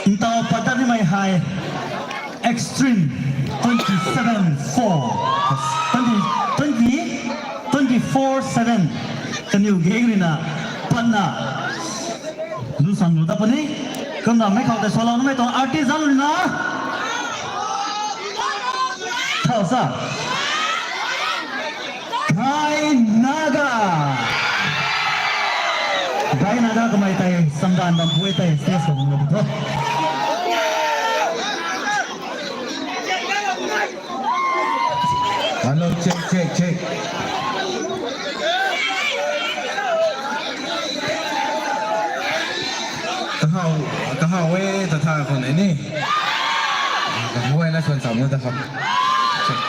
Ntaw pat dat nimei hei Extreme twenty seven four, twenty, twenty, twenty four seven kaniw gang rui na patna lu sang lu dat puni. Kumna mei khou tei swalou namei tuang artist zang rui na. Thau sa. Gay Naga. Gay Naga kamei tei samdan bam bui tei stage khou bam bui tho. Hello, check, check, check. Kahau, kahau e, ta tha khou nei ni. Kahau e na suan sam na ta khou. Check.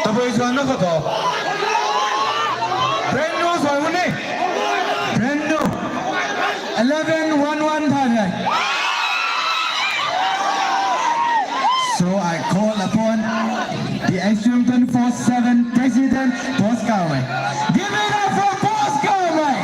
Tabui suan na kho tho. Brand new suan ni. Brand new. Eleven one one tha ne. So I call upon D Extreme twenty-four seven President Boss Kaumei. Give it up for Boss Kaumei!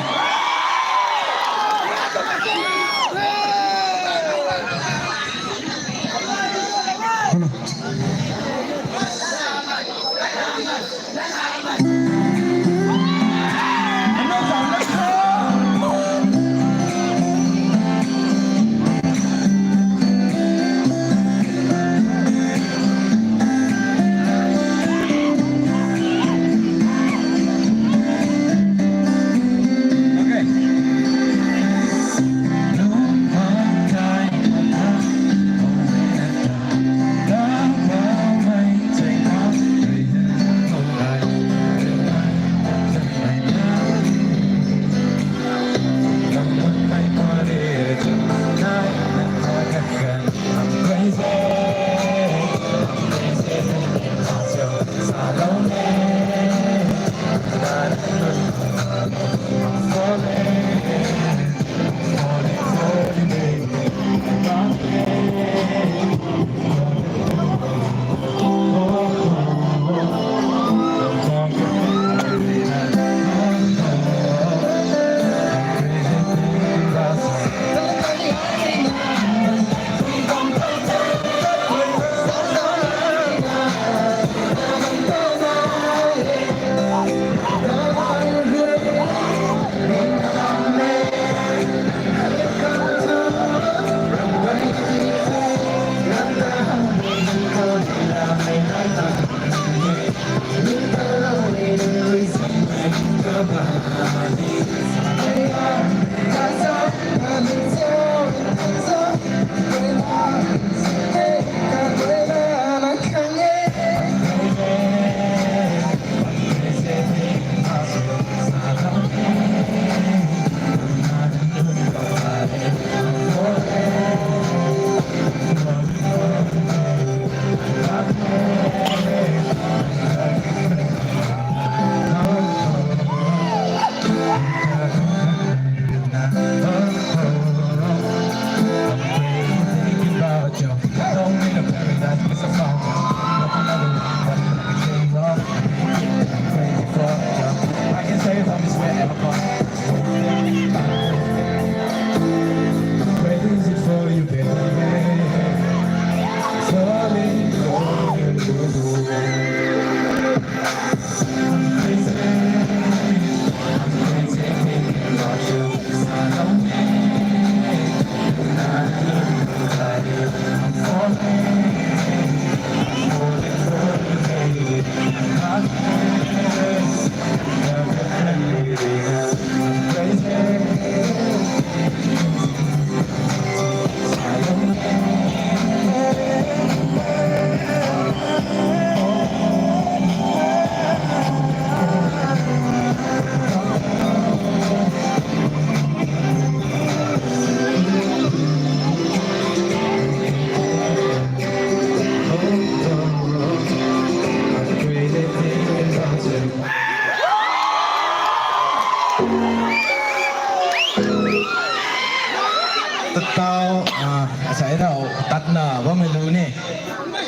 Tatau, ah, asei rau tatna bammei lu ni.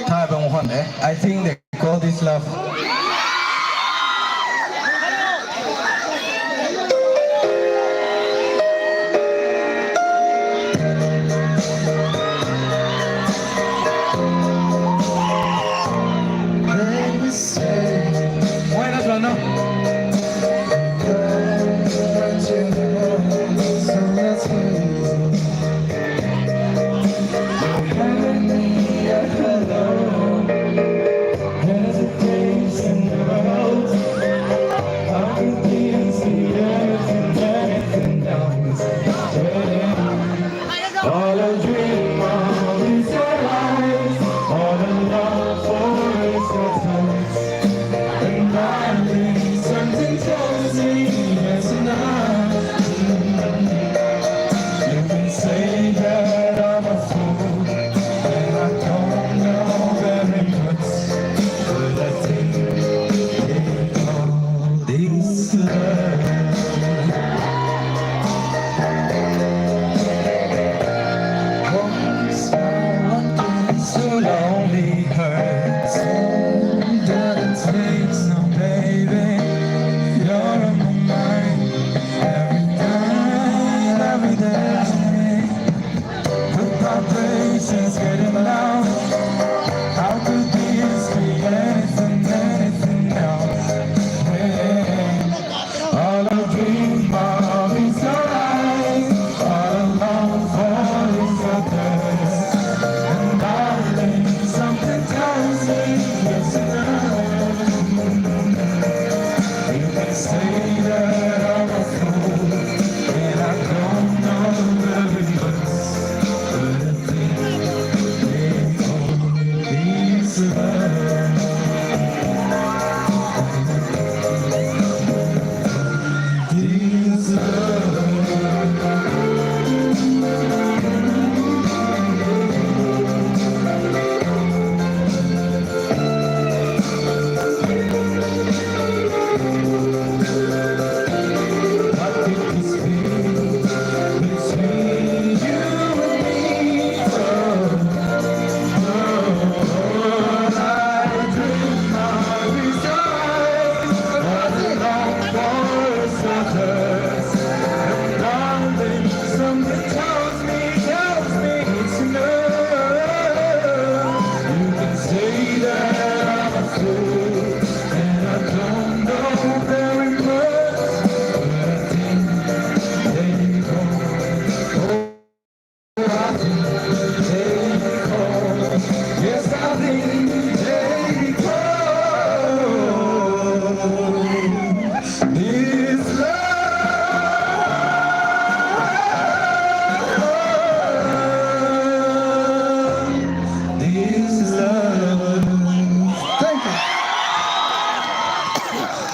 Thay bam khwan de. I think they call this love. Why not, no?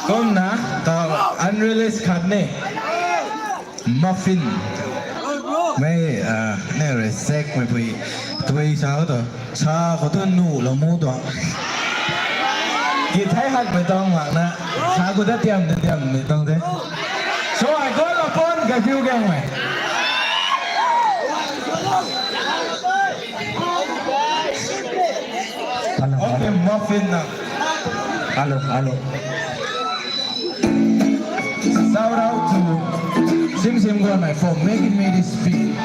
Kumna, ta unreleased khat ni. Muffin. Mei, ah, ne reject mei pui. Tui sa to. Sa khou tu nu lou mu tuang. Ki thei hat mei tuang mak na. Sa khou ta tiam de tiam mei tuang de. So I call upon Gaviu Gangmei. Hello, hello. Okay, Muffin na. Hello, hello. Shout out to Sim Sim Gonmei for making me this beat.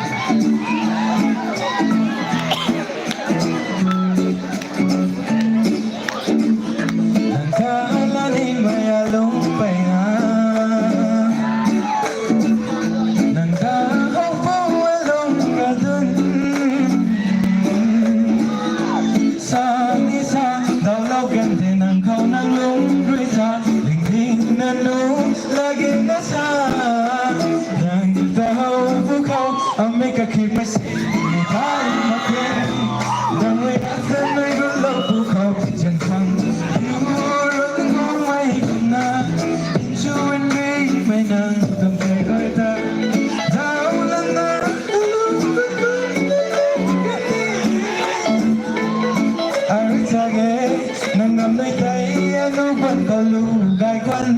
Nang ta la ning mei alung pei na. Nang ta hou pou alung radun. Sa ni sa, dau lou kan te nang khou nang lung rui sa. Ling ling na nu, lagi na sa. Nang ta hou pou khou, amei ka khip mei si, ni thai ma khe. Nang rui a san mei gu lou pou khou, jan khang. Yu run gu mei kum na, in chu in ri mei nang tam te goi ta. Dau la na, Arui chage, nang ngam nui tei, anu ban khou lu gay guan.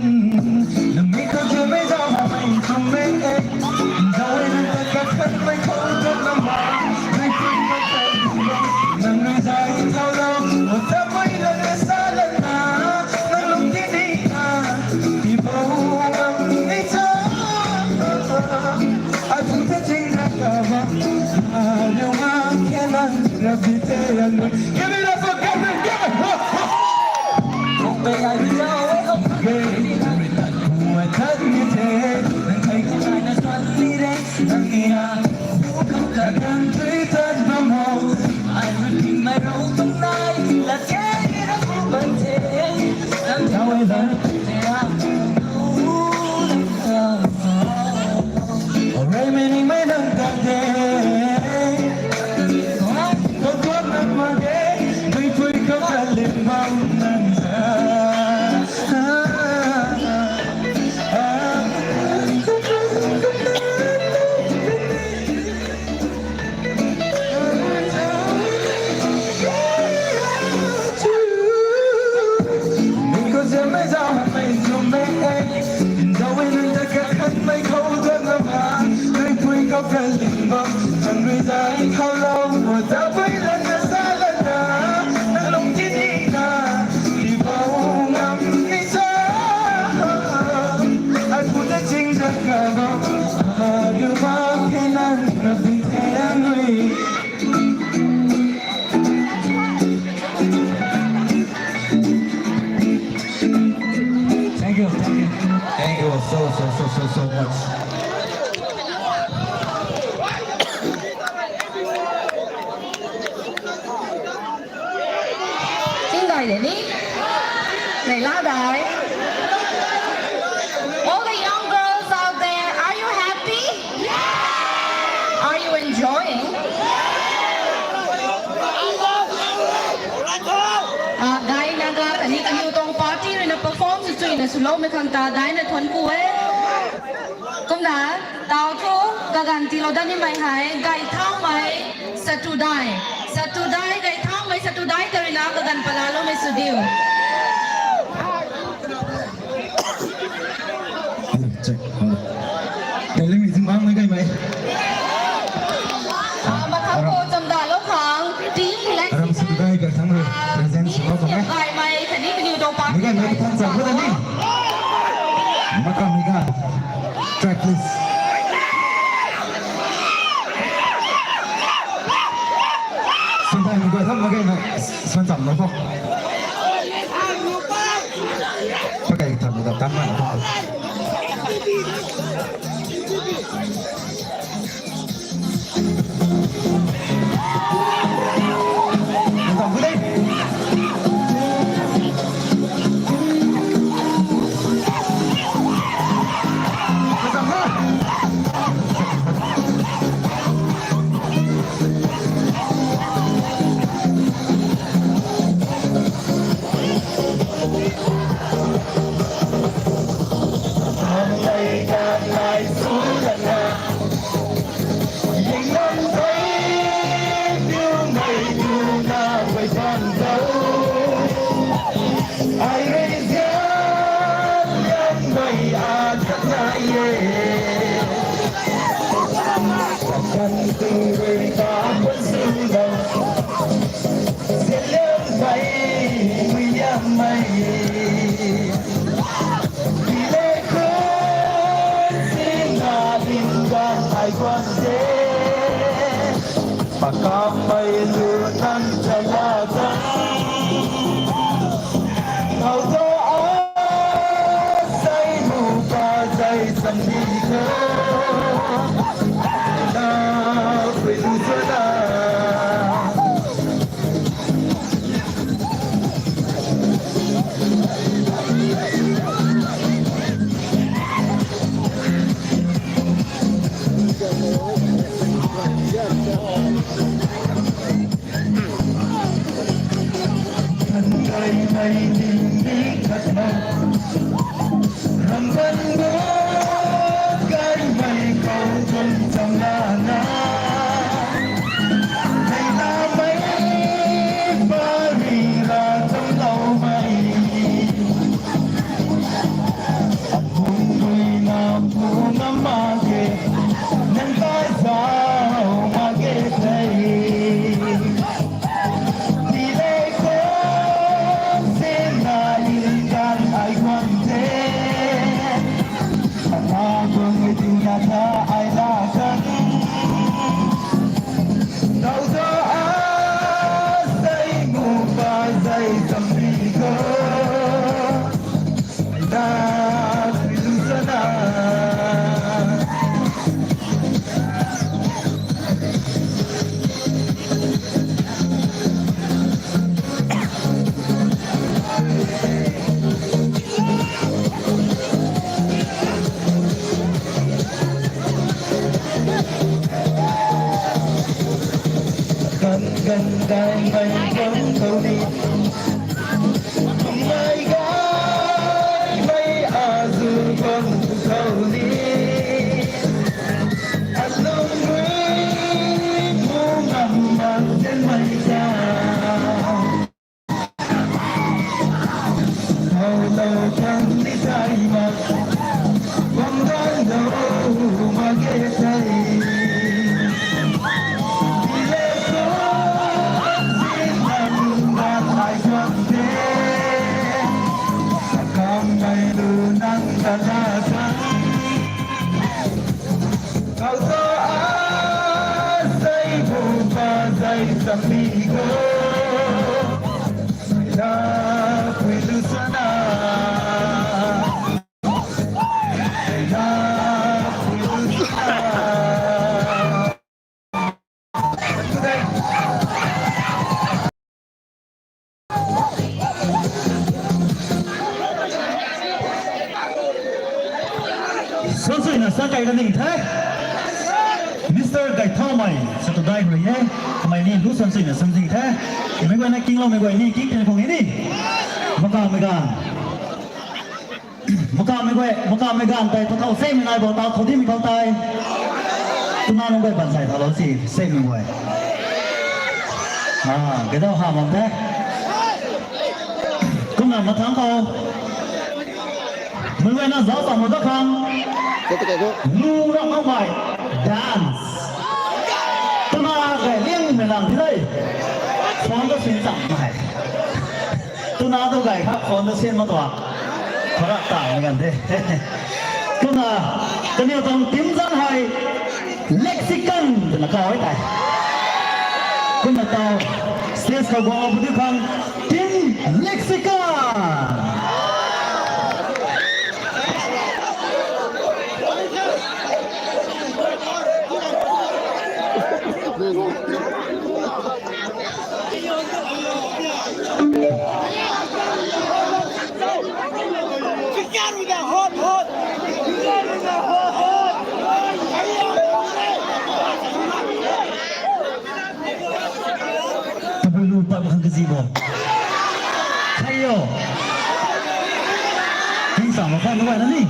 Nang mi khou je mei zau ha mei kum mei e. Zau e nang ta kat kat mei khou tat na ma. Nang kum kat kat nang nui zai thau lou, o ta mei la na sa la na. Nang lung ti ni na, ti pou ngam ni cha. Ai pu te ching na ka ba, a, liu ma khe nang, rap di te an. Give it up for Gabriel, give it up. Thank you, thank you. Thank you so, so, so, so, so much. Tingdai de ni? Nei la dai? All the young girls out there, are you happy? Are you enjoying? Ah, dai na ga kani kaniw tuang party rui na perform sw chuina swloumei khang ta dai na thuan ku e. Kumna, tau thu, kaganv tiilou dat nimei hei, Gaithaumei Satudai. Satudai, Gaithaumei Satudai ta rui na kaganv palaloumei sw diu. Hello, check. Hello. Kaling ni zimbang mei gaymei. Ah, mathang khou chamdalou khang, team Lexington. Aram Satudai Gaithaumei, ah, present sw bam e. Gaymei khatni kaniw tuang party. Mei gaymei, mei gaymei, thank you. Makam mei ga. Track, please. Sundai mei ga tham mei gaymei. Swan cham na ko. Pakai tham na tam na ko. Ramban bu kaimei khou kum chamlana, neilamei pari ra chamloumei. Bungbuina bu ngam mak ge, nang ta zau mak ge thei. Tile khou sina indan ai guang the. Ana guang e tina tha ai la kan. Tau ta a sai mu pa zai samri ko. Ai ta pilu sana. Kan kan kai mai bam khou ni, mai kai mai azu bam khou ni, alung rui mu ngam mak zen mai ta. Hello, tang ni tai mak, bam dan lo mak ge tai. Ile so, si nang dan ai guang the. Sakam mai lu nang da la tang. Kau ta a sai bu pa zai samri ko. Sai la pui lu sana. Sai la pui lu sana. Sansuina sang kai ka ning the. Mister Gaithaumei, sa tu dai rui e. Kamei ni lu sansuina sang zing the. Mei guay na kingloumei guay ni king ten khong ni. Maka mei gan. Maka mei guay, maka mei gan tei, pathau semei nai bou tau, khou di mei khou tei. Tuna nung guay ban sai thalou si, semei guay. Ah, gadau ha bam the. Kumna mathang khou. Mei guay na zauc sa mo da khang. Lu rak mak mei. Dance. Tuna gay liang mei lang di dei. Phone ta sin cham mei. Tuna tu gay kha phone ta sin ma tua. Khara ta mei gan de. Kumna, kaniw tuang team zan hei Lexicon twna kaw e tei. Kumna tau stage khou guang pu di khang Team Lexicon. Tabui lu pat khang kazi bo. Khayo. King sa ma khang na ni.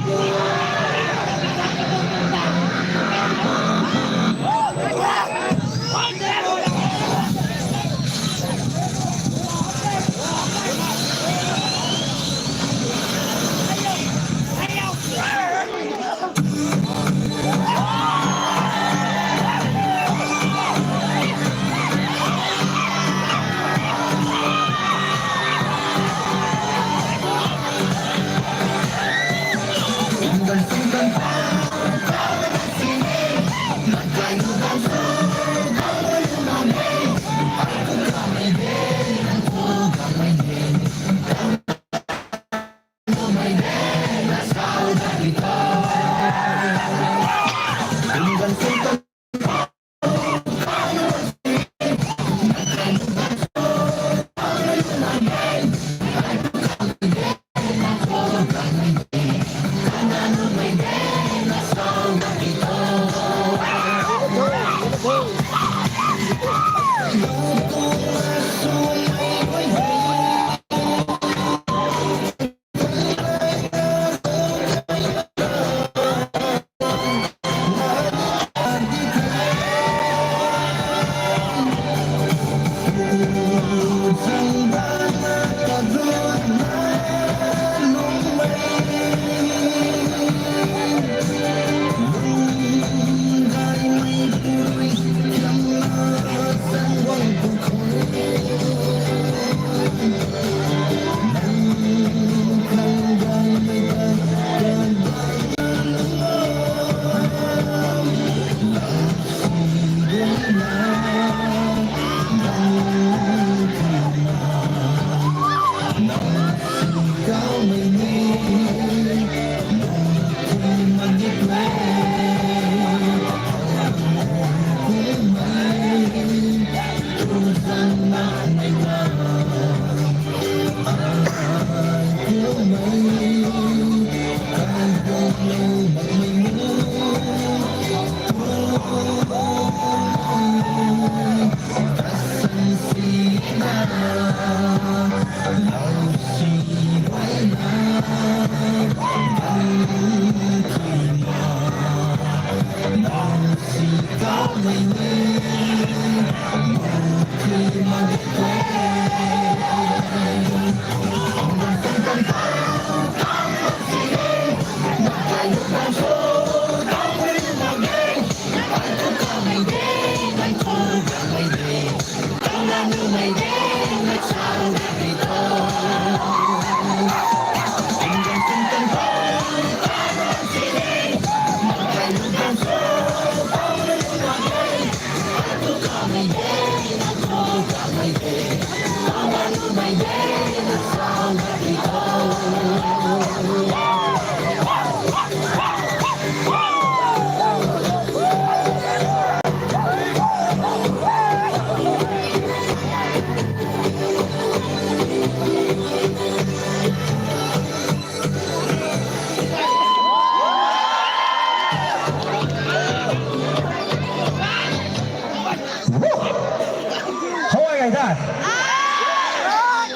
How are you guys?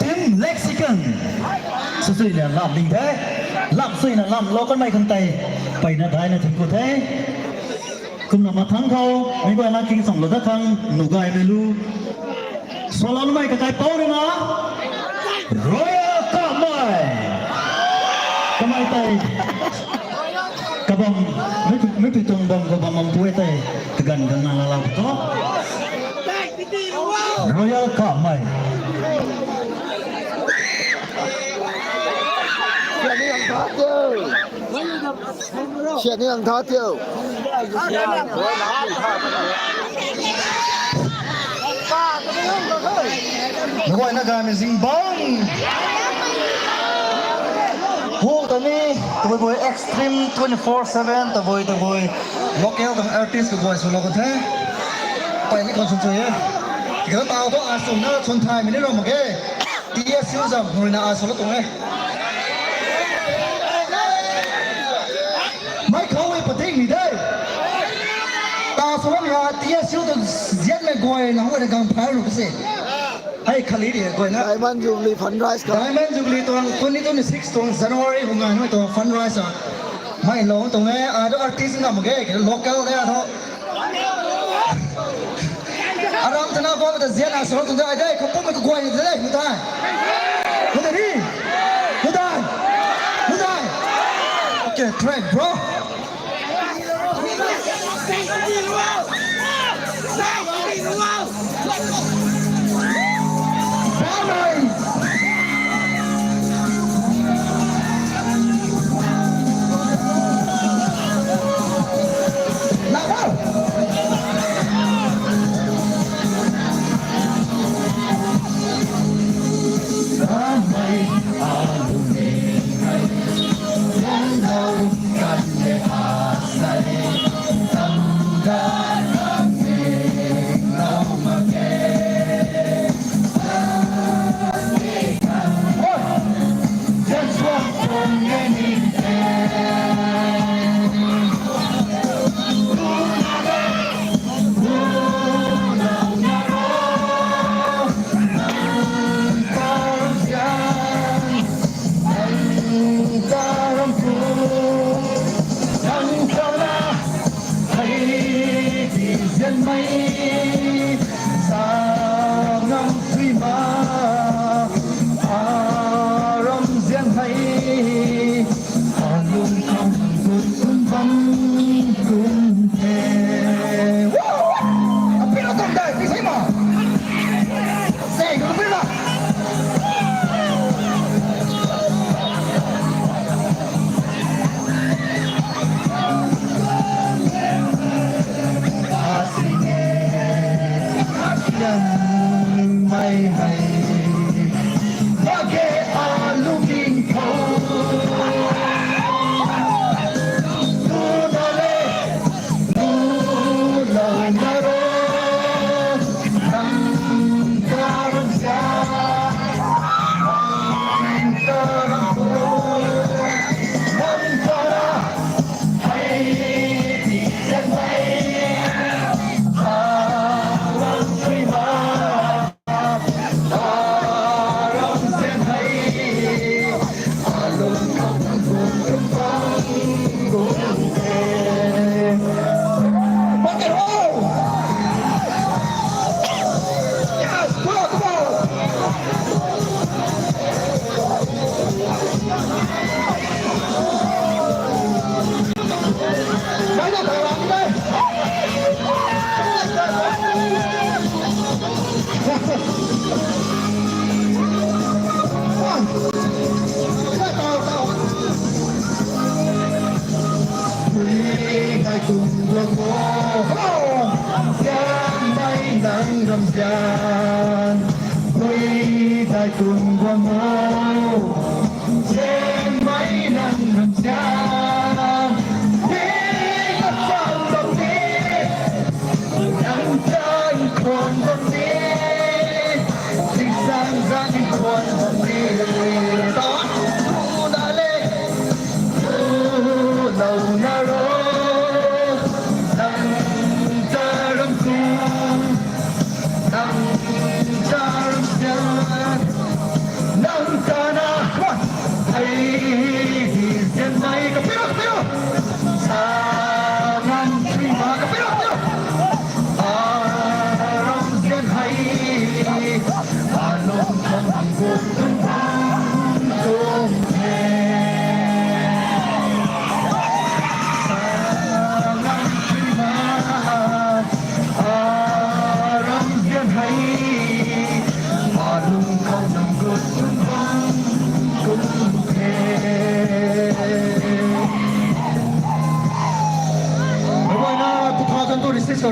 Team Lexicon. Sasuina lam ding the. Lam suina lam lo kanmei khang tei. Peyna daina thingku the. Kumna mathang khou, mi guayna king song lo da khang, nu gay mei lu. Saloumei kakai pou rui na. Royal Kamei. Kamei tei. Kabam, mi pi, mi pi tuang bam kabam mam pui tei. Kaganv ganv na lala to. Royal Kamei. Sian ni ang tha tio. Nunc guayna gaymei zingbangc. Hu ta ni, tabui bui Xtreme twenty four seven, tabui tabui local tuang artist kaguay swlou kan the. Peyni khou swn chu e. Tikata tau thu a swn na swn thay mei ni ram mak ge. T S U zam hurina a swlou tuang e. Mei khou e pating ni de. Ta swloumei ha T S U tu zianmei guay na hu na gang phai lu kase. Hei khali ri guay na. Diamond Jubilee fundraise ka. Diamond Jubilee tuang twenty twenty-six tuang January hu ngai nui tuang fundraise a. Mei lou tuang e, a tu artist na mak ge, local de a thu. Aram tana bam ta zian a swlou tuang de, ai de, khou pum mei kaguay ni de, nu dai. Nu dai ni. Nu dai. Nu dai. Okay, track, bro.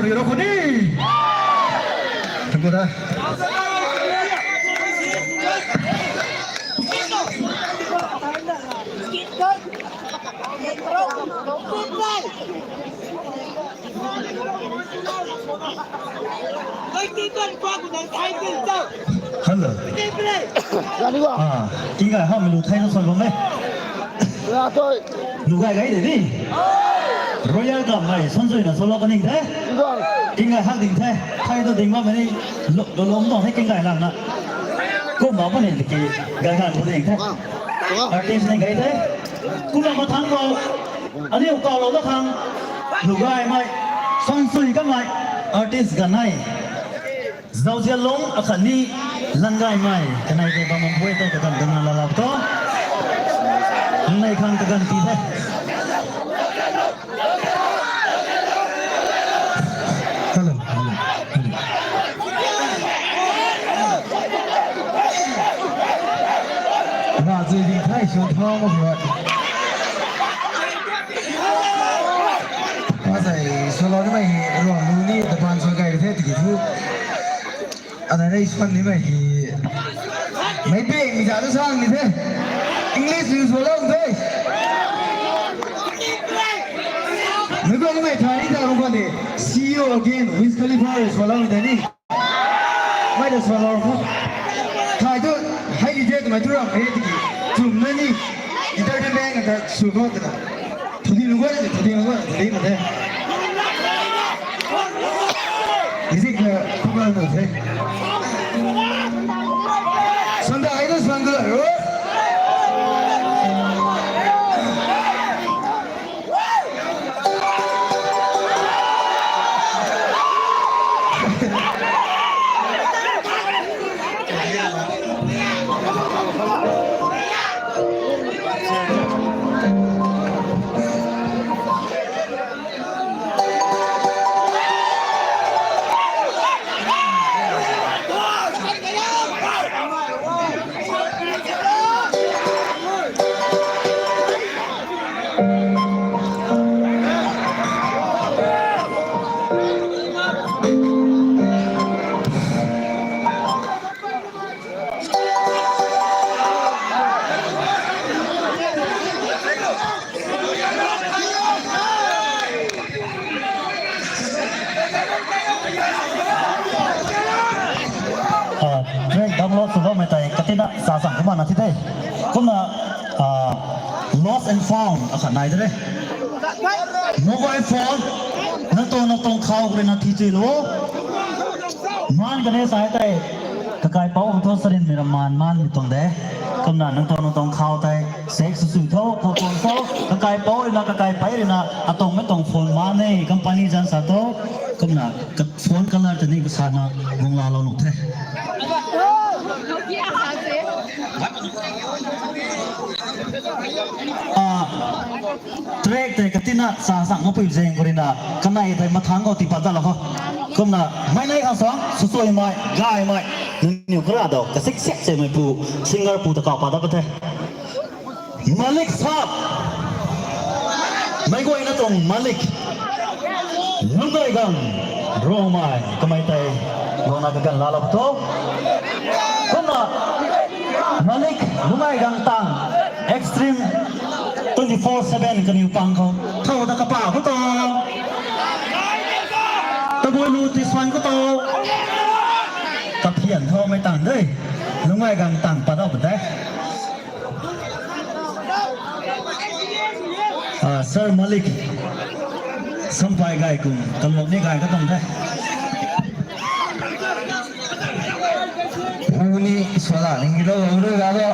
Ri ro khuni. Thank you da. Hello. Ah, kingai hau mi lu thai na soi bam e. Lu gai gai de ni. Royal Gamhmei Sansuina solo kaning the. Kingai hak ding the. Thai tu ding bam ni. Lo lo lom tong the kingai lang na. Kum ma pa ni ki gai gan bu ding the. Artist ni gai the. Kum ma thang ko. Aniu kau lo la thang. Lu gaymei. Sansui kamei. Artist ganei. Zauzialong akhatni Langgaymei kanei tei bam bam pui tei kaganv kaganv lalou tu. Nei khang kaganv ti the. Hello, hello, hello. Ra zui ding thai sw thau mak ruat. Asei solo nimei hi ruang lu ni tapan sw gay the tiki thu. Ana nei swan nimei hi. Mei ping mi za tu sang ni the. English ni solo the. Mei guay nimei thai ni ta rung kwan de. See you again, Wiz Khalifa solo ni ta ni. Mei ta solo ko. Thai tu hei ni the tu mei tu ram he tiki. Tum na ni. Entertainment ta sw ko ta. Thudi lungua ni, thudi lungua, thudi lungua. Izik na, kuma na the. Sanda ai na sanda ro. Ah, track download sw bammei tei katina sa sang kumna na thi the. Kumna, ah, lost and found akhat nai de re. Mobile phone, nang tuang, nang tuang khou rui na thi chui lo. Maan kane sai tei, kakaipouc khou thu sarinmei ram maan, maanmei tuang de. Kumna nang tuang, nang tuang khou tei, sex sw sw tho, khou tuang tho, kakaipouc rui na, kakaipei rui na, atuang mei tuang phone maan e, company zan sa tho. Kumna, ka phone color tei ni kasa na, guang laalou nuh the. Ah, track tei katina sa sang mapui zeng khou rui na, kanei tei mathang khou tiipat dat la kho. Kumna, mei nei khang suang, swsuaimei, gaymei, nangniw kara dou, kasik sik seimei pu, singer pu ta kau pat dat pa the. Malik Saab. Meic guayna tuang Malik. Lungai Gang. Rongmei. Kamei tei. Guangna kaganv laalou tho. Kumna. Malik. Lungai Gang tang. Extreme twenty four seven kaniw pang khou. Thow ta kapa khou tho. Tabui lu ti swan khou tho. Kaphian tho mei tang de. Lungai Gang tang pat dat pa de. Ah, Sir Malik. Sampai gay kum, kalok ni gay ka tuang the. Uni swala ning lo, uni ga lo.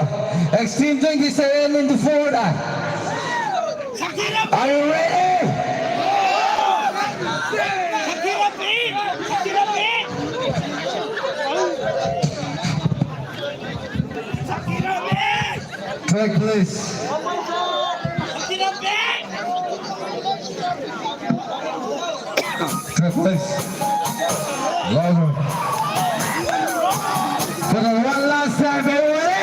Extreme twenty seven into four da. Are you ready? Track, please. Track, please. Louder. For the one last time, everybody.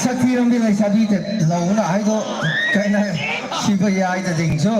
Sakti Rambi Leisabi te louna hei tu kaina sibai ai ta ding cho.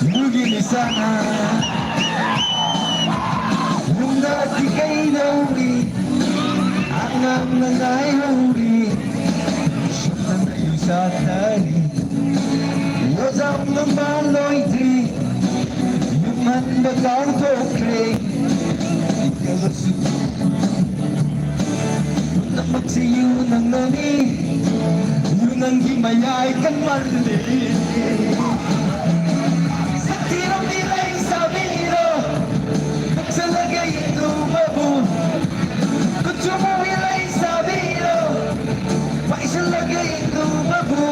Yugi ni sana. Lungda tikei nau ni. Angam na ngai hou ni. Shukna na yu sa ta ni. Lozam na ma loi tri. Yuman ba kau to kre. Ika ba su. Nang mak si yu nang na ni. Yu nang gi mayai kan man ni. Sakti Rambi Leisabi lo. Paisa lage indu mabu. Kuchumu mi Leisabi lo. Paisa lage indu mabu.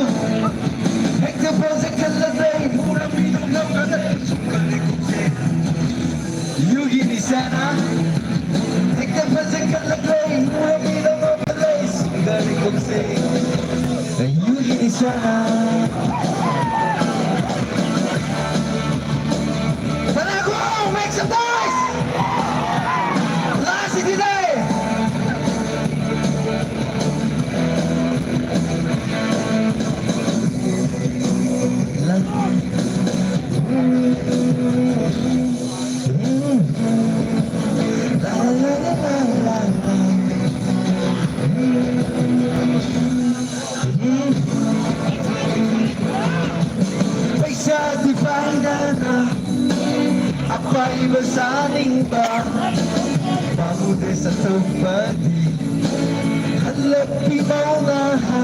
Hekta project kan lage. Mura mi dum lam kan. Yugi ni sana. Hekta project kan lage. Mura mi dum lam kan. Gari kum se. Yugi ni sana. Panago, make some noise! Last city day! Paisa ti paidana, apai ba sa ning ba, bamu de sa tum ba di, halak pi mau na ha,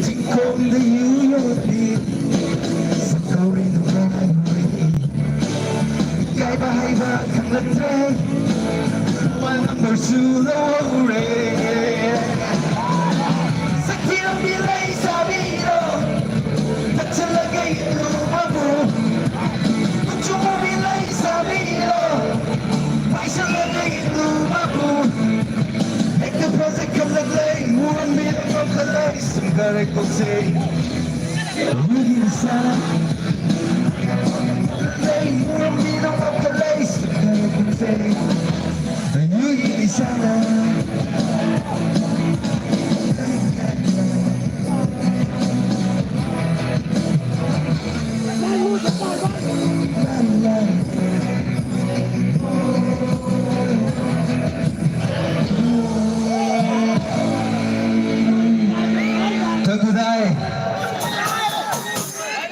jingkom de yu yo di, sa kau ri nu rai ri. Kai ba hai ba khang la tre. One number two lo re. Sakti Rambi Leisabi lo. Paisa lage indu mabu. Kuchumu mi Leisabi lo. Paisa lage indu mabu. Hekta project kan lage. Muan mi lo kan lage. Singare kose. Yugi ni sana. Hey, mura mi dum lam kan lage. Yugi ni sana. Thank you, dai.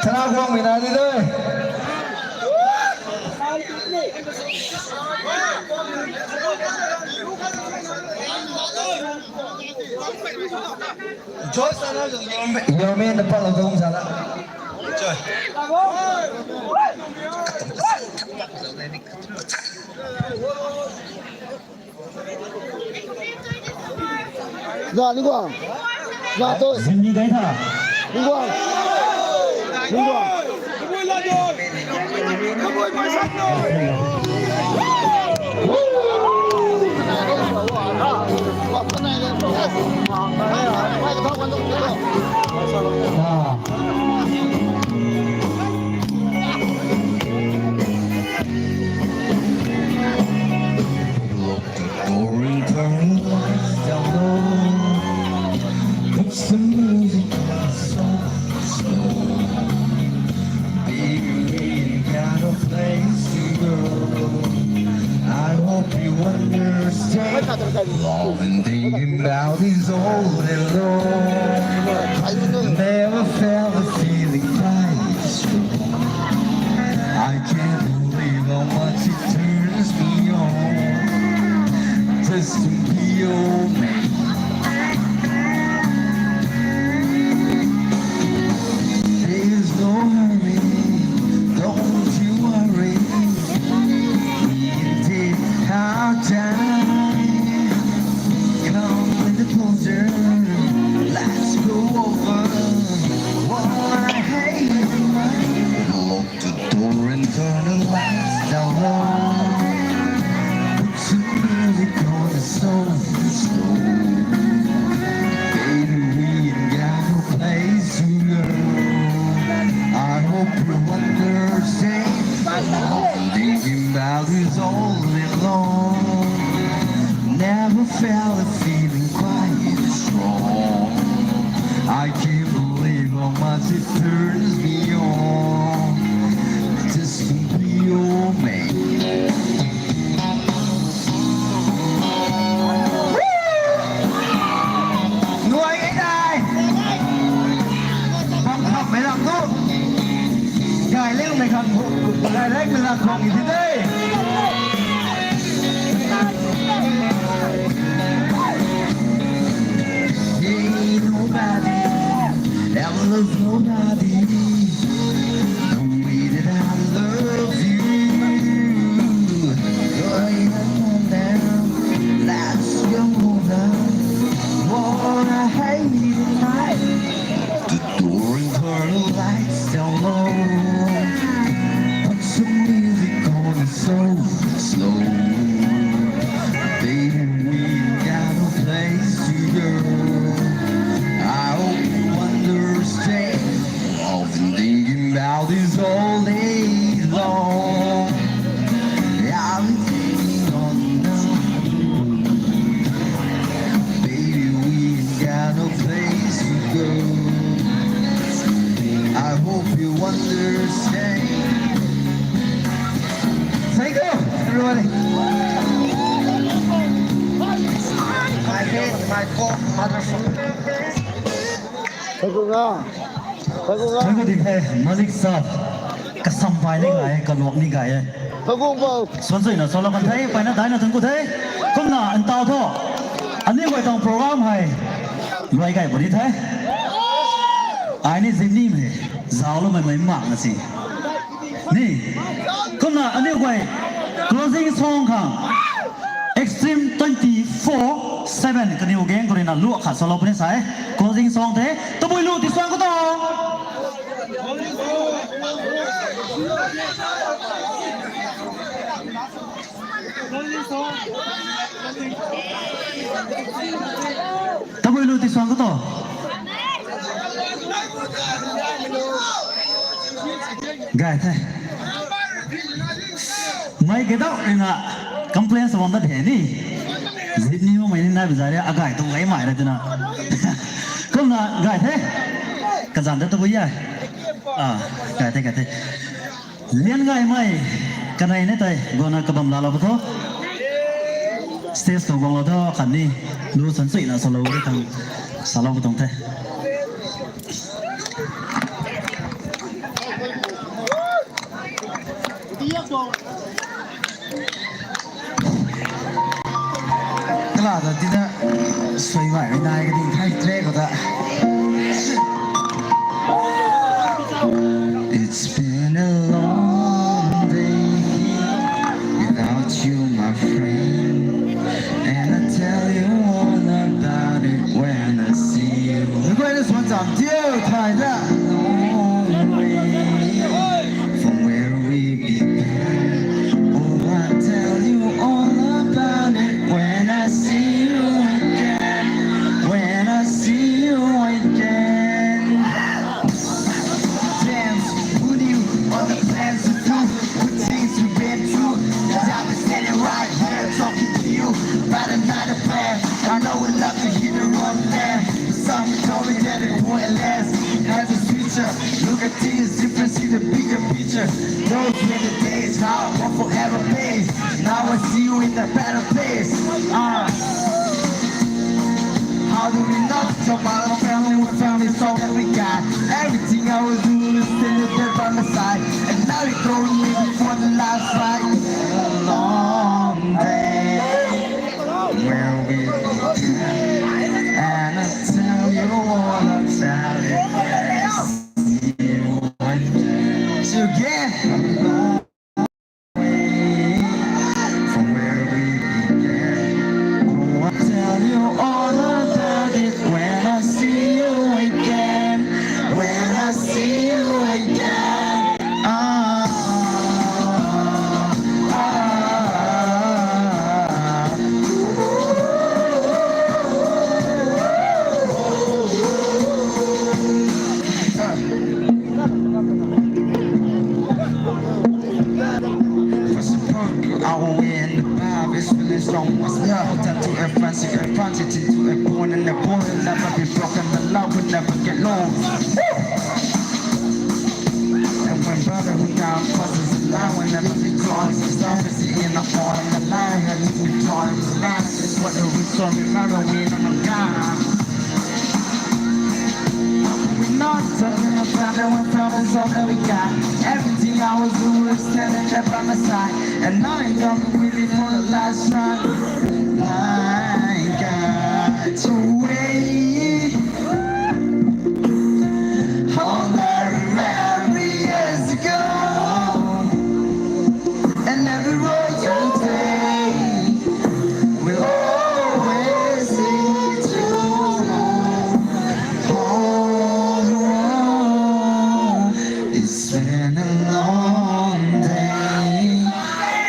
Thana guang mi na di doi. Joy sana jong yom yom na palo dong sana. Joy. Za, Ningguang. Za, tu. Zimni dai tha. Ningguang. Ningguang. Ah. Put some music on, so, so. Baby, you got I've been thinking about this all day long. Never felt a feeling quite strong. I can't believe how much it turns me on. Just to be your man. There's no hurry, don't you worry. We can take our time. Come a little closer, let's go over what I hate. Lock the door and turn the lights down low. Put some music on the sofa slow. Baby, we ain't got no place to go. I hope you understand. I've been thinking about this all day long. Never felt a feeling quite this strong. I can't believe how much it turns me on. Just to be your man. Nuai e nai. Pang kham mei lam tu. Gay leng mei kham, gay leng mei lam kham i thi de. Hey, nobody ever loves nobody the way that I love you. Boy, come on down, let's go down. What I hate tonight. The door and turn the lights down low. Put some music on the sofa slow. Baby, we ain't got no place to go. I hope you understand. I've been thinking about this all day long. I've been thinking all night. Baby, we ain't got no place to go. I hope you understand. Thank you, everybody. I hate my cough, motherfucker. Thank you, nga. Thank you, nga. Thank you, di the, Malik Saab. Kasam pai ni gay, kaluak ni gay. Thank you, bro. Suan suina, suan lou kan the, paina daina thank you the. Kumna, ntau tho. Ani guay tang program hei luai gay puni the. Ai ni zip ni mei, zauc lou mei mei mak na si. Ni, kumna aniu guay closing song khang Extreme twenty-four seven kaniw gang khou ruina luak khat salou puni sa e. Closing song the, tabui lu ti suan khou tho. Tabui lu ti suan khou tho. Gay the. Mei gadau ruina complain sa bam dat the ni. Zip ni mei ni nai bazar ya, agay tu gay mei ra twna. Kumna gay the. Kazan da tabui ya. Ah, gay the, gay the. Lian gay mei, kanei ni tei, guangna kabam laalou pu tho. Stage khou guanglou tho, khatni, lu san suina salou, tang, salou pu tuang the. Kala ta tina sui mai mai nai ka ding thai tre ko ta. It's been a long day without you, my friend, and I tell you all about it when I see you. We're going to one time, dear Thai. Long way from where we began. Oh, I'll tell you all about it when I see you again. When I see you again. Dance with you on the plans to do. Good things we've been through. Now I've been standing right here talking to you about another plan. I know we love to hear the wrong plan. But some told me that it wouldn't last. It has a future. Look at things different, see the bigger picture. Those were the days, now I won't forever pace. Now I see you in a better place. Uh, Not so far, family, family, so that we got. Everything I was doing is standing there by my side. And now you're going with me for the last fight. A long day where we began. And I tell you all about it. Yes, you want to get along. From where we began. Oh, I'll tell you all about it when I see you again. When I see you again. Ah, ah, ah, ah. First of all, I will win the battle. It's really strong. What's more than to advance, you advance it into a point, and the point will never be broken. The love will never get lost. And when brotherhood down crosses the line, will never be crossed. It's time to see in the fall and the line. And if we draw the line, it's what the reason we never win on the God. We not talking about that one problem, so that we got. Everything I was doing was standing there by my side. And I ain't gonna be with you for the last time. I got away. All I remember years ago. And every road you take will always lead to home. It's been a long day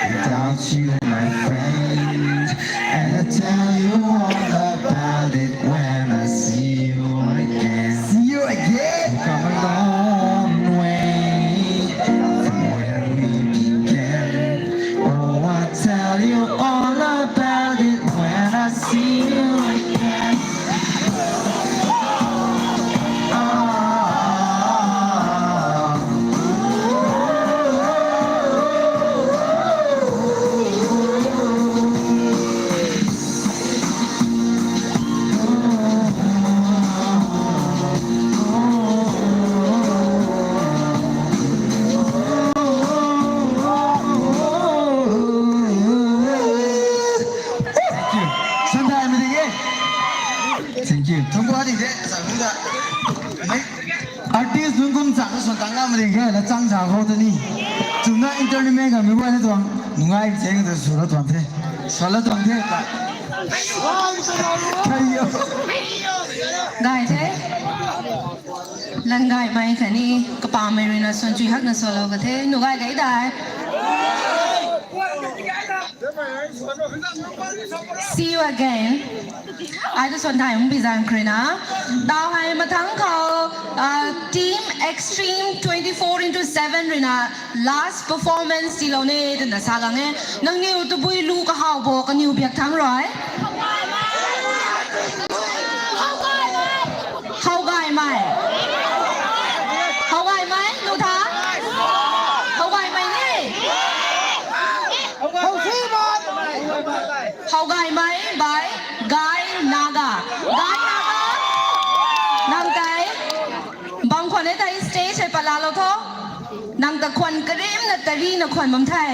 without you, my friend. And I'll tell you all about it when I see you again. See you again. Come a long way from where we began. Oh, I'll tell you all about it when I see you again. Thank you. Sandai mei ding e. Thank you. Thangc guay ding de, sa hu da. Mei. Artist nunc kum chang swan tang ngam ring khe, la chang sa khou ta ni. Chumna entertainment ka mei guay na tuang, nungai cheng ta sw la tuang the. Sw la tuang the ta. Kaiyo. Gay the. Lan gaymei khatni kapamei ruina swan chui hakna swlou ka the. Nu gay gay dai. See you again. Ai tu swan thai hung bizan khrina. Tau hei mathangc khou, uh, Team Extreme twenty-four into seven ruina last performance tiilou ne twna sa gang e. Nangniw tabui lu kahaw bo kaniw biak thangc rui. How gaymei. How gaymei, nu tha? How gaymei ni? How gaymei by Gai Naga. Gai Naga. Nang tei. Bang khwan e tei stage hei pat laalou tho. Nang ta khwan karimna tarina khwan bam the.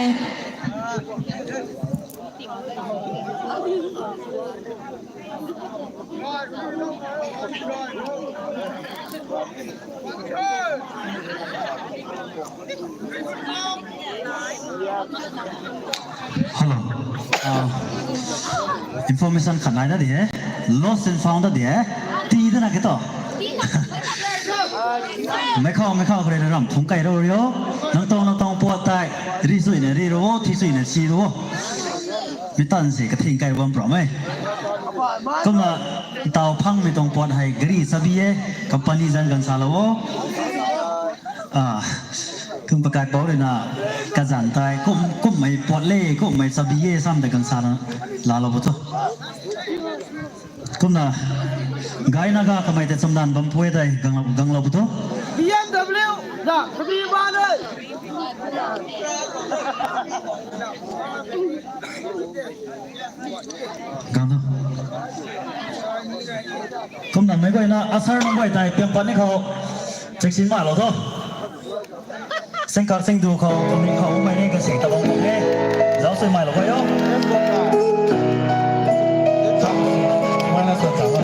Hello. Uh, information khat nai da di e. Lost and found da di e. Ti da na ke to. Mei khou, mei khou kare na ram thung kai ro rio. Nang tong, nang tong puat tei. Ri sui na ri ro, thi sui na thi ro. Mi tan si kathing kai bam pro mei. Kumna tau phang mei tuang puat hei gari sabi e, company zan gan sa lo o. Ah, kum pakai pau rui na kazan tei kum, kummei puat le, kummei sabi e, sam tei gan sa na la lo bo tu. Kumna, Gai Naga kamei tei chamdan bam pui tei gang, gang lo bo tu. B M W da, kabi ba de. Gang tu. Kumna meic guayna asar nunc guay tei piang pat ni khou, check sin mai lou tho. Singkak singdu khou, tuni khou, mei ni kasi tabang khou the. Zauc sui mai lou guay o. Mana sa chang o.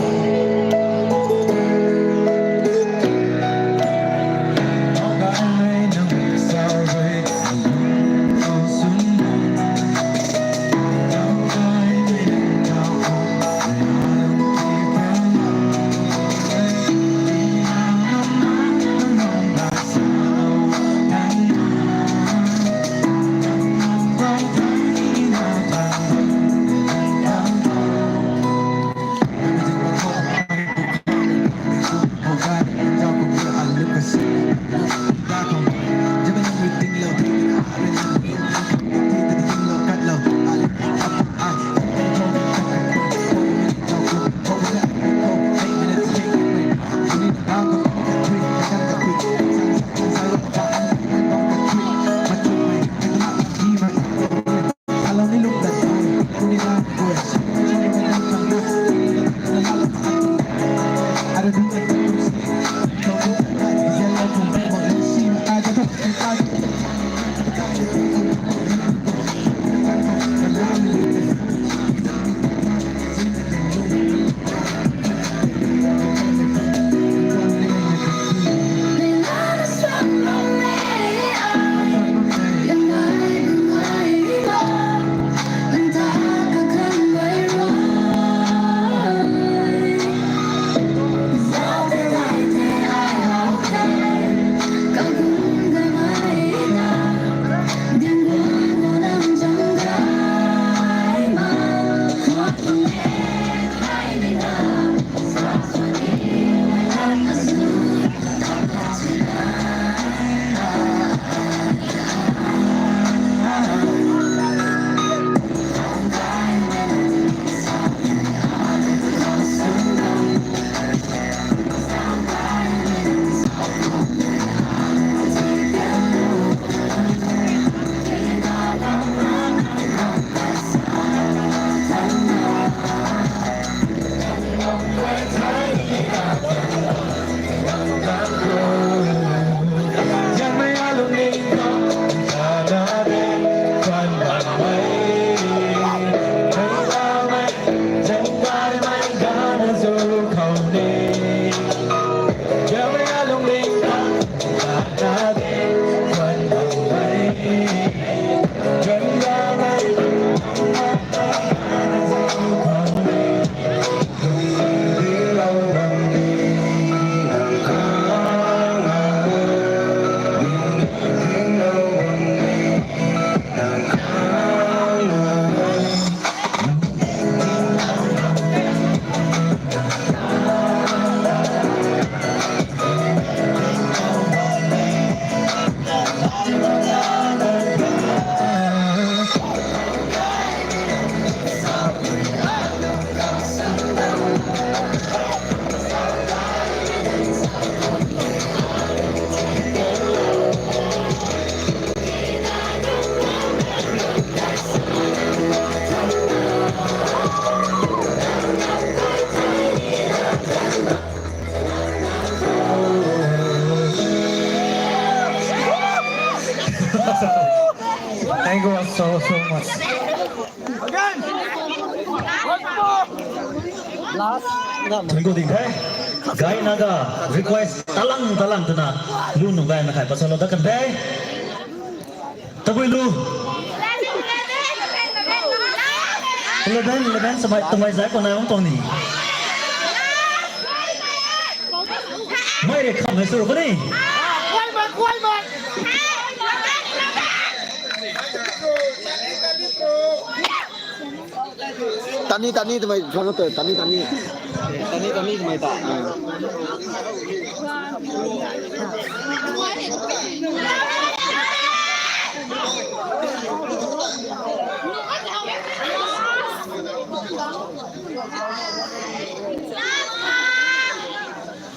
Thank you so, so much. Thank you ding the. Gayna ga request talang talang twna lu nu gayna khai pasalou dat kan the. Tabui lu. Eleven, eleven samei, twmei zai khou nai ong tuang ni. Mei rui kham hei sw ru kuni. Tani, tani twmei, tani, tani. Tani, tani twmei ta.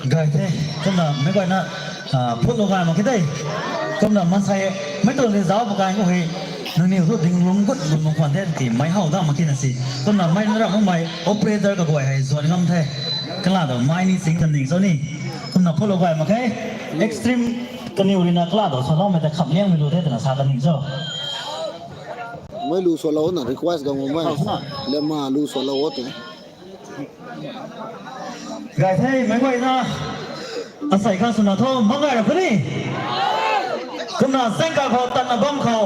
Gay the, kumna meic guayna, ah, phut lou gay mak ki de. Kumna maansei, mei tuang ni zauc pakai khou hei, nangniw thu dinglum gut lum mak khwan the ti, mei how da mak ki na si. Kumna mei na ram makmei operator kaguay hei zuan ngam the. Kala do mai ni sing kan ning cho ni. Kumna phulo gai mak khe. Extreme kaniw rui na kala do saloumei ta kham liangmei lu the twna sa kan ning cho. Mei lu swlou na request gang mei. Lema lu swlou o te. Gai the, mei guay na. Asei kha swna tho, mangai ra khuni. Kumna sengka khou, tatna bam khou.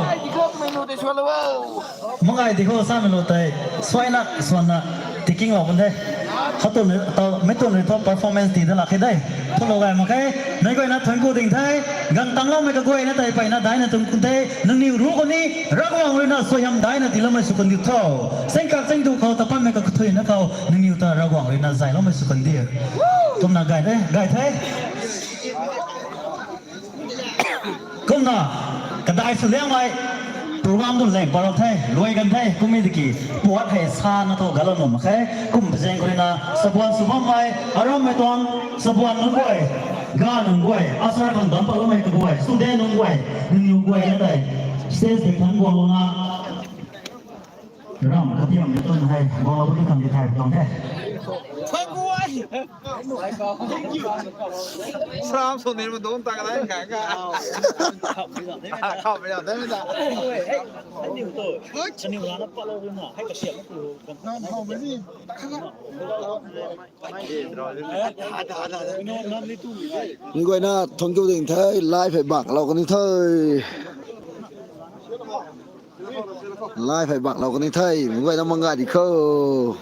Mangai di khou, samei lu tei. Suaina, suanna, tiking lou kan the. Khatu ni, tau, mei tun ni tho performance ti da lak khe de. Phulo gai mak khe. Mei guay na thuanc ku ding the. Gang tangloumei kaguay na tei peyna daina tung kun the. Nangniw ru khou ni, Ravguangc rui na suaihiam daina tiiloumei sw kan diu tho. Sengkak sengdu khou, tapanmei kakathuina khou, nangniw ta Ravguangc rui na zayloumei sw kan diu. Kumna gai the, gai the. Kumna, kadai sw liangmei, program tu leng parou the, luai kan the, kummei tiki, puat hei sa na tho galou nuh mak khe, kum pazeng khou rui na, sabuan sw bammei, arammei tuang, sabuan nunc guay, ga nunc guay, asar khang dam patloumei kaguay, student nunc guay, nangniw guay na tei, stage tei thangc guang lou na, ram katiam ni tun hei, guang lou puni khang di thay tuang the. Sram sw ni ma dungc ta ka dai ngai ka. Kham ya de ta. Mei guay na thuanc ku ding the, live hei baklou kan ni the. Live hei baklou kan ni the, mei guay na mangai di khou.